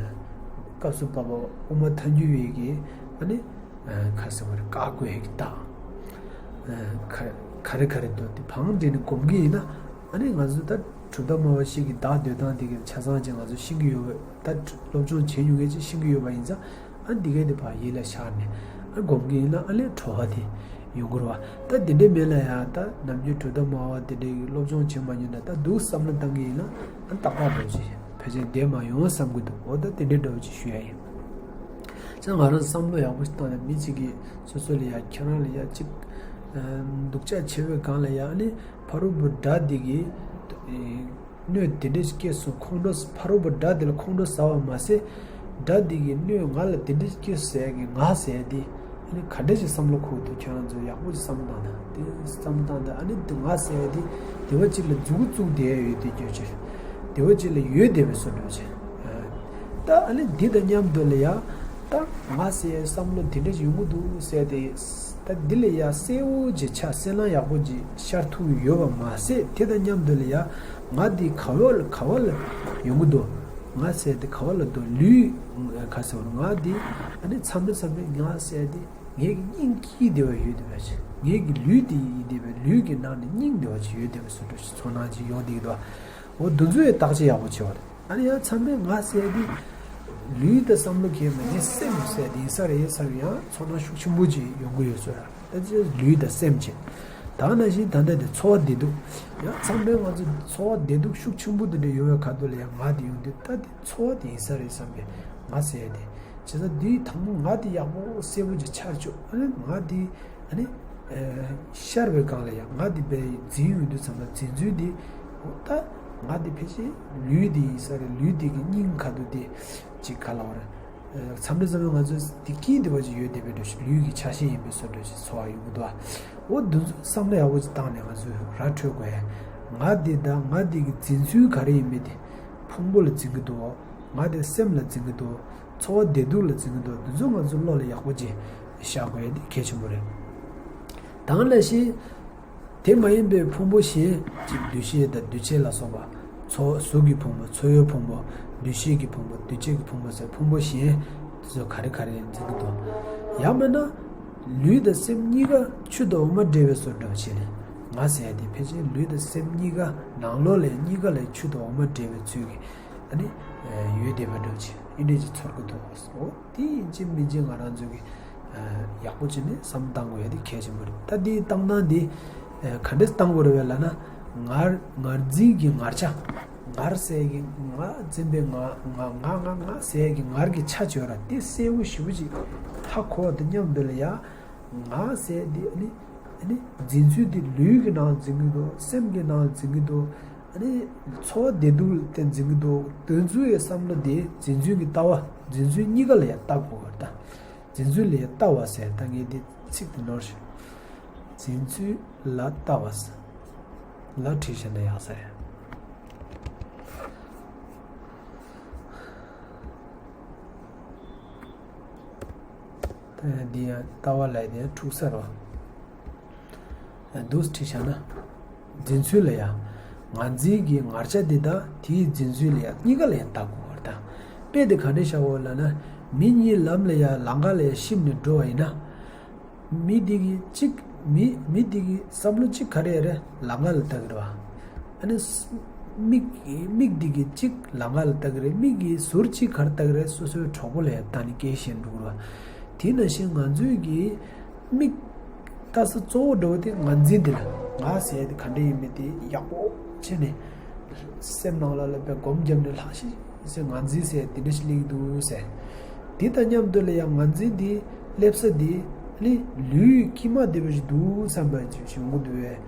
སྐབས་སུ་བབ་པ་དབུ་མ་ཐལ་འགྱུར་བའི་གི་ཨ་ནི་ག་ཟེར་བ་རེད། བཀག་དགོས་ཡ་གི་བདག་ག་རེ་ག་རེ་འདུག་དེ་བང་བསྒྲིགས་ནས་སྒོམ་གྱི་ཡིན་ན། ཨ་ནི་ང་ཚོ་ད་གྲུབ་མཐའ་སྨྲ་བ་བཞི་གི་བདག་འདོད་སྟངས་དེ་གི་ཆ་ཚང་ཅིག་ང་ཚོ་ཤེས་ཀྱི་ཡོད་པ། ད་སློབ་སྦྱོང་བྱེད་མྱོང་མཁན་ཅིག་ཤེས་ཀྱི་ཡོད་པ་ཡིན་ཙང་། ཨ་འདི་གའི་དེ་ཕར་ཡིད་ལ་ཤར་ནས་ཨ་སྒོམ་གྱི་ཡིན་ན་ཨ་ལས་གྲོལ་བ་དེ་ཡོང་གི་རེད་བ། ད་དེ་འདྲའི་མེད་ལ་ཡ་ད་ནམ་རྒྱུན་གྲུབ་མཐའ་སྨྲ་བ་དེ་འདྲའི་སློབ་སྦྱོང་བྱེད་མ་མྱོང་ན། ད་འདུག་བསམ་བློ་བཏང་གི་ཡིན་ན་ཨ་ཏག་ཏག་འགྲོ་ཅིག་ཕལ་ཆེར་བསྡད་མ་ཡོང་བསམ་གྱི་འདུག་འོ་ད་དེ་འདྲའི་འདྲ་བོ་ཅིག་ཞུ་ཡ་ཡིན། ཙང་ང་རང་བསམ་བློ་ཡག་པོ་ཞིག་བཏང་ནས་མི་གཅིག་གིས་སོ་སོ་ལ་ཡ་ཁྱེད་རང་ལ་ཡ་གཅིག་སྡུག་ཅག་བྱེད་པའི་སྒང་ལ་ཡ་ཨ་ནི་ཕ་རོལ་པོ་དགྲ་འདི་གིས། གནོད་དེ་འདྲ་ཞིག་སྐྱེས་སོང་། ཁོང་ཁྲོ་ཕ་རོལ་པོ་དགྲ་དེ་ལ་ཁོང་ཁྲོ་ཟ་བ་མ་ཟད། དགྲ་འདི་གིས་གནོད་ང་ལ་དེ་འདྲ་ཞིག་སྐྱེས་ཟེར་གི་ང་ཟེར་དེ་ཨ་ནི་ག་འདྲ་ཞིག་བསམ་བློ་འཁོར་འདུག་ཁྱེད་རང་ཚོ་ཡག་པོ་ཞིག་བསམ་བློ་བཏང་དང་། དེ་བསམ་བློ་བཏང་དང་ཨ་ནི་དེ་ང་ཟེར་དེ་དེ་བ་ཅིག་ལ་མཛུ་གུ་བཙུགས་བསྡད་ཡོད་དེ་སྐྱོ་ཆེ། དེ་བ་ཅིག་ལ་ཡོད་བསྡད་པའི་བཟོ་འདྲ་ཆེ། ད་ཨ་ནི་འདི་དང་མཉམ་དུ་ལ་ཡ་ད་ང་ཟེར་བསམ་བློ་དེ་འདྲ་ཞིག་ཡོང་གི་འདུག་ཟེར་དེ། ད་འདི་ལ་ཡ་གསལ་བོ་ཅིག་ཆ་གསལ་སྣང་ཡག་པོ་ཅིག་ཤར་ཐུབ་ཡོད་པ་མ་ཟད། དེ་དང་མཉམ་དུ་ལ་ཡ་ང་འདི་ག་བ་ལ་ག་བ་ལ་ཡོང་གི་འདུག་ང་ཟེར་དེ་ག་བ་ལ་འདུག་ལུས་ག་ཟེར་བ་ང་འདི་ཨ་ནི་མཚམས་རེ་མཚམས་རེ་ང་ཟེར་དེ་ངའི་སྙིང་དཀྱིལ་དེ་བ་ཡོད་དེ་བ་ཞིག་ངའི་གི་ལུས་དེ་ཡིན་དེ་བ་ལུས་ཀྱི་ནང་ནས་སྙིང་དེ་བ་ཞིག་ཡོད་དེ་བ་བཟོ་འདྲ་ཞིག་ཚོར་སྣང་ཅིག་ཡོང་བསྡད་ཀྱི་འདུག་འོ་འདི་ཚོ་ཡི་བརྟག་དཔྱད་ཡག་པོ་བྱེད་པ་རེད། ཨ་ནི་ཡང་མཚམས་རེ་ང་ཟེར་དེ་ལུས་དང་བསམ་བློ་གས་མ་ངའི་སེམས་ཟེར་དེ་ཡིན་ས་རེད་ཡིན་ས་རེད་ཡང་ཚོར་སྣང་ཤུགས་ཆེན་པོ་ཅིག་ཡོང་གི་ཡོད་ཚོད་ར། ད་ཅི་ལུས་དང་སེམས་ཅིག་ད་ནང་བཞིན་ད་ལྟ་དེ་ཚོར་བ་བདེ་སྡུག་ཡང་མཚམས་རེ་ང་ཚོ་ཚོར་བ་བདེ་སྡུག་ཤུགས་ཆེན་པོ་དེ་འདྲ་ཡོད་པའི་ཁ་ཐུག་ལ་ཡང་ང་དེ་ཡོང་དུས་ད་དེ་ཚོར་བ་དེ་ཡིན་ས་རེད་བསམ་པའི་ང་ཟེར་དེ་བྱས་ཙང་དེའི་དང་པོ་ང་དེ་ཡག་པོ་གསལ་པོ་ཅིག་ཆགས་བཅུག་ཨ་ནི་ང་དེ། ཨ་ནི། ཤར་བའི་སྒང་ལ་ཡང་ང་འདི་པའི་འཛིན་ཡོང་དུས་ཙམ་ལ་འཛིན་ཚུལ་འདི། ད་ང་འདི་ཕལ་ཆེར་ལུས་འདི་ཡིན་ས་རེད། ལུས་འདི་གི་སྙིང་ཁ་ཐུག་འདི་ཅིག་ག་ལ་བ་རེད། མཚམས་རེ་མཚམས་རེ་ང་ཚོ་འདི་དཀྱིལ་འདི་བ་ཅིག་ཡོད་བསྡད་པའི་འདྲ་ཞིག་ལུས་ཀྱི་ཆ་ཤས་ཡིན་པའི་བཟོ་འདྲ་ཞིག་ཚོར་བ་ཡོང་གི་འདུག་འོ་འདི་ཚོ་བསམ་བློ་ཡག་པོ་ཅིག་བཏང་ནས་ང་ཚོས་ར་འཕྲོད་དགོས་ཡ། ང་འདི་དང་ང་འདི་གི་འཛིན་ཚུལ་ག་རེ་ཡིན་མིན་དེ་ཕུང་པོ་ལ་འཛིན་གི་འདུག་ང་དེ་སེམས་ལ་འཛིན་གི་འདུག་ཚོར་བ་བདེ་སྡུག་ལ་འཛིན་གི་འདུག་འདི་ཚོ་ང་ཚོ་བློ་ལ་ཡག་པོ་ཅིག་བཞག་དགོས་ཡ་དེ་གལ་ཆེན་པོ་རེད། དང་ལ་ཤི། དེ་མ་ཡིན་པའི་ཕུང་པོ་གཞན་གཅིག་འདུ་ཤེས་དང་འདུ་བྱེད་ལ་སོགས་པ། ཚོར་གཟུགས་ཀྱི་ཕུང་པོ། ཚོར་བའི་ཕུང་པོ། འདུ་ཤེས་ཀྱི་ཕུང་པོ། འདུ་བྱེད་ཀྱི་ཕུང་པོ་ཟེར་ཕུང་པོ་གཞན་དེ་ཚོ་ག་རེ་ག་རེ་འཛིན་གི་འདུག་ཡང་མིན་ན། ལུས་དང་སེམས་གཉིས་ཀ་ཆུ་དང་འོ་མ་འདྲེས་པའི་བཟོ་འདྲ་བྱས་ནས་ང་ཟེར་ཡ་དེ་ཕལ་ཆེར་ལུས་དང་སེམས་གཉིས་ཀ་ནང་ལོགས་ལ་གཉིས་ཀ་ལ་ཆུ་དང་འོ་མ་འདྲེས་པའི་ཚུལ་གྱིས་ཨ་ནི་ཡོད་བསྡད་པ་འདྲ་བྱས་ཨི་འདྲས་ཅིག་ཚོར་གི་འདུག་འོ་དེ་ཡིན་གཅིག་མིན་གཅིག་ང་རང་ཚོ་གི་ཡག་པོ་བྱས་ནས་བསམ་བཏང་དགོས་ཡ་དེ་གལ་ཆེན་པོ་རེད། ད་དེའི་བཏང་སྟངས་དེ་ག་འདྲས་བཏང་དགོས་རེད་བས་ལབ་ན། ངར་ངར་འཛིན་གྱི་ངར་ཆ། ངར་ཟེར་གྱི་ང་འཛིན་པའི་ང་ང་ང་ང་ང་ཟེར་གྱི་ངར་གྱི་ཆ་བྱོས་ར་དེ་གསལ་པོ་ཞེ་པོ་ཅིག་ཧ་གོ་བ་དང་མཉམ་དུ་ལ་ཡ། ང་ཟེར་དེ་ཨ་ནི་ཨ་ནི་འཛིན་ཚུལ་དེ་ལུས་ཀྱི་ནང་འཛིན་གྱི་འདུག་སེམས་ཀྱི་ནང་འཛིན་གྱི་འདུག་ཨ་ནི་ཚོར་བ་བདེ་སྡུག་དེ་འཛིན་གྱི་འདུག་དེ་ཚོའི་བསམ་བློ་དེ་འཛིན་ཚུལ་གྱི་ལྟ་བ་འཛིན་ཚུལ་གཉིས་ཀ་ལ་ཡ་ལྟ་དགོས་པར་ད། འཛིན་ཚུལ་ལ་ཡ་ལྟ་བ་ཟེར་ད་ངས་འདི་ཚིག་དེ་ནོར་ཞིག་འཛིན་ཚུལ་ལ་ལྟ་བ་ཟེར་ལ་བྲིས་བཞག་ན་ཡག་ས་རེད། ད་ཡང་འདི་ཡང་ལྟ་བ་ལ་ཡང་འཁྲུག་ས་རོ། འདུག་བྲིས་བཞག་ན། འཛིན་ཚུལ་ལ་ཡང་། ངར་འཛིན་གྱི་ངར་ཆ་འདི་དང་དེའི་འཛིན་ཚུལ་ལ་ཡང་གཉིས་ཀ་ལ་ཡང་ལྟ་དགོས་པར་ཐལ། དཔེ་དེ་ག་འདྲ་བཞག་འོ་ལབ་ན། མི་གཉིས་ལམ་ལ་ཡང་ལམ་ཁ་ལ་ཡང་གཤིབ་ནས་འགྲོ་བ་ཡིན་ན། མི་འདི་གི་གཅིག་མི་མི་འདི་གི་བསམ་བློ་གཅིག་ག་རེ་རེད་ལམ་ཁ་ལ་ལྟ་གི་རེད་བ། ཨ་ནི་མིག་མིག་འདི་གི་གཅིག་ལམ་ཁ་ལ་ལྟ་གི་རེད། མིག་གི་ཟུར་གཅིག་ག་རེ་ལྟ་གི་རེད། སོ་སོའི་གྲོགས་པོ་ལ་ཡང་ལྟ་ནས་སྐད་བཤད་འགྲོ་གི་རེད་བ། དེ་ནང་བཞིན་ང་ཚོའི་གི་མིག་ལྟ་ས་གཙོ་བོ་འདྲ་བོ་དེ་ངར་འཛིན་དེ་ལ་ང་ཟེར་ཡ་དེ་ག་འདྲ་ཡིན་མིན་དེ་ཡག་པོ་བྱས་ནས་སེམས་ནང་ལ་ལ་པའི་སྒོམ་བརྒྱབ་ནས་ལྷག་ཤེས་ཟེར་ངར་འཛིན་ཟེར་དེ་འདྲ་ཞིག་སླེབས་འདུག་ཟེར། དེ་དང་མཉམ་དུ་ལ་ཡང་ངར་འཛིན་དེ་སླེབས་ས་དེ་ནི་ལུས་དཀྱིལ་མ་དེ་བ་ཞིག་འདུག་བསམ་པ་ཞིག་ཡོང་གི་འདུག་བས།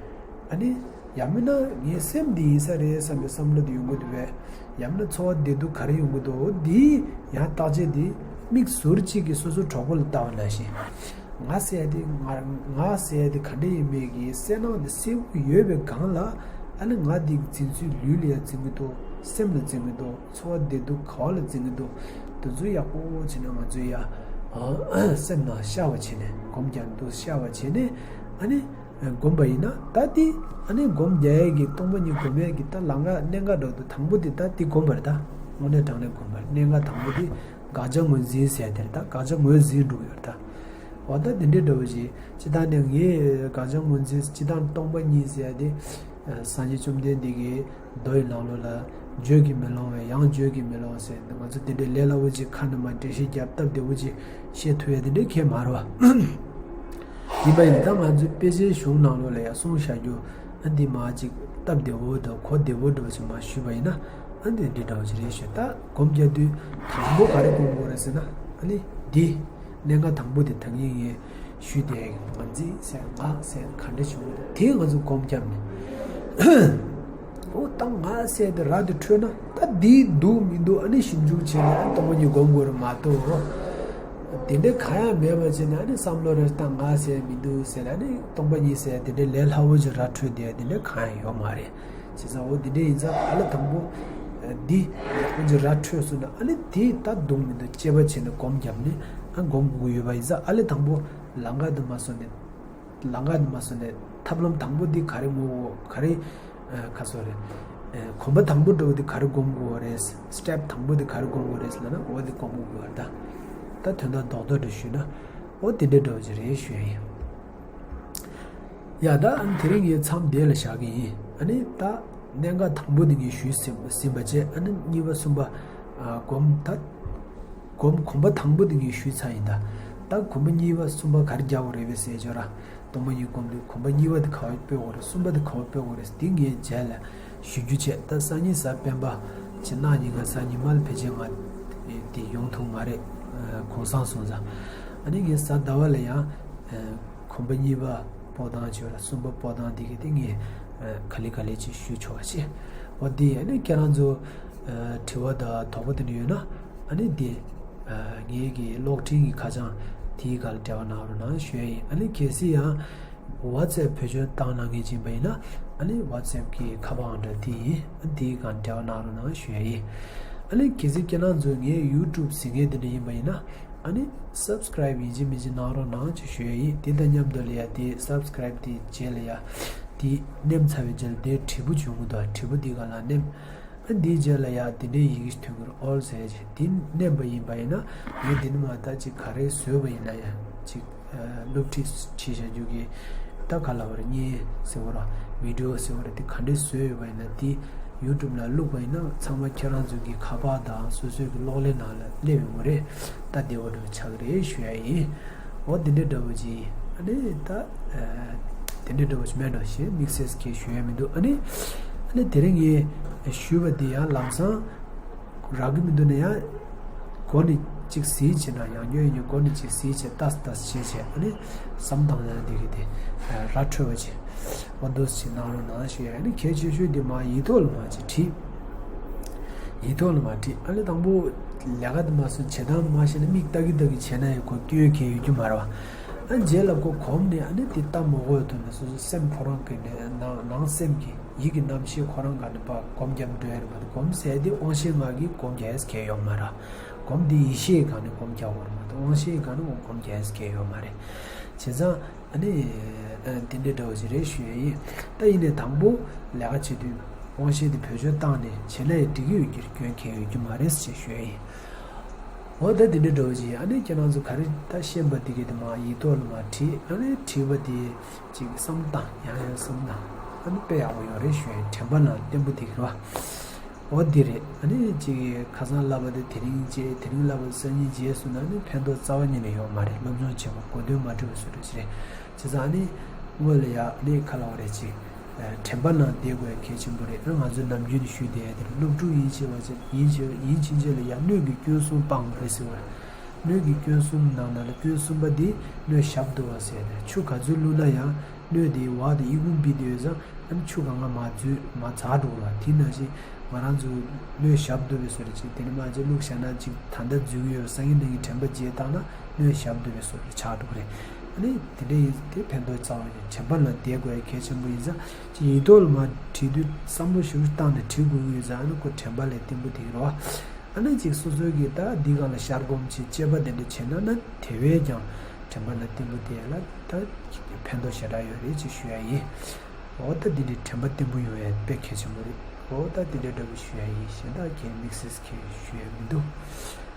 ཨ་ནི་ཡང་མིན་ན་ངའི་སེམས་འདི་ཡིན་ས་རེད་བསམ་པའི་བསམ་བློ་དེ་ཡོང་གི་འདུག་བས། ཡང་མིན་ན་ཚོར་བ་བདེ་སྡུག་ག་རེ་ཡོང་གི་འདུག་འདི་ཡང་བརྟག་དཔྱད་དེ་ མིག་ཟུར་གཅིག་གིས་སོ་སོའི་གྲོགས་པོ་ལ་ལྟ་བ་ནང་བཞིན། ང་ཟེར་ཡ་དེ་ང་ང་ཟེར་ཡ་དེ་ག་འདྲ་ཡིན་མིན་གྱི་གསལ་སྣང་དེ་གསལ་པོ་ཡོད་པའི་སྒང་ལ། ཨ་ནི་ང་དེ་འཛིན་ཚུལ་ལུས་ལ་ཡང་འཛིན་གྱི་འདུག་སེམས་ལ་འཛིན་གྱི་འདུག་འཚོ་བ་བདེ་སྡུག་ག་བ་ལ་འཛིན་གྱི་འདུག་དེ་ཚོ་ཡག་པོ་བྱས་ནས་ང་ཚོས་ཡ་སེམས་ནང་ཤར་བ་བྱས་ནས། སྒོམ་རྒྱག་འདུག་ཤར་བ་བྱས་ནས། ཨ་ནི་སྒོམ་པ་ཡིན་ན་ད་དེ། ཨ་ནི་སྒོམ་རྒྱག་ཡས་ཀྱི་སྟོང་པ་ཉིད་སྒོམ་ཡས་ཀྱི་ད་ལམ་ཁ་གནད་འགག་འདྲ་བོ་དང་པོ་དེ་ད་དེ་སྒོམ་པ་རེད། ད་དངོས་གནས་དྲང་གནས་སྒོམ་པ་རེད། གནད་འགག་དང་པོ་དེ་དགག་བྱ་ངོས་འཛིན་ཟེར་ཡ་དེ་རེད། ད་དགག་བྱ་ངོས་འཛིན་འགྲོ་གི་ཡོད་རེད་ད། འོ་ད་དེ་འདྲའི་འདྲ་བོ་ཞིག་སྤྱིར་བཏང་ནས་ངས་དགག་བྱ་ངོས་འཛིན། སྤྱིར་བཏང་སྟོང་པ་ཉིད་ཟེར་ཡ་དེ་སངས་རྒྱས་བཅོམ་ལྡན་འདས་ཀྱིས་མདོ་ཡི་ནང་ལོགས་ལ་བརྗོད་ཀྱིས་མི་ལང་བའི་ཡང་བརྗོད་ཀྱིས་མི་ལང་ཟེར། ང་ཚོ་དེ་འདྲའི་ལས་སླ་བོ་ཅིག་ཁ་ནས་མར་འགྲེལ་བཤད་རྒྱབ་སྟབས་བདེ་བོ་ཅིག་བཤད་ཐུབ་ཡ་དེ་འདྲའི་གང་ཡང་མ་རེད་བ། ཡིན་པ་ཡིན་ད་ང་ཚོའི་དཔེ་ཆའི་གཞུང་ནང་ལོགས་ལ་ཡང་གསུངས་བཞག་རྒྱུ། ཨ་འདི་མར་ཅིག་སྟབས་བདེ་བོ་དང་གོ་བདེ་བོ་འདྲ་བོ་ཅིག་མར་ཞུས་པ་ཡིན་ན། ཨ་འདི་འདི་འདྲ་བོ་ཅིག་རེད་ཞུ། ད་སྒོམ་རྒྱག་དུས་དང་པོ་ག་རེ་སྒོམ་དགོས་རེད་ཟེར་ན། ཨ་ནི་འདི་གནད་འགག་དང་པོ་དེ་ད་ངས་ངས་ཞུས་ཏེ། ང་འཛིན་ཟེར་ང་ཟེར་ག་འདྲ་བྱུང་། དེ་ང་ཚོ་སྒོམ་བརྒྱབ་ནས། འོ་ད་ང་ཟེར་དེ་ར་དེ་འཕྲོད་ན་ད་འདི་འདུག་མི་འདུག་ཨ་ནི་ཞིབ་འཇུག་བྱས་ནས། ཨ་ནི་སྟོང་པ་ཉིད་སྒོམ་དགོས་རེད་མ་གཏོགས། དེ་འདྲ་གང་ཡང་མེད་པ་བྱས་ནས། ཨ་ནི་བསམ་བློ་རེ་ད་ང་ཟེར་མི་འདུག་ཟེར་ནས། ཨ་ནི་སྟོང་པ་ཉིད་ཟེར་དེ་འདྲའི་ལས་སླ་བོ་ཅིག་ར་འཕྲོད་དེ་དེ་འདྲ་གང་ཡང་ཡོད་མ་རེད། བྱས་ཙང་འོ་དེ་འདྲ་ཡིན་ཙང་། ཨ་ལས་དང་པོ་འདི་ཡག་པོ་ཅིག་ར་འཕྲོད་སོང་ན། ཨ་ནི་དེ་ད་འདུག་མི་འདུག་དཔྱད་པ་བྱས་ནས་སྒོམ་བརྒྱབ་ནས། ཨ་སྒོམ་དགོས་ཀྱི་ཡོད་པ་ཡིན་ཙང་། ཨ་ལས་དང་པོ་ལམ་ཁ་དེ་མར་སོང་ནས། ལམ་ཁ་དེ་མར་སོང་ནས་ཐབས་ལམ་དང་པོ་འདི་ག་རེ་ངོ་བོ་ག་རེ། ཨ་ག་ཚོད་རེད། ཨ་གོམ་པ་དང་པོ་འདྲ་བོ་འདི་ག་རེ་སྒོམ་དགོས་རེད། སི་ཊེབ་དང་པོ་འདི་ག་རེ་སྒོམ་དགོས་རེད་ལབ་ན། འོ་འདི་སྒོམ་དགོས་རེད་ད། ད་དོན་དག་རྡོག་རྡོག་འདྲ་ཞུས་ན། འོ་དེ་འདྲ་འདྲ་བོ་ཅིག་རེད་ཞུ་ཡ་ཡིན། ཡ་ད། ཨ་ནི་དེ་རིང་ངས་མཚམས་འདི་ལ་བཞག་གི་ཡིན། ཨ་ནི་ད་གནད་འགག་དང་པོ་འདི་ངས་ཞུས་ཟིན་ཟིན་པ་བྱས། ཨ་ནི་གཉིས་པ་གསུམ་པ། ཨ་སྒོམ་ད། སྒོམ་གོམ་པ་དང་པོ་དེ་ངས་ཞུས་ཚར་ཡིན་ད། ད་གོམ་པ་གཉིས་པ་གསུམ་པ་ག་རེ་རྒྱག་དགོས་རེད་པས་ཟེར་བྱས་ར། སྟོང་པ་ཉིད་སྒོམ་དུས་གོམ་པ་གཉིས་པ་དེ་ག་པར་སྤོ་དགོས་རེད། གསུམ་པ་དེ་ག་པར་སྤོ་དགོས་རེད། དེ་ངས་རྗེས་ལ་ཞུ་རྒྱུ་བྱས། ད་སང་ཉིན་གཟའ་སྤེན་པ་བྱས། གནངས་ཉིན་ག་གཟའ་ཉི་མ་ལ་ཕལ་ཆེར་ང་དེ་ཡོང་ཐུབ་མ་རེད། གུང་སེང་སོང་ཙང་། ཨ་ནི་ངས་གཟའ་ཟླ་བ་ལ་ཡང་གོམ་པ་གཉིས་པ་སྤོ་སྟངས་བྱས་ར། གསུམ་པ་སྤོ་སྟངས་དེ་གི་དེ་ངས་ག་ལེ་ག་ལེ་ཅིག་ཞུ་ཆོག་པ་བྱས། འོ་དེ། ཨ་ནི་ཁྱེད་རང་ཚོ་དྲི་བ་དང་དོགས་པ་དེ་འདྲ་ཡོད་ན། ཨ་ནི་དེ་ངའི་གི་གློག་འཕྲིན་གྱི་ཁ་བྱང་དེའི་སྒང་ལ་འབྲེལ་བ་གནང་རོགས་གནང་ཞུ་ཡ་ཡིན། ཨ་ནི་གལ་སྲིད་ཡང་ཝ་ཊི་སེབ་བེད་སྤྱོད་བཏང་གནང་མཁན་ཅིག་ཡིན་པ་ཡིན་ན། ཨ་ནི་ཝ་ཊི་སེབ་གི་ཁ་པར་ཨང་གྲངས་དེ་ཡིན། ཨ་ནི་དེའི་སྒང་འབྲེལ་བ་གནང་རོགས་གནང་ཞུ་ཡ་ཡིན། ཨ་ནི་གལ་སྲིད་ཁྱེད་རང་ཚོ་ངའི་ཡུ་ཊུབ་གཟིགས་མཁན་དེ་འདྲ་ཡིན་པ་ཡིན་ན། ཨ་ནི་སབ་སི་ཀ་རེབ་ཡིན་གཅིག་མིན་གཅིག་གནང་རོགས་གནང་ཅེས་ཞུ་ཡ་ཡིན། དེ་དང་མཉམ་དུ་ལ་ཡ་དེ་སབ་སི་ཀ་རེབ་དེ་རྗེས་ལ་ཡ་དེ་མནན་ཚར་བའི་རྗེས་ལ་དེ་དྲིལ་བུ་བྱུང་གི་འདུག་དྲིལ་བུ་དེའི་སྒང་ལ་མནན། ཨ་འདིའི་རྗེས་ལ་ཡ་དེ་འདྲའི་ཡི་གེ་ཞིག་ཐོན་གྱི་རེད། ཨོལ་ཟེར་ཡ་ཅིག་དེ་མནན་པ་ཡིན་པ་ཡིན་ན། ངས་འདི་ནས་མར་ད་ཅིག་ག་རེ་བཟོས་པ་ཡིན་ན་ཡང་ཅིག་ཨ་སློབ་ཁྲིད་བྱེད་བྱ་རྒྱུ་གི་ད་ག་ལབ་དགོས་རེད། བརྙན་ཟེར་དགོས་རེད། བི་ཌི་ཡོ་ཟེར་དགོས་རེད། དེ་ག་འདྲས་བཟོས་ཡོད་པ་ཡིན་ན་དེ་ཡུ་ཊུབ་ལ་བླུགས་པ་ཡིན་ན། ཚང་མ་ཁྱེད་རང་ཚོ་གི་ཁ་པར་དང་སོ་སོའི་གི་གློག་ཀླད་ནང་ལ་སླེབས་ཡོང་གི་རེད། ད་བདེ་བོ་འདྲ་བོ་ཆགས་ཀྱི་རེད་ཞུ་ཡ་ཡིན། འོ་འདི་འདྲ་འདྲ་བོ་ཅིག་ཨ་ནི་ད་ཨ་དེ་འདྲ་འདྲ་བོ་ཞིག་མེད་འགྲོ་ཞེས་དམིགས་བསལ་གྱིས་ཞུ་ཡ་མི་འདུག་ཨ་ནི་ཨ་ནི་དེ་རིང་ངས་ཞུས་པ་འདི་ཡང་ལམ་སང་རག་གི་མི་འདུག་ན་ཡང་། འགོ་ནས་ཅིག་གཟིགས་བྱས་ན། ཡང་སྐྱར་ཡང་སྐྱར་འགོ་ནས་ཅིག་གཟིགས་བྱས། ལྟ་ལྟ་བྱས་བྱས། ཨ་ནི་བསམ་སྟངས་ཡང་འདི་གི་དེ་ར་འཕྲོད་པ་བྱས། འོ་འདུག་སེ་གནང་རོགས་གནང་ཞུ་ཡ། ཨ་ནི་གལ་ཆེ་ཤོས་འདི་མར་ཡིག་ཐོག་ལ་མར་ཅིག་བྲིས། ཡིག་ཐོག་ལ་མར་བྲིས། ཨ་ནི་དང་པོ་ལས་ཀ་དེ་མར་སོང་བྱེད་སྟངས་མར་ཤེས་ན། མིག་ལྟ་གི་ལྟ་གི་བྱས་ན་ཡང་ཁོ་སྐྱོན་གང་ཡང་ཡོད་རྒྱུ་མ་རེད་བ། ཨ་རྗེས་ལ་ཁོ་གོམས་ནས། ཨ་ནི་དེ་ལྟ་མ་དགོས་ཐུབ་ན། སོ་སོ་སེམས་ཁོ་རང་གི་ནང་ནང་སེམས་ཀྱི་ཡིད་ཀྱི་རྣམ་ཤེས་ཁོ་རང་སྒང་ནས་ཕར་སྒོམ་རྒྱབ་འགྲོ་ཡ་རེད་མ་གཏོགས། སྒོམ་ཟེར་དེ་དབང་ཤེས་ལྔ་གིས་སྒོམ་རྒྱག་ཡས་གང་ཡང་ཡོད་མ་རེད། སྒོམ་དེ་ཡེ་ཤེས་སྒང་ནས་སྒོམ་རྒྱག་དགོས་རེད་མ་གཏོགས། དབང་ཤེས་སྒང་ནས་སྒོམ་རྒྱག་ཡས་གང་ཡང་ཡོད་མ་རེད། བྱས་ཙང་ཨ་ནི་ཨ་དེ་འདྲའི་འདྲ་བོ་ཞིག་རེད་ཞུ་ཡ་ཡིན། ད་ཡིན་ནའི་དང་པོ་ལས་ཀ་བྱེད་དུས་དབང་ཤེས་དེ་བེད་སྤྱོད་བཏང་ནས་བྱས་ན་ཡང་འགྲིག་གི་ཡོད་རྒྱུ་རེད། སྐྱོན་གང་ཡང་ཡོད་རྒྱུ་མ་རེད་ཅེས་ཞུ་ཡ་ཡིན། འོ་ད་དེ་འདྲའི་འདྲ་བོ་ཞིག་ཡིན། ཨ་ནི་ཁྱེད་རང་ཚོ་ག་རེ་ད་ཤེས་པ་དེ་གི་དེ་མར་ཡིག་ཐོག་ལ་མར་བྲིས། ཨ་ནི་བྲིས་པ་དེ་ཅིག་བསམ་སྟངས་ཡང་ཡང་བསམ་སྟངས་ཨ་ནི་དཔེ་ཡག་པོ་ཡོད་རེད་ཞུ་ཡ་ཡིན། དྲན་པ་ནང་བརྟན་པོ་དེ་གི་རེད་བ། འོ་འདི་རེད། ཨ་ནི་ཅིག་ཁ་སང་ལབ་པ་དེ་དེ་རིང་བྱས། དེ་རིང་ལབ་པ་སང་ཉིན་བྱས་སོང་ན་ནི་ཕན་ཐོགས་རྩ་བ་ཉིད་ནས་ཡོད་མ་རེད། སློབ་སྦྱོང་བྱེད་པ་གོ་དོན་མ་འགྲིག་པ་བཟོ་འདྲ་ཅིག་རེད། བྱས་ཙང་ཨ་ནི་དངོས་ལ་ཡ་ཨ་ནི་ག་ལབ་དགོས་རེད། ཅིག་དྲན་པ་ནང་བསྡད་དགོས་ཡ་གལ་ཆེན་པོ་རེད། ཨ་ང་ཚོས་ནམ་རྒྱུན་ནས་ཞུས་བསྡད་ཡ་དེ་རེད། སློབ་ཕྲུག་ཡིན་ཕྱིན་ཆད་ལ་ཡ། སྣོད་ཀྱི་ཡིན་ཕྱིན་ཆད་ལ་ཡ་སྣོད་ཀྱི་སྐྱོན་གསུམ་སྤང་དགོས་རེད་ཟེར་བ་རེད། སྣོད་ཀྱི་སྐྱོན་གསུམ་ནང་ན་ལ་སྐྱོན་གསུམ་པ་དེ་སྣོད་ཞབས་རྡོལ་བ་ཟེར་ཏེ། ཆུ་ག་ཚོད་བླུགས་ན་ཡང་སྣོད་དེའི་འོག་ཏུ་ཨི་ཁུང་ཕུད་དེ་ཡོད་ཙང་། ཨ་ནི་ཆུ་གང་ག་མར་འཛུལ་མར་འཛག་འགྲོ་གི་རེད་བ། དེ་ནང་བཞིན་ ང་རང་ཚོ་སྣོད་ཞབས་བསྡུ་བའི་བཟོ་འདྲ་ཅིག་དེ་ནས་མ་ཅིག་བླུགས་བཞག་ན་ཅིག་ད་ལྟ་འཛུལ་གྱི་ཡོད་སང་ཉིན་གནངས་ཉིན་དྲན་པ་བརྗེད་བཏང་ན་སྣོད་ཞབས་བསྡུ་བའི་བཟོ་འདྲ་ཆགས་འགྲོ་གི་རེད། ཨ་ནི་དེ་འདྲ་ཡིན་དེ་ཕན་ཐོགས་རྩ་བ་ཉིད་དྲན་པ་ལ་བསྡད་དགོས་ཡ་གལ་ཆེན་པོ་ཡིན་ཙང་ཅིག་ཡིག་ཐོག་ལ་མ་བྲིས་དུས་བསམ་བློ་ཞིབ་བཏང་ནས་བྲིས་དགོས་ཀྱི་ཡོད་ཙང་ཨ་ནི་ཁོ་དྲན་པ་ལས་བརྟན་པོ་དེ་གི་རེད་བ། ཨ་ནི་ཅིག་སོ་སོའི་གི་ད་འདི་སྒང་ལ་ཤར་སྒོམ་བྱེད་དཔྱད་པ་དེ་འདྲ་བྱེད་ན་ན་དེ་བས་ཀྱང་དྲན་པ་ལ་བརྟན་པོ་དེ་ལ་ད་ཕན་ཐོགས་ཞེ་དྲག་ཡོད་རེད་ཅེས་ཞུ་ཡ་ཡིན། འོ་ད་འདི་འདྲའི་དྲན་པ་བརྟན་པོ་ཡོང་ཡ་དཔེ་གལ་ཆེན་པོ་རེད། འོ་ད་འདི་འདྲའི་འདྲ་པོ་ཞུ་ཡ་ཡིན། གཞན་དག་གས་དམིགས་བསལ་གས་ཞུ་ཡ་མི་འདུག་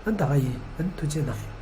ཨ་ད་ག་ཡིན། ཨ་ནི་ཐུགས་རྗེ་གནང་།